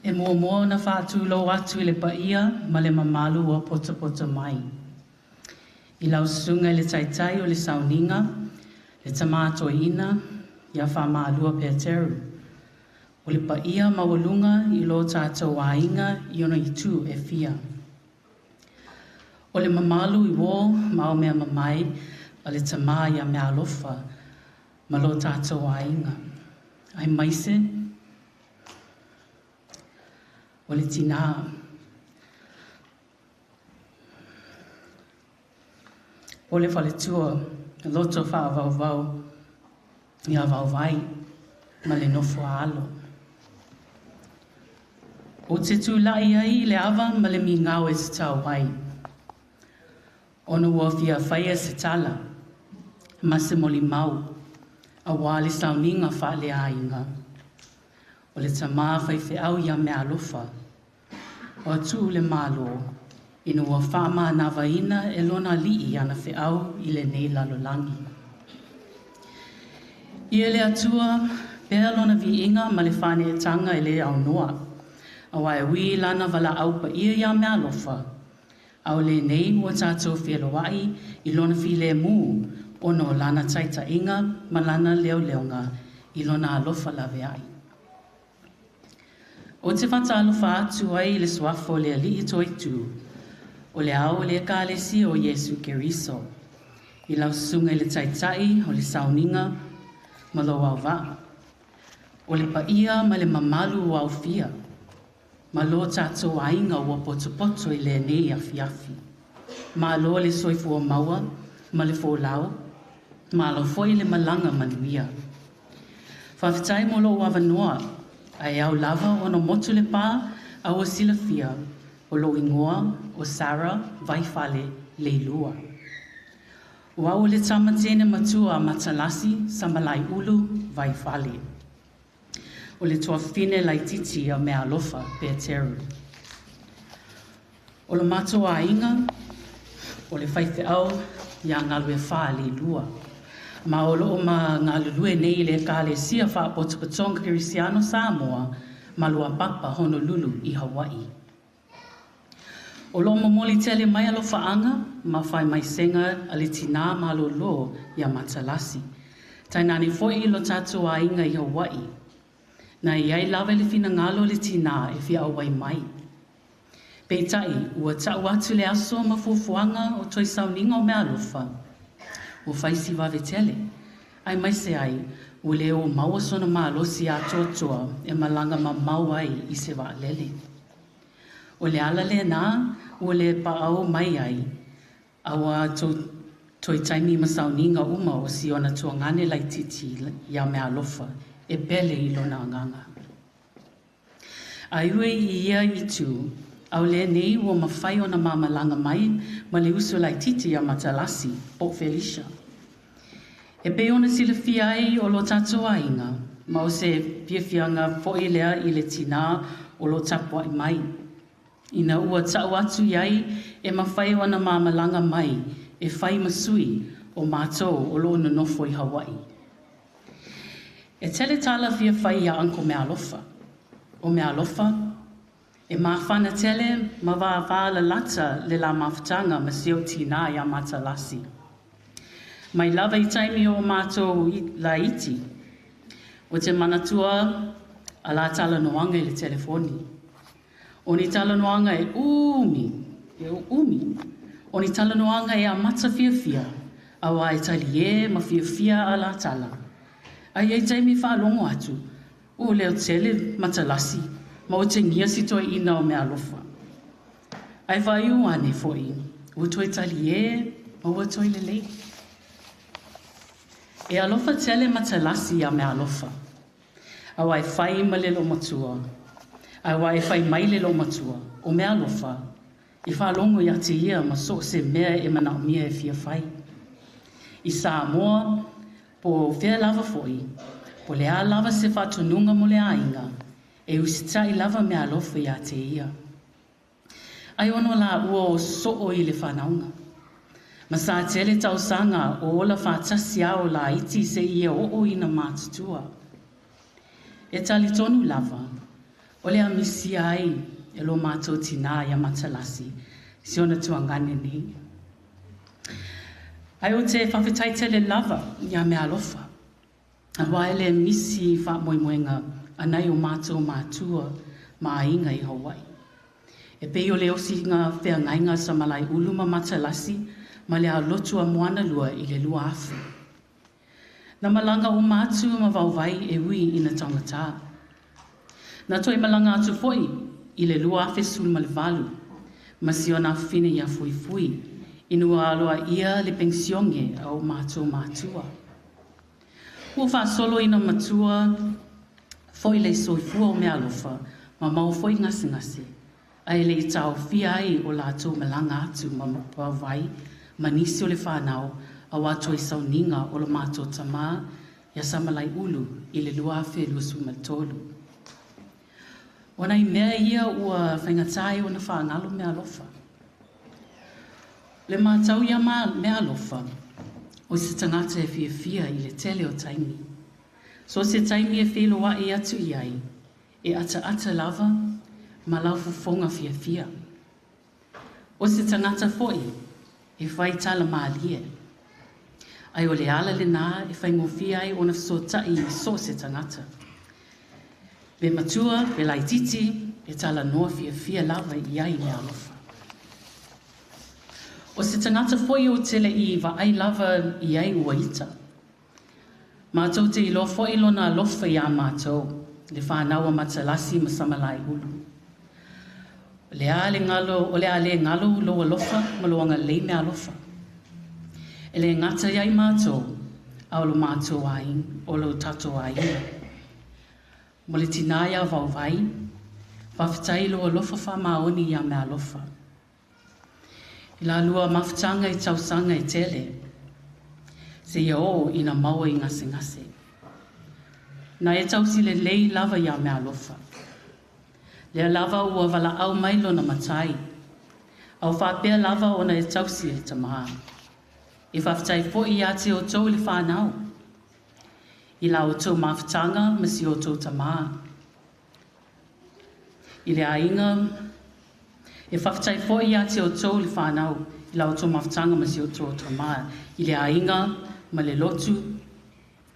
E muamua ona faatulou atu i le paia ma le mamalu ua potopoto mai. I lau susuga i le Taitai o le Sauniga, le Tama Toeaina ia Faamalua Peteru, o le paia maualuga i lo tatou aiga i ona itu e fia. O le mamalu i uō ma au mea mamae a le Tama ia Meaalofa ma lo tatou aiga, aemaise o le tinā. O le faletua loto faavauvau ia Vaovai ma le nofo a alo. Ou te tulai ai i le ava ma le migao e tatau ai, ona ua fia faia se tala ma se molimau auā le sauniga faaleaiga o le tamā faifeau ia Meaalofa o Atuu le Malo ina ua faamanavaina e lona alii ana feau i lenei lalolagi. Ia le Atua pea lona viiga ma le faaneetaga e lē aunoa, auā e ui i lana valaau paia iā Meaalofa, a o lenei ua tatou feloaʻi i lona filemu ona o lana taitaʻiga ma lana leoleoga i lona alofa laveai. Ou te faatalofa atu ai i le suafa o le Alii Toaitu, o le Ao o le Ekalesia o Iesu Keriso, i lau susuga i le Taitai o le Sauniga ma lou auvaa, o le paia ma le mamalu ua aofia ma lo tatou aiga ua potopoto i lenei afiafi. Malo le soifua maua ma le folau, malo foi le malaga manuia. Faafetai mo lou avanoa, ae ao lava ona motu le pā a ua silafia, o lou igoa o Sarah Vaifale Leilua. O au o le tama teine matua a Matalasi Samalaiulu Vaifale. O le tuafafine laitiiti a Meaalofa Peteru. O lo matou aiga, o le faifeau iā Galuefā Leilua, ma o loo ma galulue nei i le Ekalesia Faapotopotoga Kerisiano Samoa ma Luapapa, Honolulu i Hawaii. O lo o momoli tele mai alofaaga ma faamaisega a le tinā malōlō iā Matalasi. Tainane foʻi lo tatou aiga i Hawaii. Na i ai lava le finagalo o le tinā e fia auai mai. Peitai, ua ta'u atu le aso ma fuafuaga o toe sauniga o meaalofa, ua fai si vave tele, aemaise ai ua lē o maua sona malosi atoatoa e malaga mamao ai i se vaalele. O le ala lenā ua lē paau mai ai, auā toe taimi ma sauniga uma o si ona tuagane laitiiti iā Meaalofa e pele i lona agaga. Ae ui i ia itu, ʻaʻole anei ua mafai ona ma malaga mai ma le uso laitiiti iā Matalasi po o Felicia. E pei ona silafia ai o lo tatou aiga, ma o se fiafiaga foʻi lea i le tinā o lo o tapuaʻi mai. Ina ua ta'u atu i ai e mafai ona ma malaga mai e fai ma sui o matou o lo o nonofo i Hawaii. E tele tala fia fai iā Uncle Meaalofa. ʻO Meaalofa, e mafana tele ma vāvā lalata le la mafutaga ma si ou tinā iā Matalasi. Mai lava i taimi o matou laiti, ou te manatua a la talanoaga i le telefoni. O ni talanoaga e umi, e umi. O ni talanoaga e amata fiafia, auā e taliē ma fiafia a la tala. Ae i ai taimi e faalogo atu, ua leo tele Matalasi ma otegia si toeaina o Meaalofa. Ae faaiu ane foʻi, ua toe taliē ma ua toe lelei. E alofa tele Matalasi iā Meaalofa. Auā e fai ma le loomatua, auā e fai mai le loomatua, o Meaalofa, e faalogo iā te ia ma so o se mea e manaomia e fia fai. I Samoa, po o fea lava foʻi, po o le a lava se faatonuga mo le aiga, e usitaʻi lava Meaalofa iā te ia. Ai ona lāua o soo i le whanauga. Ma sa tele tausaga o ola faatasi ao laiti seia oo ina matutua. E talitonu lava, o le a misia ai e lo matou tinā iā Matalasi si ona tuagane nei. Ae ou te faafetai tele lava iā Meaalofa, auā e le misi faamoemoega a nai o matou matua ma aiga i Hawaii. E pei o le osiga feagaiga a Samalaeulu ma Matalasi ma le alotu a Moanalua i le 2000. Na malaga uma atu ma Vaovai e ui ina taugatā. Na toe malaga atu foʻi i le 2018 ma si ona afafine iā Fuifui ina ua aloaia le penisione a o matou matua. Ua faasolo ina matua foʻi le soifua o Meaalofa ma maua foʻi gasegase, ae le i taofia ai o latou malaga atu ma Vaovai ma nisi o le fanau auā toe sauniga o lo matou tamā iā Samalaeulu i le 2023. O nai mea ia ua faigatā ai ona faagalo Meaalofa. O le matau iā Meaalofa, o se tagata e fiafia i le tele o taimi. So o se taimi e feiloaʻi atu i ai, e ataata lava ma laufofoga fiafia. O se tagata foʻi e fai tala mālie. Ae o le ala lenā e faigofie ai ona fesootaʻi i so o se tagata. Pe matua, pe laitiiti, e talanoa fiafia lava i ai Meaalofa. O se tagata foʻi ou te leʻi vaai lava i ai ua ita. Matou te iloa foʻi lona alofa iā matou, le fanau a Matalasi ma Samalaeulu. O le a le galo, o le a lē galo lou alofa ma lou agalelei Meaalofa. E lē gata iā i matou, a o lo matou aiga, o lo tatou aiga. Mo le tinā iā Vaovai, faafetai i lou alofa faamaoni iā Meaalofa. I la lua mafutaga i tausaga e tele, seia oo ina maua i gasegase. Na e tausi lelei lava iā Meaalofa. Lea lava ua valaau mai lona matai, a o faapea lava ona e tausi e le tamā. E faafetai foʻi iā te outou le fanau, i la outou mafutaga ma si outou tamā. I le aiga, E faafetai foi ia te outou le fanau i la outou mafutaga ma si outou tamā i le aiga ma le lotu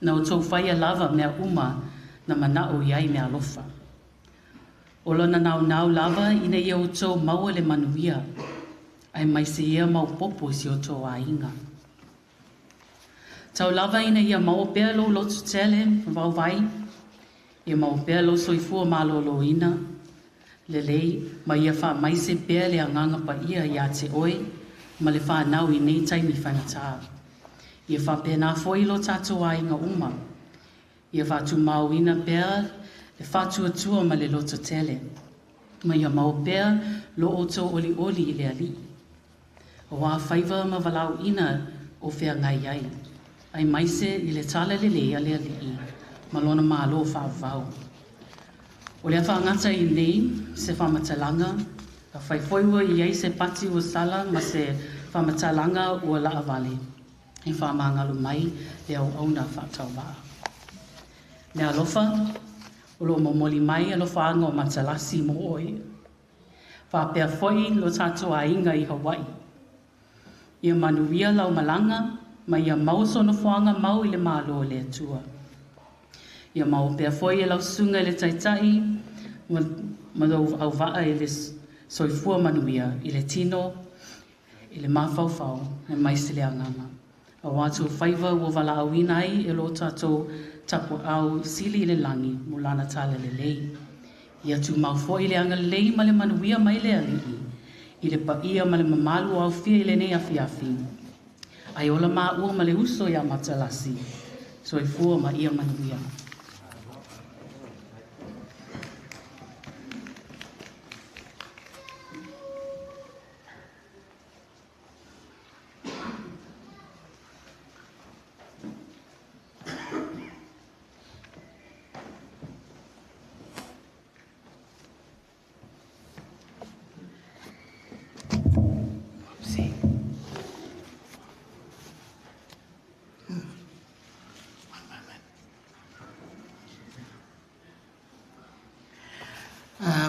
na outou faia lava mea uma na mana'o i ai meaalofa. O lona naunau lava ina ia outou maua le manuia, aemaise ia maopoopo i si outou aiga. Tau lava ina ia maua pea lou lototele ma vaivai, ia maua pea lou soifua malōlōina, lelei ma ia faamaise pea le agaga paia iā te oe ma le fanau i nei taimi faigata. Ia faapena foi lo tatou aiga uma. Ia faatumauina pea le faatuatua ma le lototele. Ma ia maua pea lo outou olioli i le Alii. Auā faiva ma valaauina o feagai ai, aemaise i le talalelei a le Alii ma lona Malo faavavau. O le a faagata i inei se faamatalaga, afai foi ua i ai se pati ua sala ma se faamatalaga ua laavale, e faamagalo mai le auauna faatauvaa. Meaalofa, o lo o momoli mai alofaaga o Matalasi mo oe. Faapea foi lo tatou aiga i Hawaii. Ia manuia lau malaga ma ia maua sou nofoaga mau i le Malo o le Atua. Ia maua pea foi e lau susuga i le Taitai ma, ma lou auvaa i le soifua manuia i le tino, i le mafaufau, aemaise le agaga. Auā outou faiva ua valaauina ai e lo tatou Tapuaau sili i le lagi mo lana talalelei. Ia tumau foi le agalelei ma le manuia mai le Alii i le paia ma le mamalu o aofia i lenei afiafi. Ae ola maua ma le uso iā Matalasi. Soifua ma ia manuia.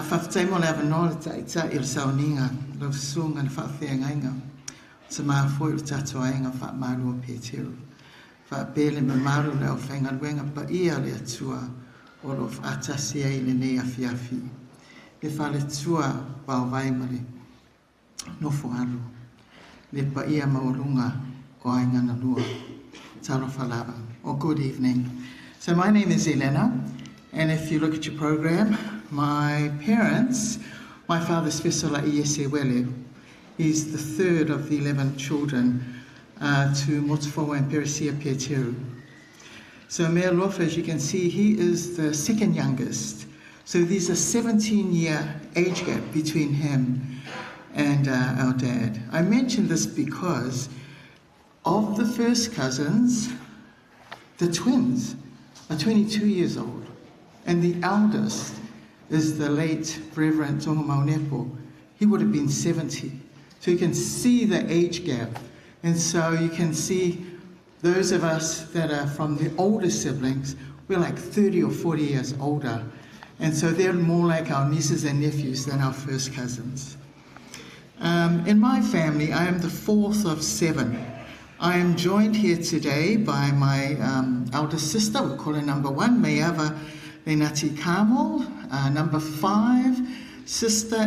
Faafetai mo le avanoa le ta'ita'i o le sauniga lau susuga le faafeagaiga tamā foi o le tatou aiga faamalu o Peteru faapea le mamalu o le aufaigaluega paia o le Atua o lo o faatasi ai i lenei afiafi le faletua vaovai ma le nofo alo le paia maualuga o aiga na lua. Talofa lava, or good evening. So my name is Elena, and if you look at your program, my parents, my father's Fesola Iese Wele. He's the third of the 11 children to Motufoua and Peresia Peteru. So Mealofa, as you can see, he is the second youngest. So there's a 17-year age gap between him and our dad. I mention this because of the first cousins, the twins are 22 years old, and the eldest is the late Reverend Tonga Nepo. He would have been 70. So you can see the age gap. And so you can see those of us that are from the older siblings, we're like 30 or 40 years older. And so they're more like our nieces and nephews than our first cousins. In my family, I am the fourth of seven. I am joined here today by my eldest sister, we call her number one, Mayava Lenati Carmel. Number five, sister,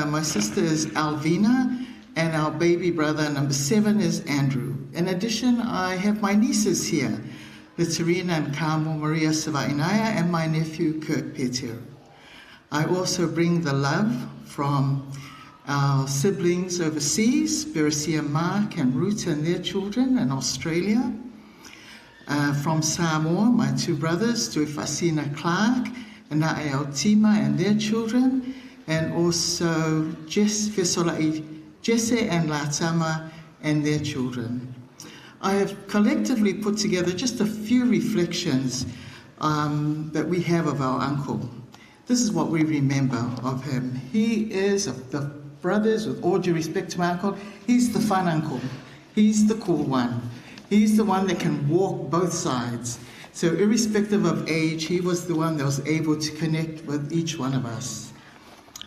my sister is Alvina, and our baby brother, number seven, is Andrew. In addition, I have my nieces here, Litorina and Carmel Maria Savainaya, and my nephew, Kurt Petero. I also bring the love from our siblings overseas, Beresia Mark and Ruta and their children in Australia. From Samoa, my two brothers, Tuifasina Clark and Na'e Tima and their children, and also Jess Fesola'i, Jesse and Latama and their children. I have collectively put together just a few reflections that we have of our uncle. This is what we remember of him. He is, of the brothers, with all due respect to my uncle, he's the fun uncle. He's the cool one. He's the one that can walk both sides. So irrespective of age, he was the one that was able to connect with each one of us.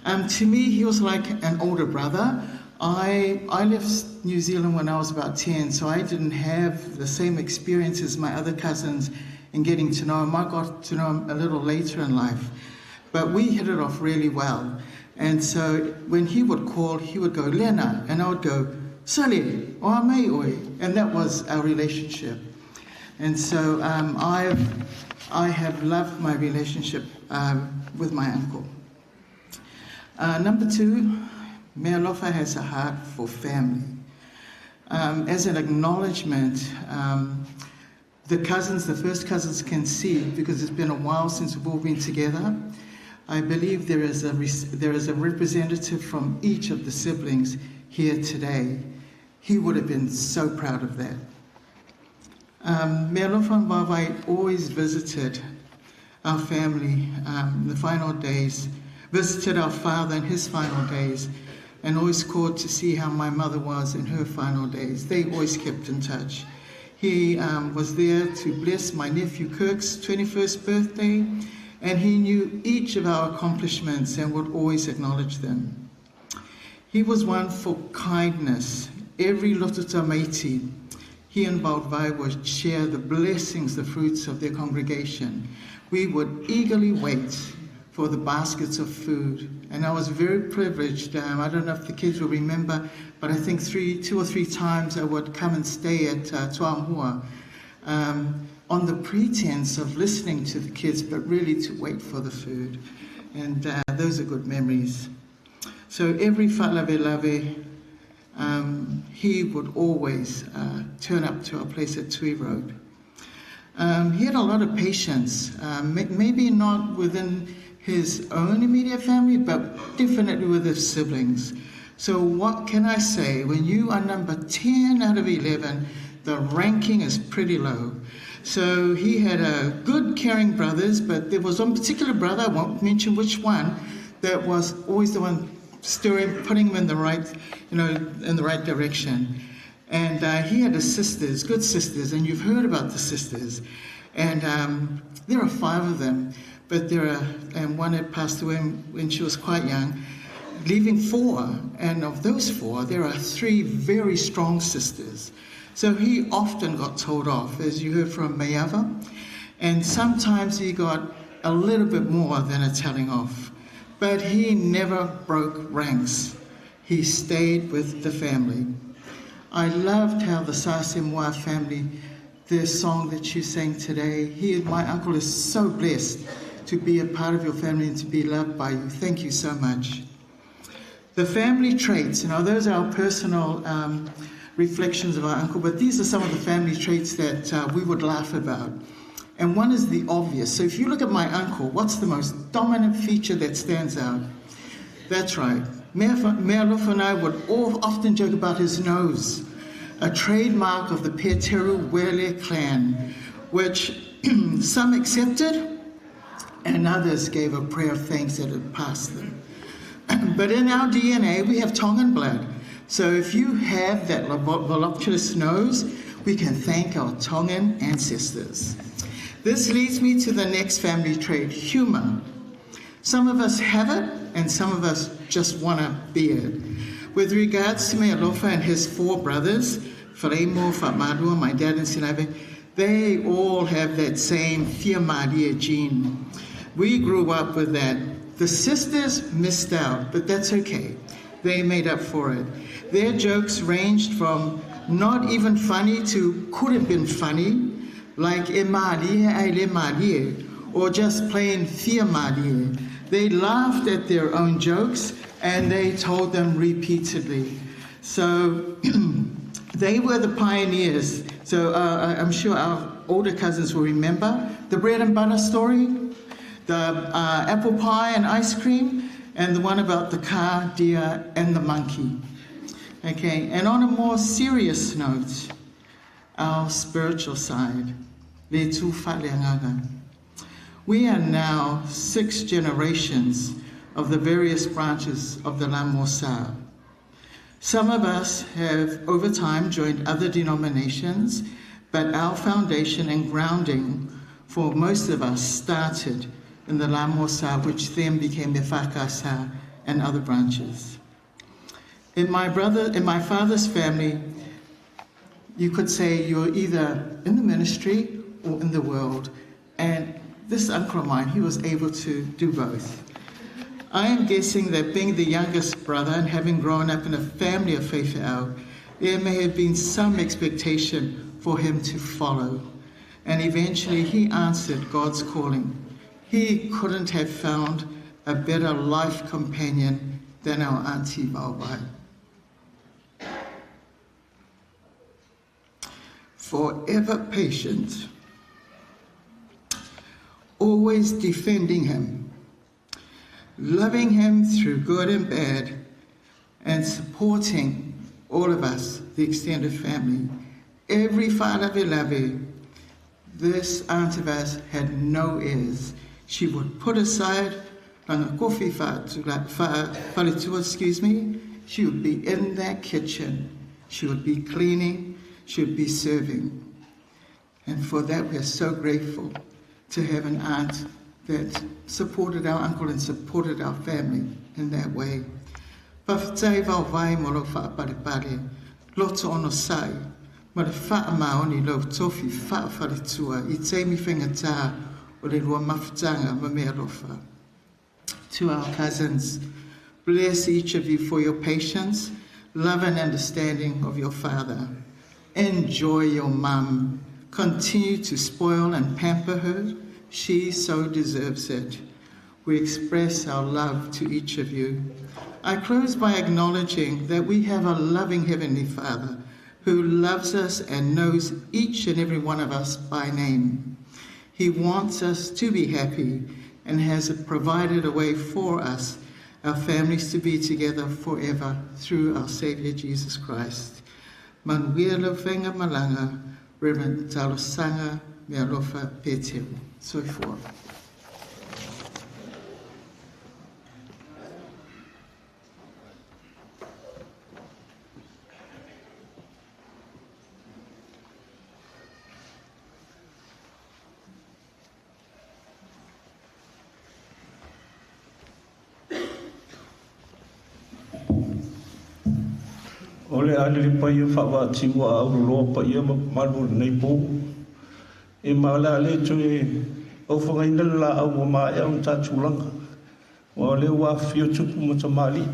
To me, he was like an older brother. I left New Zealand when I was about 10, so I didn't have the same experience as my other cousins in getting to know him. I got to know him a little later in life. But we hit it off really well. And so when he would call, he would go, Lena, and I would go, Sally, o mei oi. And that was our relationship. And so I have loved my relationship with my uncle. Number 2, Mealofa has a heart for family. As an acknowledgement, the cousins, the first cousins can see, because it's been a while since we've all been together. I believe there is a representative from each of the siblings here today. He would have been so proud of that. Mealofa and Vavai always visited our family in the final days, visited our father in his final days, and always called to see how my mother was in her final days. They always kept in touch. He was there to bless my nephew Kirk's 21st birthday, and he knew each of our accomplishments and would always acknowledge them. He was one for kindness. Every lotuta meiti, he and Vaovai would share the blessings, the fruits of their congregation. We would eagerly wait for the baskets of food. And I was very privileged. I don't know if the kids will remember, but I think 2 or 3 times I would come and stay at Tuamhua on the pretense of listening to the kids, but really to wait for the food. And those are good memories. So every fa'alavelave, he would always turn up to our place at Tui Road. He had a lot of patience, maybe not within his own immediate family, but definitely with his siblings. So what can I say? When you are number 10 out of 11, the ranking is pretty low. So he had a good, caring brothers, but there was one particular brother, I won't mention which one, that was always the one steering, putting him in the right, in the right direction. And he had his sisters, good sisters, and you've heard about the sisters. And there are 5 of them, but there are, and one had passed away when she was quite young, leaving 4. And of those 4, there are 3 very strong sisters. So he often got told off, as you heard from Mayava, and sometimes he got a little bit more than a telling off. But he never broke ranks. He stayed with the family. I loved how the Sasemua family, the song that you sang today, my uncle is so blessed to be a part of your family and to be loved by you. Thank you so much. The family traits, those are our personal reflections of our uncle, but these are some of the family traits that we would laugh about. And one is the obvious. So if you look at my uncle, what's the most dominant feature that stands out? That's right. Mealofa and I would all often joke about his nose, a trademark of the Peteru Wele clan, which some accepted and others gave a prayer of thanks that it passed them. But in our DNA, we have Tongan blood. So if you have that voluptuous nose, we can thank our Tongan ancestors. This leads me to the next family trait, humor. Some of us have it, and some of us just want to be it. With regards to Mealofa and his 4 brothers, Faremo, Fa'amalua, my dad, and Sinabe, they all have that same Fiamaria gene. We grew up with that. The sisters missed out, but that's okay. They made up for it. Their jokes ranged from not even funny to could have been funny, like Emalie, Aile Malie, or just plain Fiamalie. They laughed at their own jokes and they told them repeatedly. So they were the pioneers. So I'm sure our older cousins will remember the bread and butter story, the apple pie and ice cream, and the one about the car, deer, and the monkey. Okay, and on a more serious note, our spiritual side, le tū. We are now 6 generations of the various branches of the Lamosa. Some of us have, over time, joined other denominations, but our foundation and grounding for most of us started in the Lamosa, which then became the Fakasa and other branches. In my brother, in my father's family, you could say you're either in the ministry or in the world. And this uncle of mine, he was able to do both. I am guessing that being the youngest brother and having grown up in a family of faifeau, there may have been some expectation for him to follow. And eventually he answered God's calling. He couldn't have found a better life companion than our Auntie Vaovai. Forever patient, always defending him, loving him through good and bad, and supporting all of us, the extended family. Every fa'alavelave, this aunt of ours had no ears. She would put aside kofi fa'aletua, excuse me. She would be in that kitchen. She would be cleaning. She would be serving. And for that, we are so grateful to have an aunt that supported our uncle and supported our family in that way. Fa'afetai vaovai mo lou fa'apalepale, loto onosa'i, ma le fa'amaoni i lou tofi fa'afaletua i taimi faigata o le lua mafutaga ma Mealofa. To our cousins, bless each of you for your patience, love and understanding of your father. Enjoy your mum. Continue to spoil and pamper her. She so deserves it. We express our love to each of you. I close by acknowledging that we have a loving Heavenly Father who loves us and knows each and every one of us by name. He wants us to be happy and has provided a way for us, our families, to be together forever through our Saviour Jesus Christ. Manuia lau faigamalaga, Reverend Talosaga Mealofa Peteru. Soifua. O le a le paia fa'avaatimu a auloloa paia ma mamalu o lenei pō. E ma o le a le toe aufagaina le laau ua maea ona ta tulaga, aua o lea ua afifio tupu ma tamalii.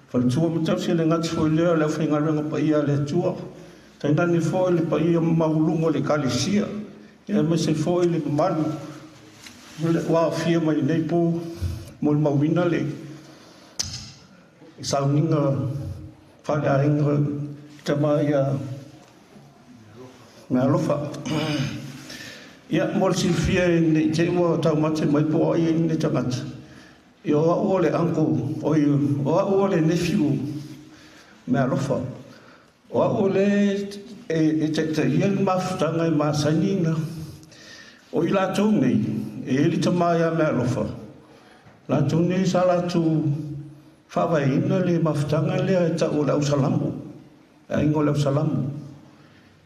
Faletua ma tausi e le gati foi lea o le aufaigaluega paia a le Atua, tainane foi le paia maualuga o le Ekalesia, aemaise foi le mamalu ua aofia mai lenei pō molimauina le sauniga faaleaiga i tama ia Mealofa. Ia, mo le silafia ne i te i ua taumate mai po o ai lenei tagata, ia o au o le uncle, oi, o au o le nephew Mealofa. O au o le e taitaia le mafutaga e masani na o i latou nei, e i ai le tama ia Mealofa, latou nei sa latou faavaeina le mafutaga lea e tau o le ausalamo, le aiga o le ausalamo.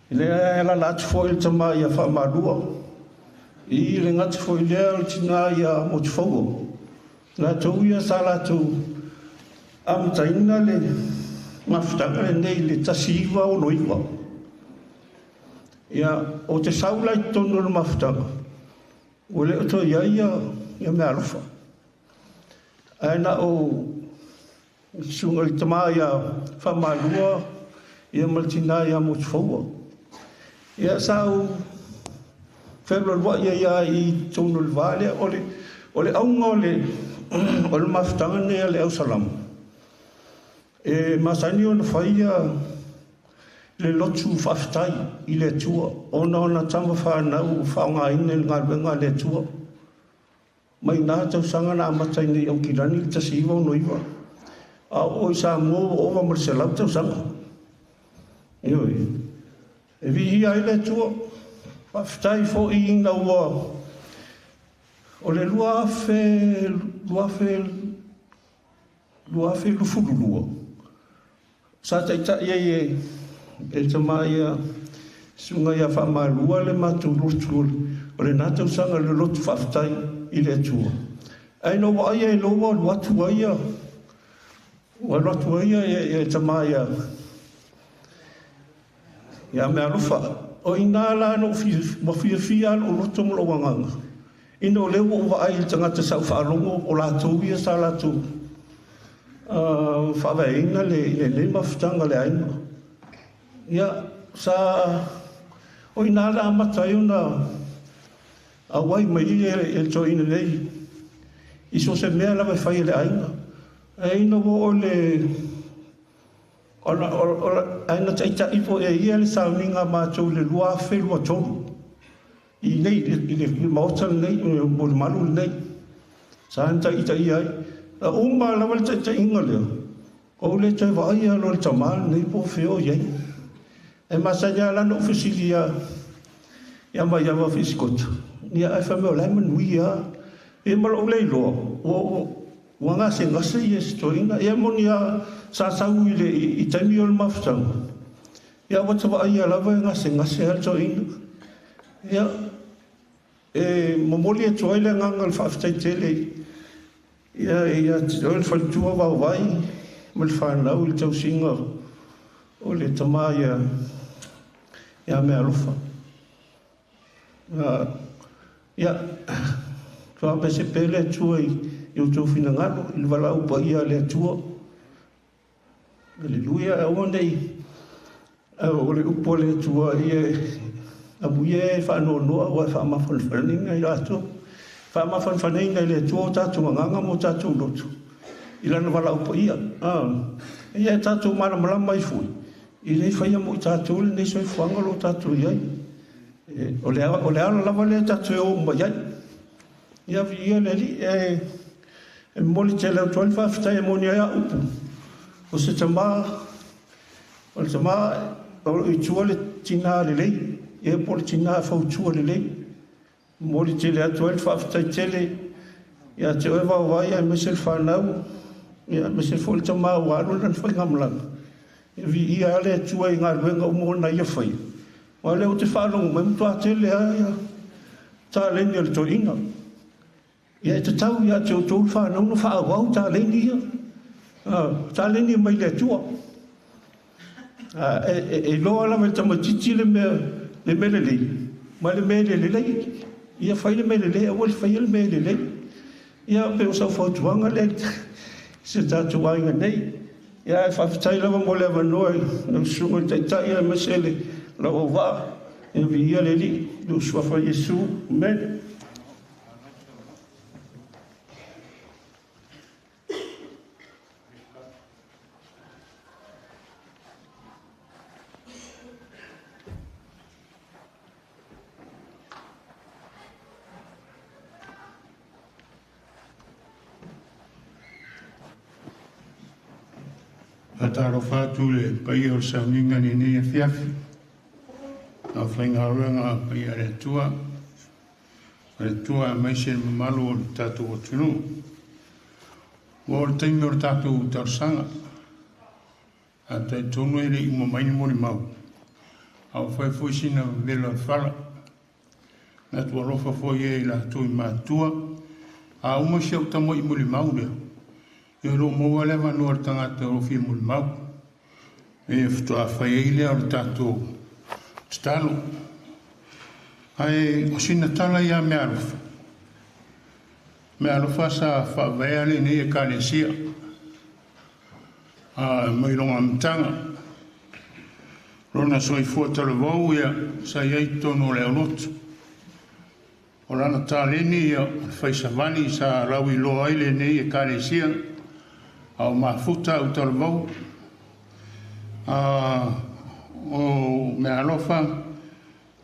E lea e alaala atu foi le tama ia Faamalua, i le gati foi lea o le tina ia Motufaua. Latou ia sa latou amataina le mafutaga lenei i le 1969. Ia, o te sau la i totonu o le mafutaga, ua le o toe i ai ia meaalofa. Ae na o susuga i le tama ia Faamalua ia ma le tina ia Motufaua. Ia, sa ou fealualuai ai lava i totonu o le va lea. O le, o le auga o le, o le mafutaga lenei a le au salamo, e masani ona fai ia le lotu faafetai i le Atua ona o na tama fanau ua faaaogaina i le galuega a le Atua. Mai na tausaga na amata ai nei i Aukilani i le 1969, a oo i Samoa ua ova ma le 100 tausaga. Ioe. E viia ai le Atua. Faafetai foi ina ua o le 2000, 2000, 2022, sa taitai ai e le tama ia Susuga ia Faamalua le matou lotu o lena tausaga, le lotu faafetai i le Atua. Ae na ou vaaia e lou alu atu ai ia, ua alu atu ai ia, ia, ia tamā ia, ia Mealofa. O i ina la na ou fia, ua fiafia lava lou loto ma lou agaga, ina o lea ua ou vaai i le tagata sa ou faalogo o latou ia sa latou faavaeina le, lenei mafutaga a le aiga. Ia, sa, o i ina na amata ai ona auai mai i le toeaina nei i so o se mea lava e fai e le aiga. Ae ina ua oo i le ae na taitai foi e ia le sauniga a matou i le 2023 i nei i le Maota lenei, mo le malu lenei, sa na taitaia ai. A uma lava le taitaiga lea, ua ou le toe vaaia loa le tamā lenei po o fea o i ai. E masani lava la ona ou fesili ia Maiava Fisikota, ia ae fai mai o la e manuia lava. Ia ma lou le iloa, ua gasegase ia si toeaina. Ia e moni lava sa sau i le i taimi o le mafutaga, ia ua ta vaaia lava e gasegase lava le toeaina. Ia, e momoli atu ai le agaga o le faafetai tele ia ia te oe le faletua Vaovai ma le fanau i le tausiga o le tama ia Mealofa. Ia, faapaese pea le Atua i outou finagalo i le valaau paia a le Atua. Aleluia, aua ne i, o le upu a le Atua, ia amuia e faanoanoa aua e faamafanafanaina i latou. Faamafanafanaina e le Atua o tatou agaga ma o tatou loto i lana valaau paia. Ia e tatou malamalama ai foi, e le faia mo i tatou lenei soifuaga o lo o tatou i ai. O le ala lava lea tatou e o uma i ai. Ia viia le Alii, e momoli tele atu ai le faafetai e moni ai a upu. O se tamā, o le tamā o lo o i tua le tinā lelei, ia po o le tinā fautua lelei. Momoli tele atu ai le faafetai tele ia te oe Vaovai aemaise le fanau, ia aemaise foi le tamā ua alu lana faigamalaga. Ia viia lava le Atua i galuega uma ona ia faia. Aua o lea ou te faalogo mai, matua tele lava ia taleni a le toeaina. Ia e tatau ia te outou le fanau ona faaauau taleni ia. Taleni mai le Atua. E iloa lava e le tamaitiiti le mea le mea lelei ma le mea e le lelei. Ia fai le mea lelei, aua le faia le mea e lelei. Ia pei o sau fautuaga lea i si o tatou aiga nei. Ia ae faafetai lava mo le avanoa i lau susuga i le Taitai aemaise le lau auvaa. Ia viia le Alii i lou suafa Iesu. Amene. Faatalofa atu i le paia o le sauniga i lenei afiafi. Aufaigaluega a paia a le Atua, o le Atua aemaise le mamalu o le tatou atunuu. Ua oo le taimi o le tatou talosaga. A talitonu e le i uma mai ni molimau, a ua fai foi sina vevela o le fala. Manatu alofa foi e i latou i matutua. A uma si au tama'i molimau lea, ia o lo o maua le avanoa o le tagata o lo o fia molimau. E faatoa fai ai lea o le tatou tatalo. Ae o sina tala ia Mealofa. Mealofa sa faavaea lenei Ekalesia mai lona amataga. Lona soifua talavou ia sa i ai i totonu o le aulotu. O lana taleni ia o le fai savali sa lauiloa ai lenei Ekalesia a o mafuta au talavou. A o Mealofa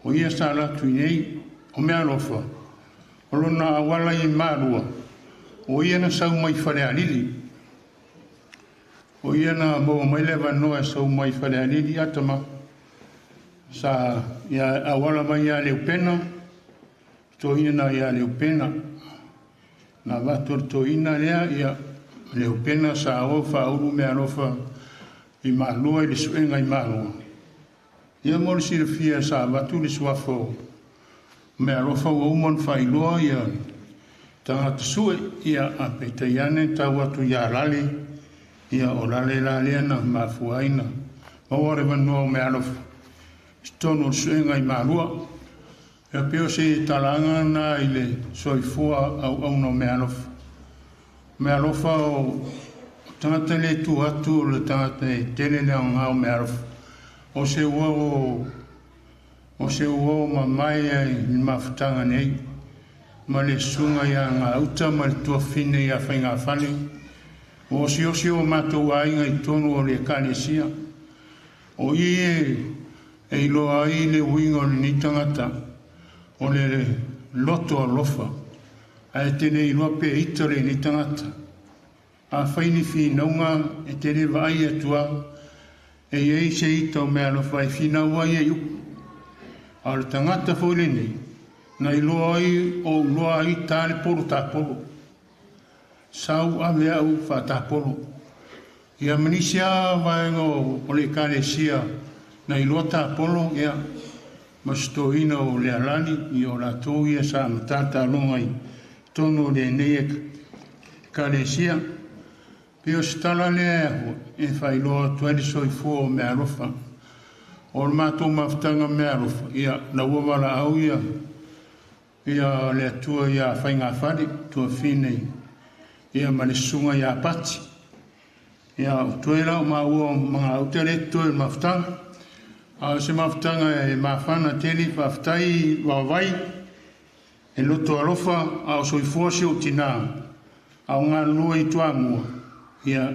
o ia sa alu atu i nei, o Mealofa, o lona auala i Malua, o ia na sau mai Falealili. O ia na maua mai le avanoa e sau mai Falealili Atama, sa ia auala mai ia Leupena, toeaina na ia Leupena. Na avatu e le toeaina lea ia Leupena sa o faaulu Mealofa i Malua i le suega i Malua. Ia mo le silafia sa avatu le suafa o Mealofa ua uma ona faailoa ia tagata sue, ia, a peitai ane tau atu iā Lale, ia, o Lale la lea na mafua ai na maua le avanoa o meaalofa i totonu o le suega i Malua. Ia pei o se talaaga lena i le soifua auauna o meaalofa. O meaalofa o tagata le tu atu o le tagata e tele le aoga o meaalofa. O se uo o se uo mamae ai i le mafutaga nei ma le susuga iā Gauta ma le tuafafine iā Faigafale, ua osiosi o matou aiga i totonu o le Ekalesia. O i e iloa ai le uiga o lenei tagata, o le loto alofa, ae te le iloa pe ita lenei tagata. Afai ni finauga e te le vaai atu lava, e i ai se ita o meaalofa e finau ai e upu. A o le tagata foi lenei, na iloa ai o ou loa ai ta le polo tapolo. Sau ave au faatapolo. Ia ma nisi lava vaega o le Ekalesia na iloa tapolo, ia, ma se toeaina o Lealani, ia o latou ia sa matata loga i totonu o lenei Ekalesia. Pei o se tala lea e faailoa atu ai le soifua o meaalofa. O le matou mafutaga meaalofa, ia, na ua valaau ia ia le Atua iā Faigafale, tuafafine ia ma le susuga iā Pati. Ia, o toe la o maua ma Gauta lea e totoe o le mafutaga. A o se mafutaga e mafana tele, faafetai vaovai, e loto alofa a o soifua si ou tinā, a o galulue i Toamua, ia,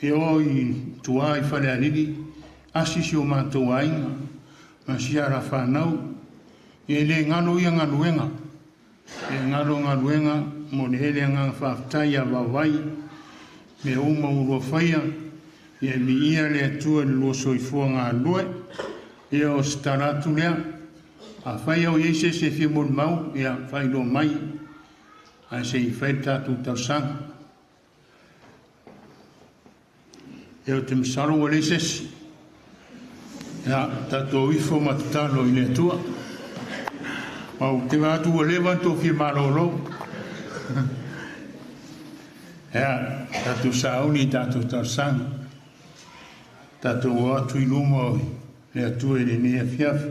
e o i tua i Falealili, asi si o matou aiga, ma si alafanau, ia e le galo ia galuega, e galo galuega mo le ele agaga faafetai iā Vaovai, mea uma ua lua faia, ia e viia le Atua i le lua soifua galulue. Ia o se tala atu lea. Afai o i ai se isi e fia molimau, ia faailoa mai, ae se i fai le tatou talosaga. Ia ou te masalo ua leai se isi. Ia, tatou ifo ma tatalo i le Atua. Ma ou te vaai atu ua leva ona tou fia malolo. Ia, tatou sauni i tatou talosaga. Tatou o atu i luma o le Atua i lenei afiafi.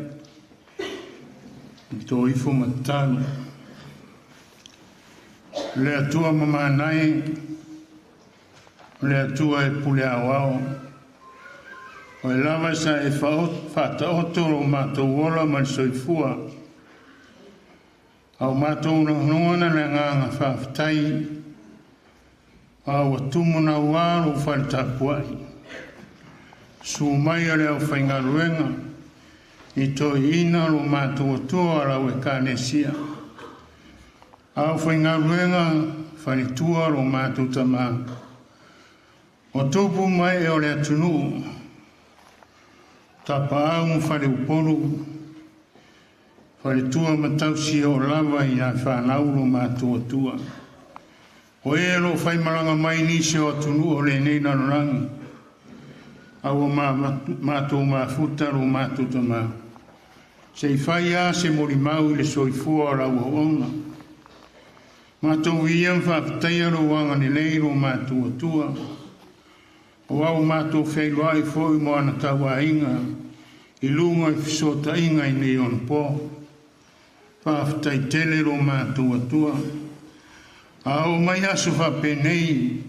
I tō ifo ma tatalo. Le Atua mamānai, o le Atua e pule aoao, o e lava sa e faataoto lo matou ola ma le soifua. A o matou lagolagona le agaga faafetai, a ua tumu nauā lou fale tapuai. Susu mai o le aufaigaluega i toeaiina lo matou Atua lau Ekalesia. Aufaigaluega faletua lo matou Tamā. O tupu ma ee o le atunuu, tapaau ma faleupolu, faletua ma tausi oo lava i a fanau lo matou Atua. O e o loo faimalaga mai nisi o atunuu o lenei lalolagi, a ua matou mafuta lo matou Tamā. Se i fai a se molimau i le soifua o lau auauna. Matou viia ma faafetaia lou agalelei lo matou Atua. O au matou feiloai foi mo ana tauaiga i luga i fesootaiga i nei onapo. Faafetai tele lo matou Atua. A oo mai aso faapenei,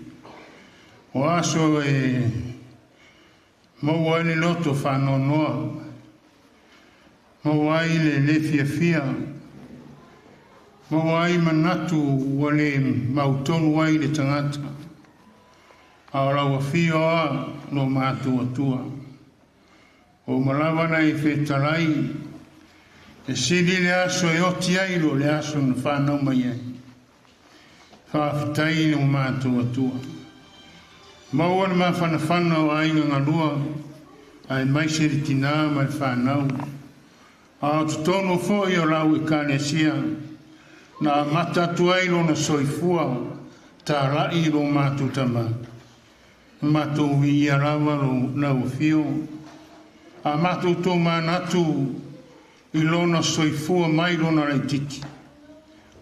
o aso e maua ai le loto faanoanoa, maua ai le le fiafia, maua ai manatu ua le mautonu ai le tagata. A o lau afio a lo matou Atua. O uma lava na e fetalai, e sili le aso e oti ai lo le aso na whanau mai ai. Faafetai lo matou Atua. Maua le mafanafana o aiga galua, aemaise le tinā ma le fanau. A o totonu foi o lau Ekalesia, na amata atu ai lona soifua talai lo matou Tamā. Matou viia lava lo lau afio. A matou tomanatu i lona soifua mai lona laitiiti.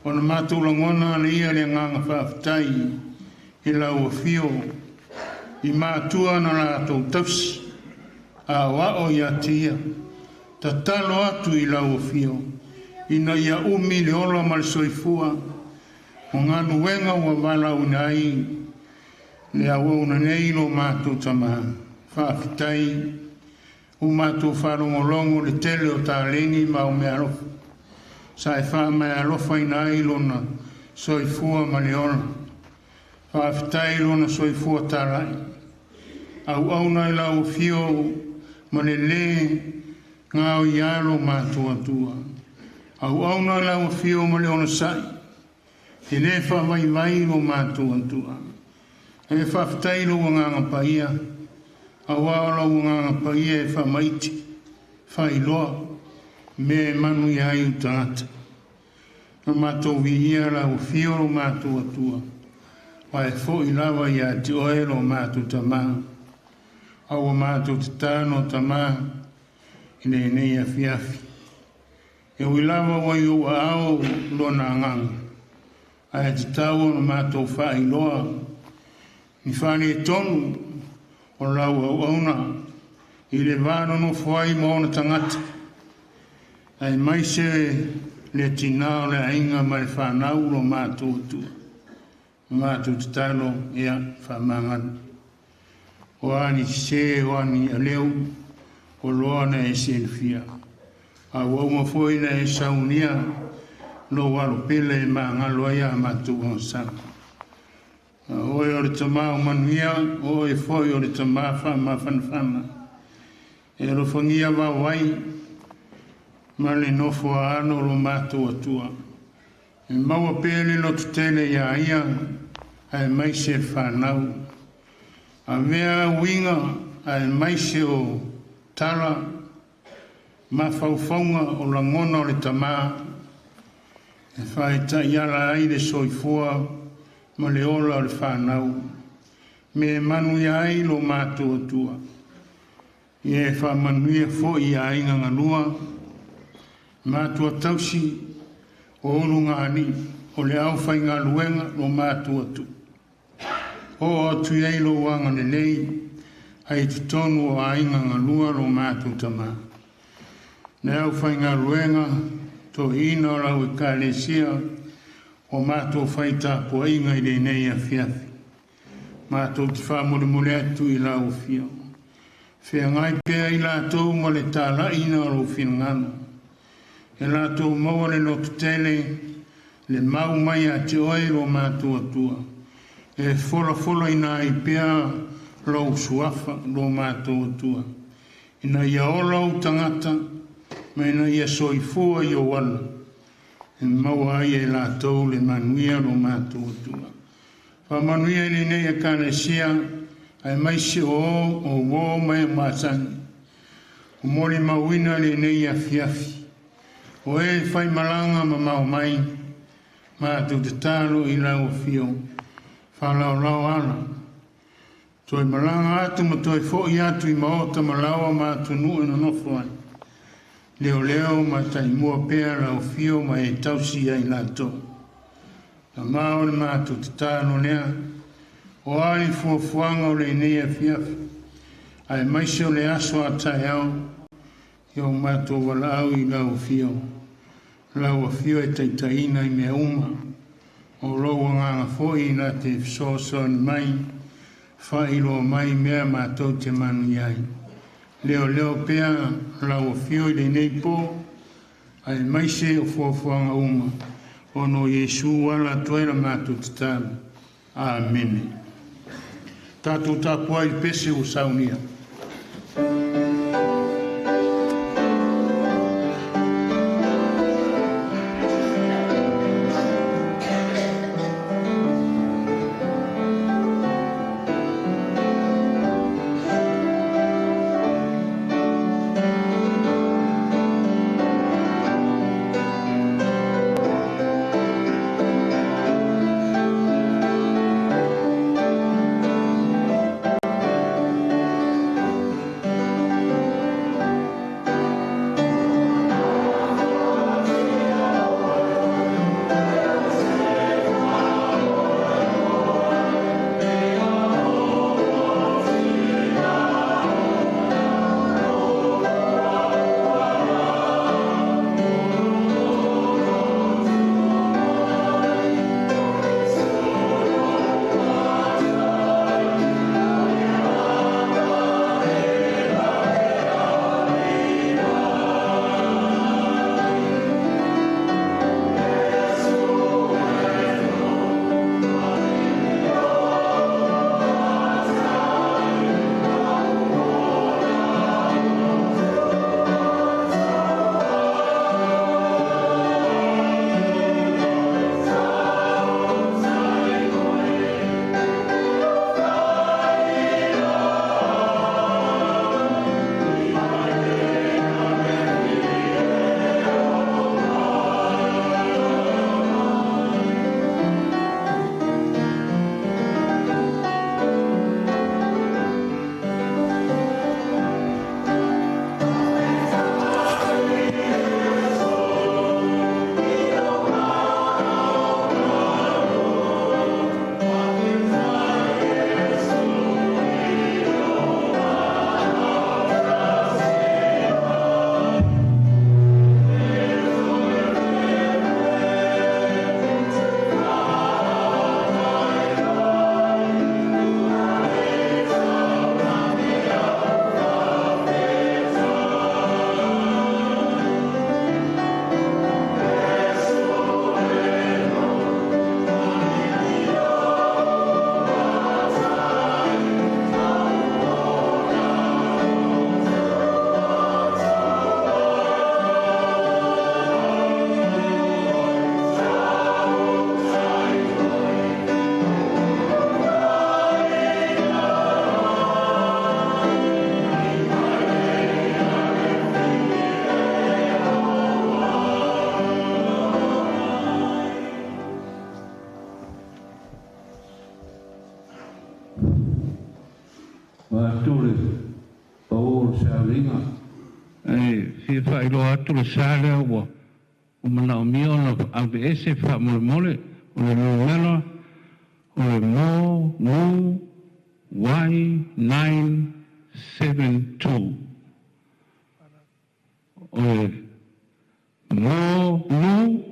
Ona matou lagona lea le agaga faafetai i lau afio i matua na latou tausi aoao ia te ia. Tatalo atu i lau afio ina ia umi le ola ma le soifua o galuega ua valaauina ai le auauna nei lo matou tamā. Faafetai ua matou faalogologo le tele o taleni ma o meaalofa sa e faamaealofaina ai lona soifua ma le ola. Faafetai lona soifua talai auauna i lau afio ma le lē gaoia lo matou Atua. Auauna i lau afio ma le onosai e lē faavaivai lo matou Atua. E faafetai lou agaga paia, auā o lau agaga paia e faamaiti faailoa mea e manuia ai u tagata. Na matou viia lau afio lo matou Atua, ae fo'i lava iā te oe lo matou Tamā. A ua matou tatalo Tamā i lenei afiafi. E ui lava ua i ou aao lona agaga, ae tatau ona matou faailoa ni faaletonu o lau auauna i le va nonofo ai ma ona tagata, aemaise le tinā o le aiga ma le fanau lo matou Atua. Matou tatalo ia faamagalo. O a ni sesē, o a ni aleu, o loa na e silafia. A ua uma foi na e saunia lou alo pele e magalo ai a matou agasala. O oe o le Tamā o manuia, o oe foi o le Tamā faamafanafana. E alofagia vaovai ma le nofo a alo o lo matou Atua. E maua pea le lototele iā ia aemaise le fanau. Avea uiga aemaise o tala mafaufauga o lagona o le tamā e faitaiala ai le soifua ma le ola o le fanau. Me e manuia ai lo matou Atua. Ia e faamanuia foi i aiga galua, matua tausi o ulugalii o le aufaigaluega lo matou Atua. Oo atu i ai lou agalelei ai totonu o aiga galua lo matou Tamā. Le aufaigaluega toeaina o lau Ekalesia o matou fai tapuaiga i lenei afiafi. Matou te faamolemole atu i lau afio. Feagai pea i latou ma le talaiina o lou finagalo. E latou maua le lototele, le mau mai ia te oe lo matou Atua. E folafolaina ai pea lou suafa lo matou Atua. Ina ia ola ou tagata ma ina ia soifua i ou ala. E maua ai e latou le manuia lo matou Atua. Faamanuia i lenei Ekalesia aemaise o o uō ma e masani. O molimauina lenei afiafi. O e faimalaga mamao mai, matou tatalo i lau afio. Faalaolao ala. Toe malaga atu ma toe fo'i atu i maota ma laoa ma atunuu e nonofo ai. Leoleo ma taimua pea lau afio ma e tausi ai latou. Tamā o le matou tatalo lea, o a ni fuafuaga o lenei afiafi, aemaise o le aso a taeao, ia o matou valaau i lau afio. Lau afio e taitaiina i mea uma. O lou agaga foi na te fesoasoani mai, faailoa mai mea matou te manuia ai. Leoleo pea lau afio i lenei pō, aemaise o fuafuaga uma, ona o Iesu ala atu ai la matou tatalo. Amene. Tatou tapuai i le pese ua saunia. fia faailoa atu le sa lea ua manaomia ona aveese faamolemole o le numera o le mo nu Y972. O le mo nu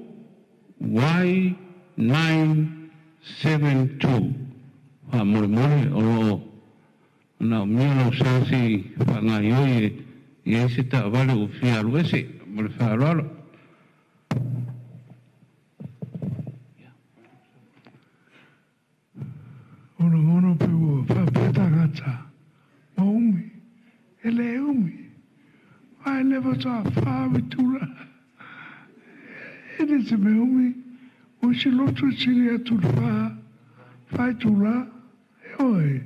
Y972. Faamolemole o loo manaomia lau sa seʻi faagaoioi e i ai se taavale ua fia alu ese ma le faaaloalo. O lagona pe ua faapea tagata, ua umi, e lē umi, ae le faatoa 4 itula. E le se mea umi, o isi lotu e sili atu le 4 itula, ioe,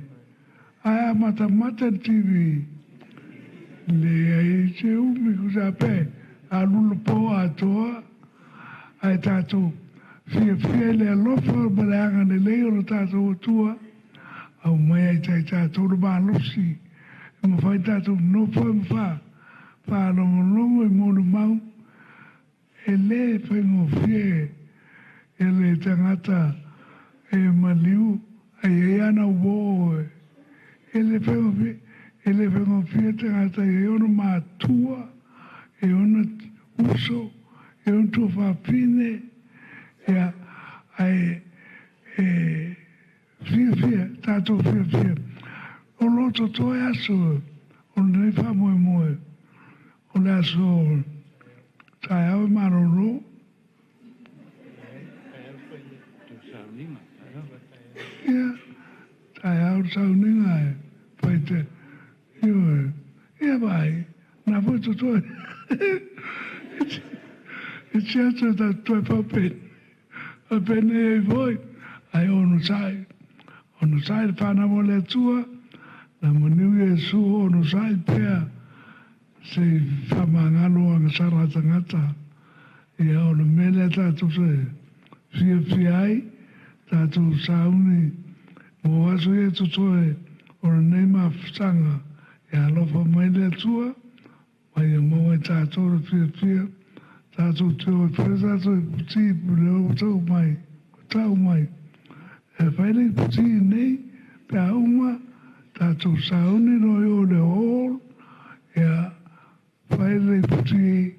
ae a matamata le TV, leai se umi tusa pe alu le po atoa, ae tatou fiafia i le alofa ma le agalelei o le tatou Atua, aumai ai tai tatou le malosi e mafai tatou nofo e ma faalogologo i molimau. E lē faigofie e le tagata e maliu ai ai ana uō e le faigofie e le faigofie tagata e ona matua e ona uso e ona tuafafine ia ae e fiafia tatou fiafia o lo totoe aso o lenei faamoemoe o le aso taeao e malolo ia taeao le sauniga e faite ioe ia vai na foi totoe e te atu e tatou toe faapene faapene ai foi ae onosai le fanau o le Atua na maniu Iesu onosai pea seʻi faamagalo agasala tagata ia o le mea lea tatou se fiafia ai tatou sauni mo aso ia totoe o lenei mafutaga ia alofa mai le Atua ma ia maua i tatou le fiafia tatou te o e fai tatou iputi le o tau mai tau mai e fai le iputi nei pe a uma tatou sauni loa i o le hall ia fai le iputi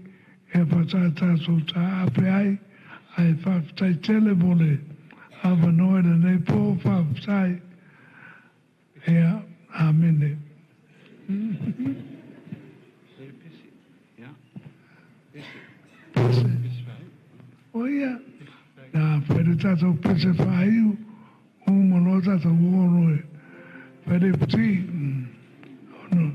e faatoa tatou taape ai ae faafetai tele mo le avanoa i lenei po faafetai ia amene. Pese. O ia, na fai le tatou pese faaiu, uma loa tatou o loa e fai le iputi. Ono.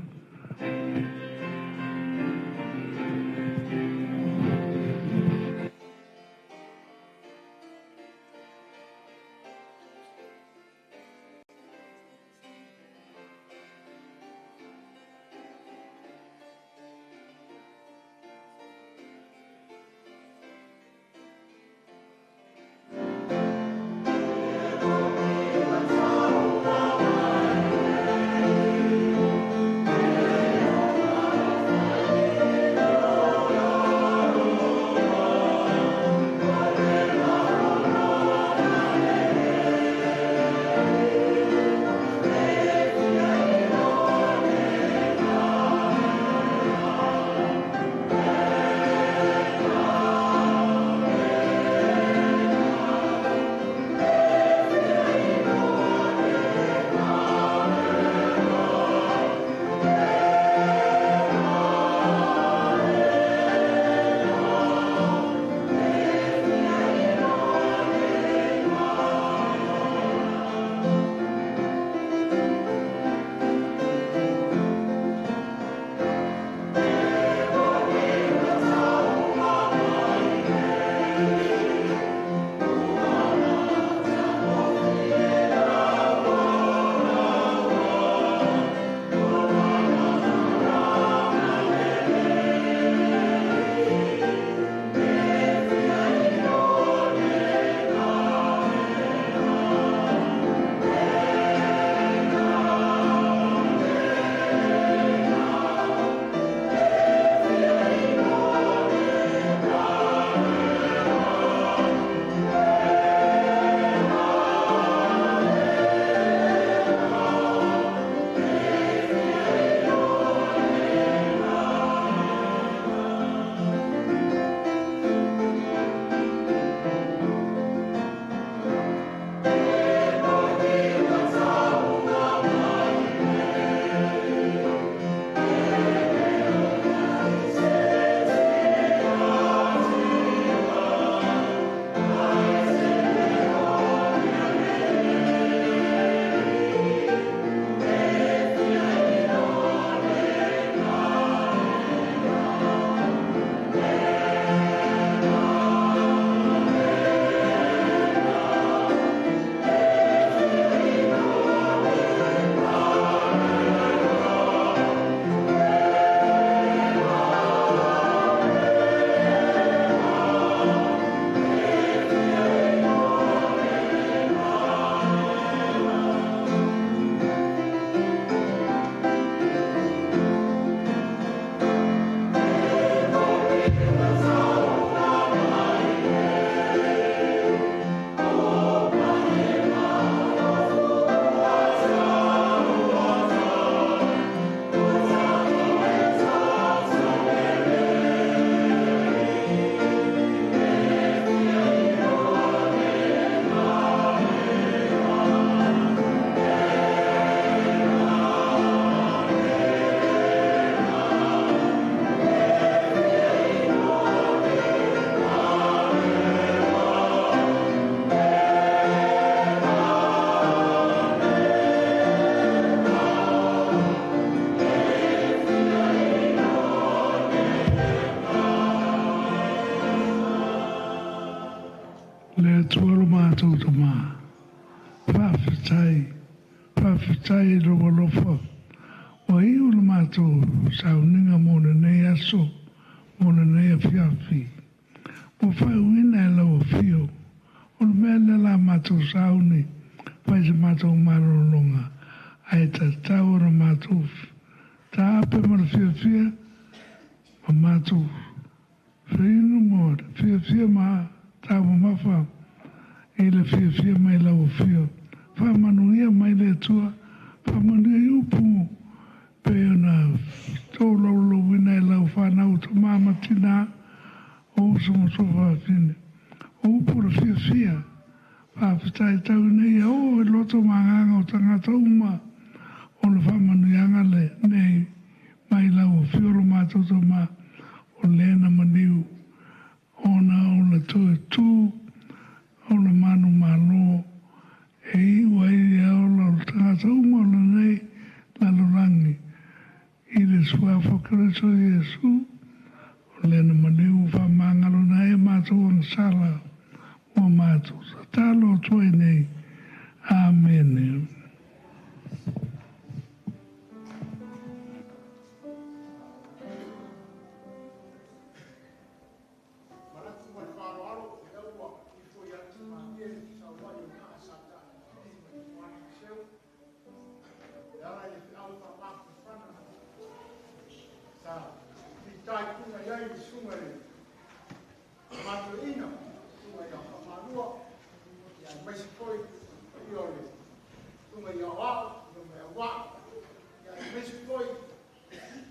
mātou tamā. Faafetai, faafetai i lou alofa ua iu le matou sauniga mo lenei aso, mo lenei afiafi. Ua faaiuina e lau afio, o le mea lea la matou sauni fai se matou malologa, ae tatau ona matou taape ma le fiafia ma matou feinu mo le fiafia ma taumamafa i le fiafia mai lau afio. Faamanuia mai le Atua, faamanuia i upu pei ona tolaulauina e lau fanau tama ma tina o uso ma tuafafine. O upu o le fiafia, faafetai tau ina ia oo i loto ma agaga o tagata uma o le faamanuiaga lenei mai lau afio lo matou tama o lena maliu ona o le toe tu o le manumalo e iu ai le ola o le tagata uma o lenei lalolagi i le Suafa o Keriso Iesu, o lena maliu ua faamagaloina ai a matou agasala ua matou tatalo atu ai nei. Amene. Manatu ma le faaaloalo o lea ua ifo i atimalie le fesauai o le gaa sa taatili mai le Foaniseu e ala i le feau faamafanafana sa fitaituga i ai le susuga i le Matuaina, susuga ia Faamalua, ia aemaise foi le paia o le susuga ia Aoao, ia ma Auvaa, ia aemaise foi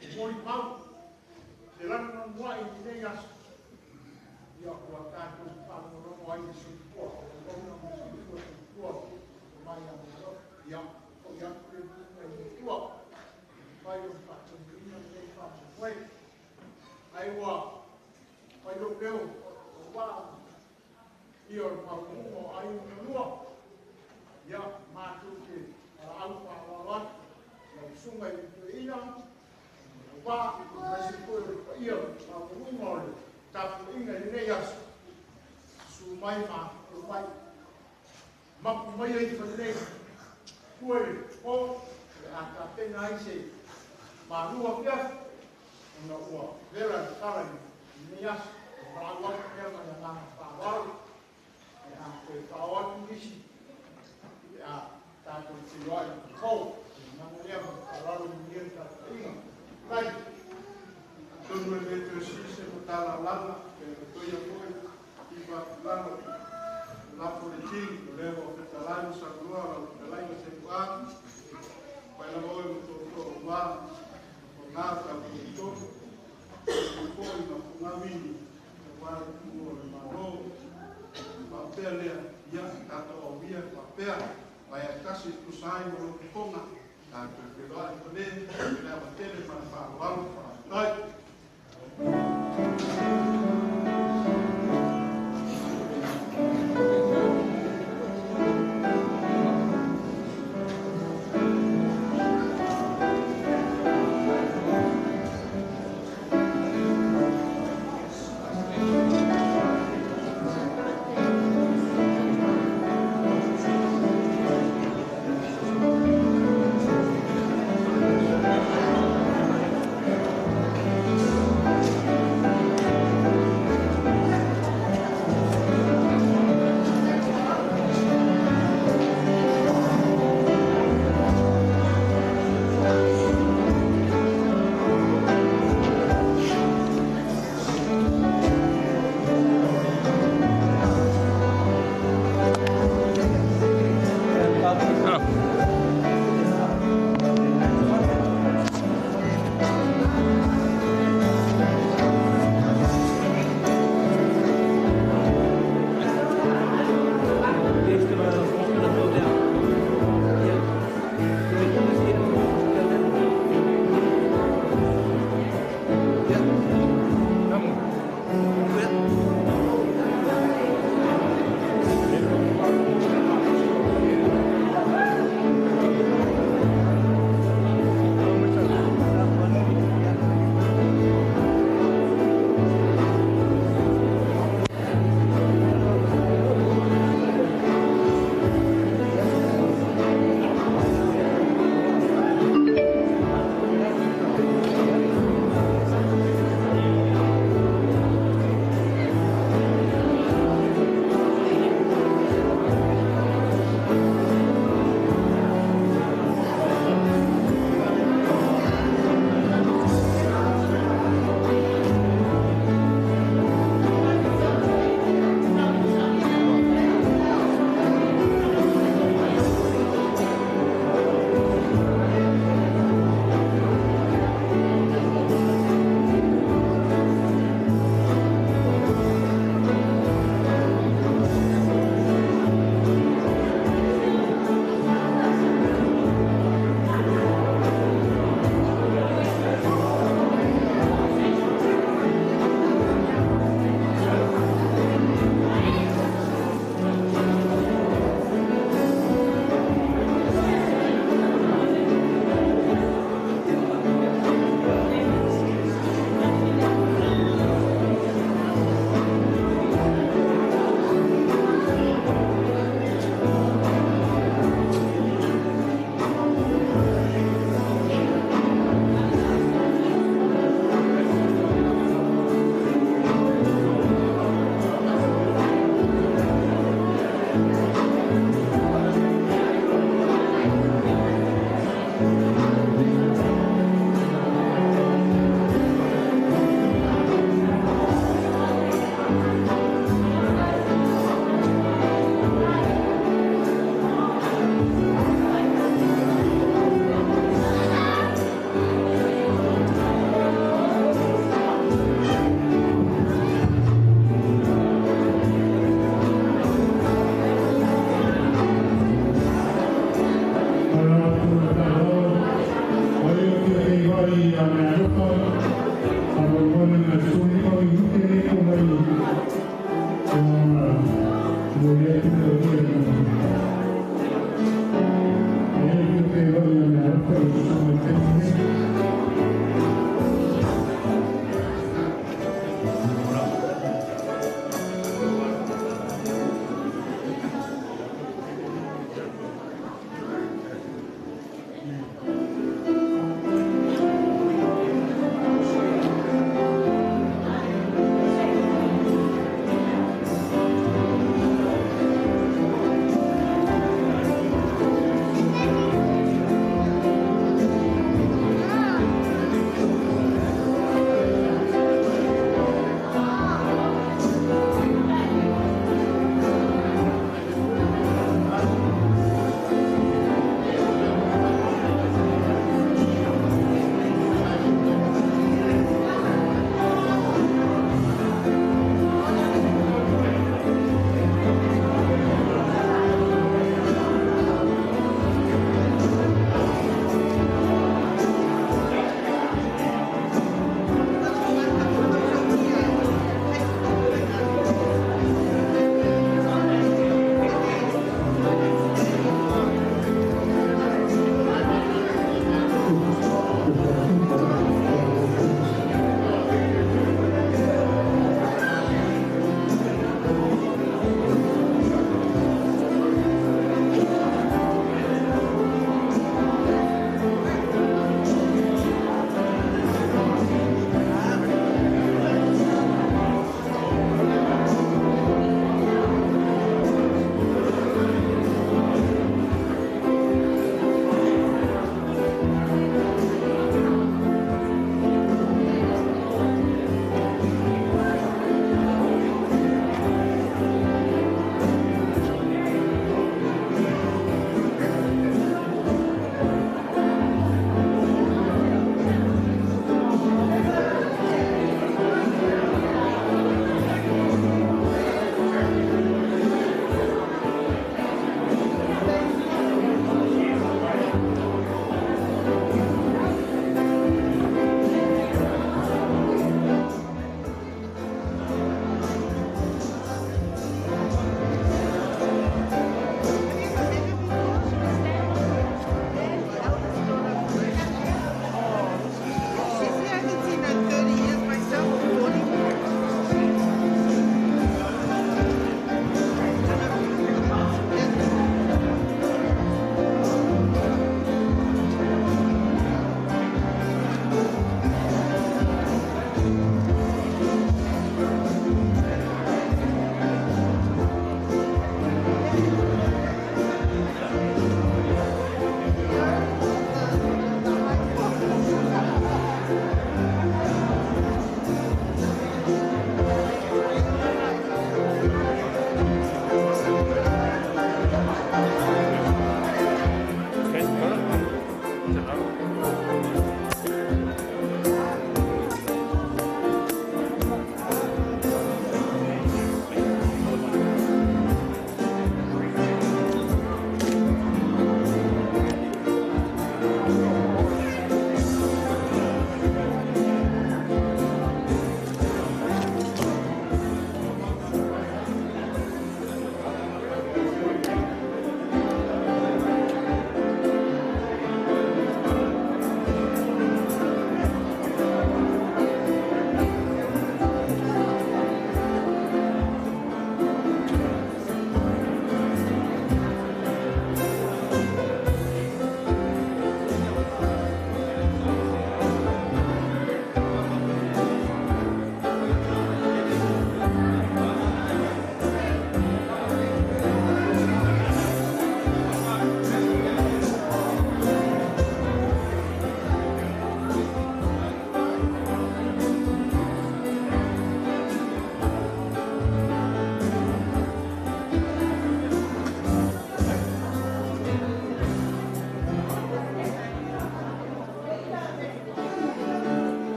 le molimau se lanunanuai i lenei aso, ia ua tatou faalogologo ai i le soifua o auauna ma le soifua soifua o mai ia Malo. Ia, foi atu le viiga i le Atua, mafai ona faatonuina lenei faamoemoe. Ai ua fai lou leo aua ia o le maualuga o aiga na lua, ia matou te valaau faaaloalo atu lau susuga i le toeaina, aua aemaise foi o le paia maualuga o le tapuaiga i lenei aso, susu mai ma afifio mai, mapu maia i Falelei, tua i le po, o le a tapena ai se malu afiafi, ona ua vela le tala i lenei aso, e valaau atu lea ma le agaga faaaloalo, e a toe faaoo atu nisi, e a tatou feiloai i le po, o le agaga lea ma le faaaloalo manuia le tapuaiga. Tai. Atonu e le toe sili se matalaalaga pe toia foi i faatulalo lafo le tini o lea ua fetalai ma saunoa lau fetalaiga Sefu'a mai lava oe ma toatoa ua ma foga tautolitolu foi ma fogavili aua le tuua o le Malo faapea lea ia tatou auia faapea mai a tasi e tusa ai ma lou fofoga tatou feiloai fale le ava tele ma le faaaloalo faafetai.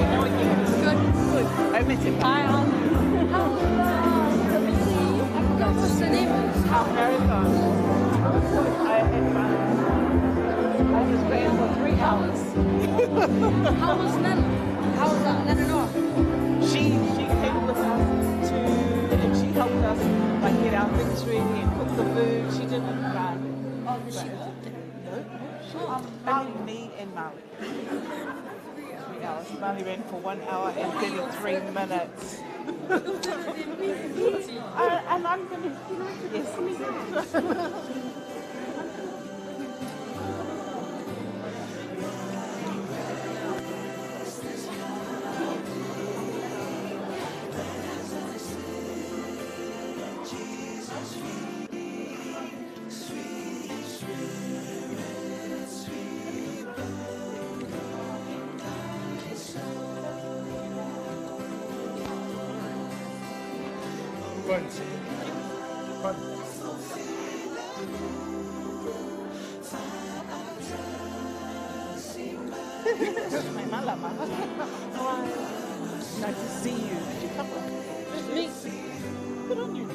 How are you? Good. Good. I met him. Hi, How I forgot what's the name. Half marathon. I had fun. I just ran for 3 hours. How was Nana? How was Nana Noah? She came with us to, and she helped us like get our things ready and cook the food. She didn't run. Oh, did she walk there? No. Only me and Marley. 3 hours. Marley ran for 1 hour and 33 minutes. And I'm gonna, yes. Nice to see you. Did you come with me? Good on you.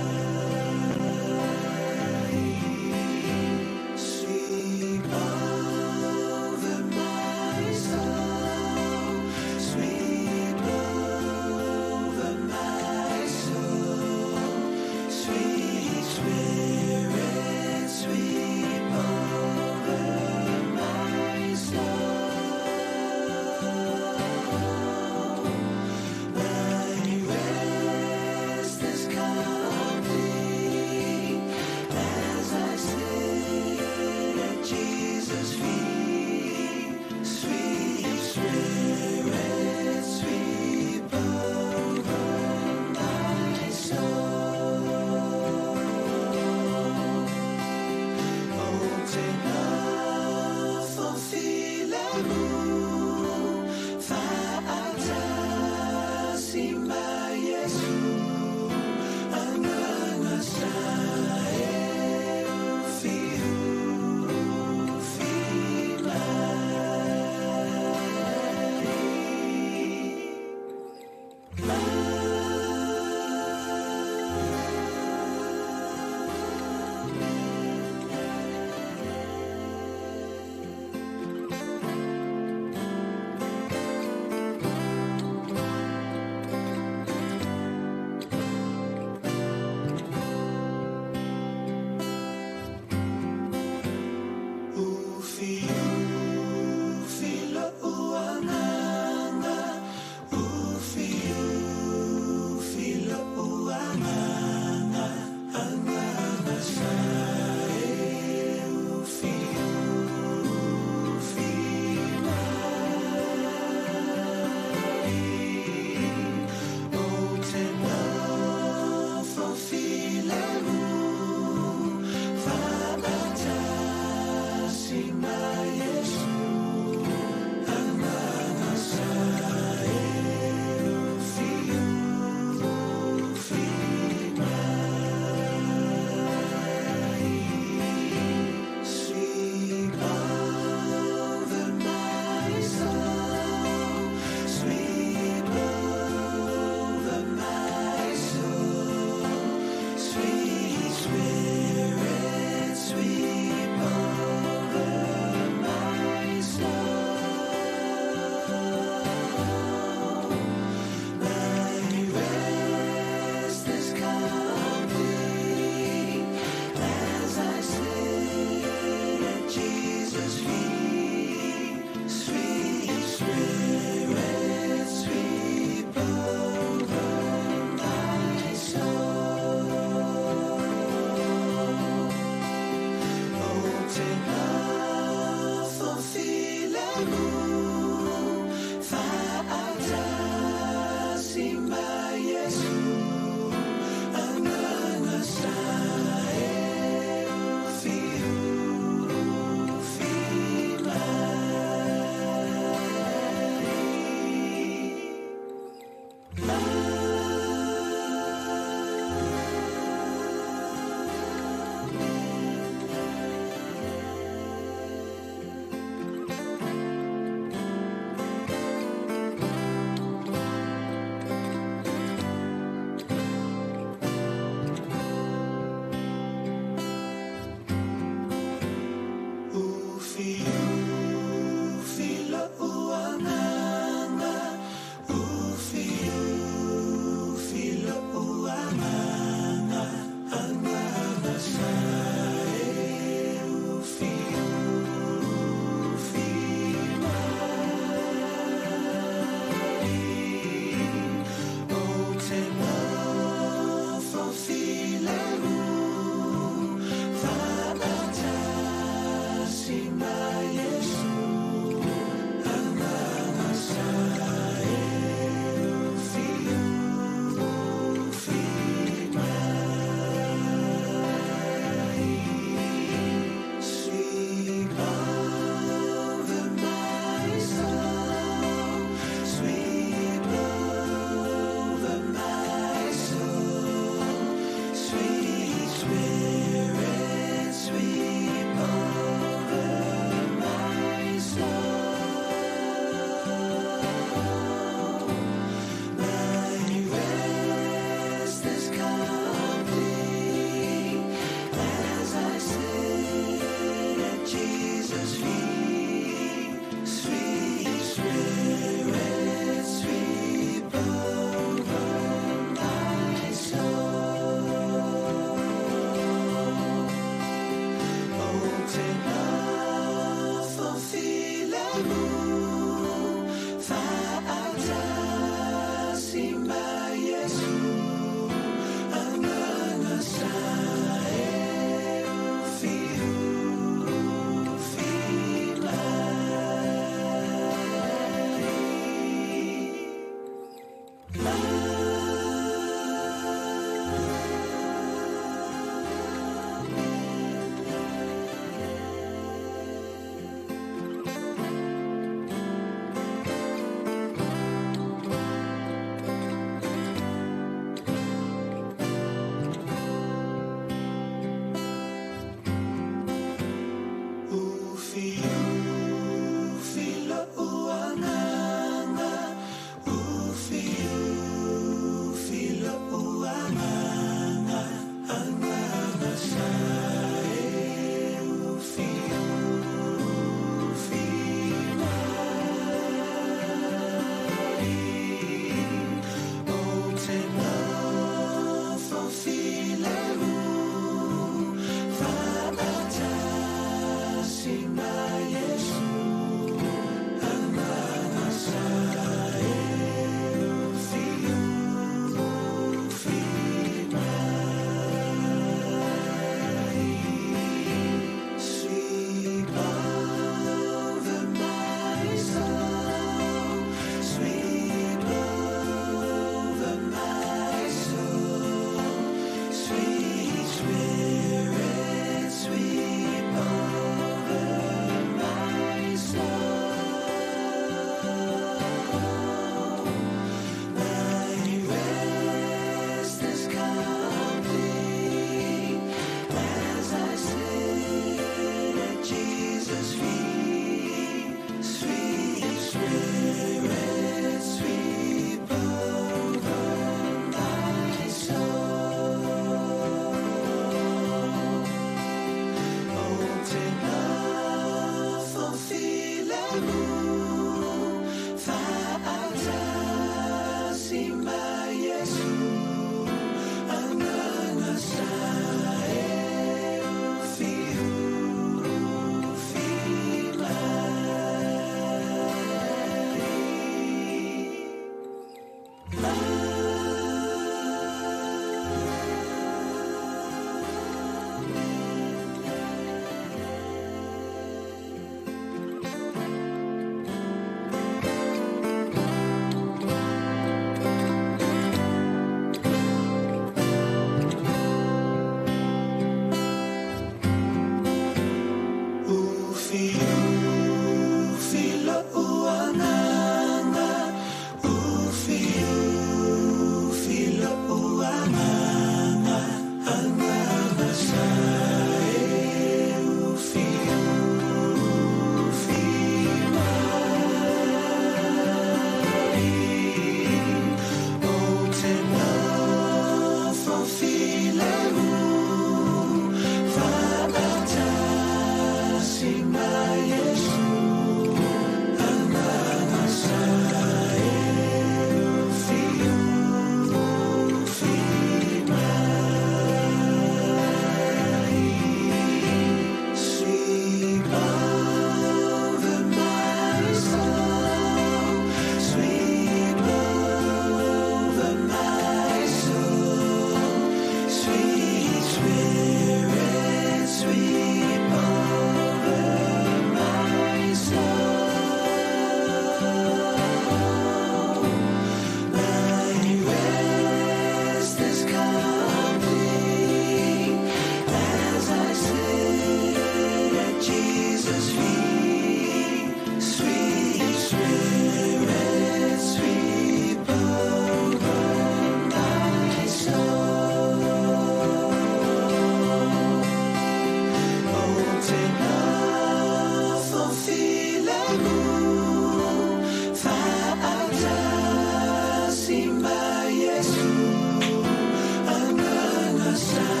Sun.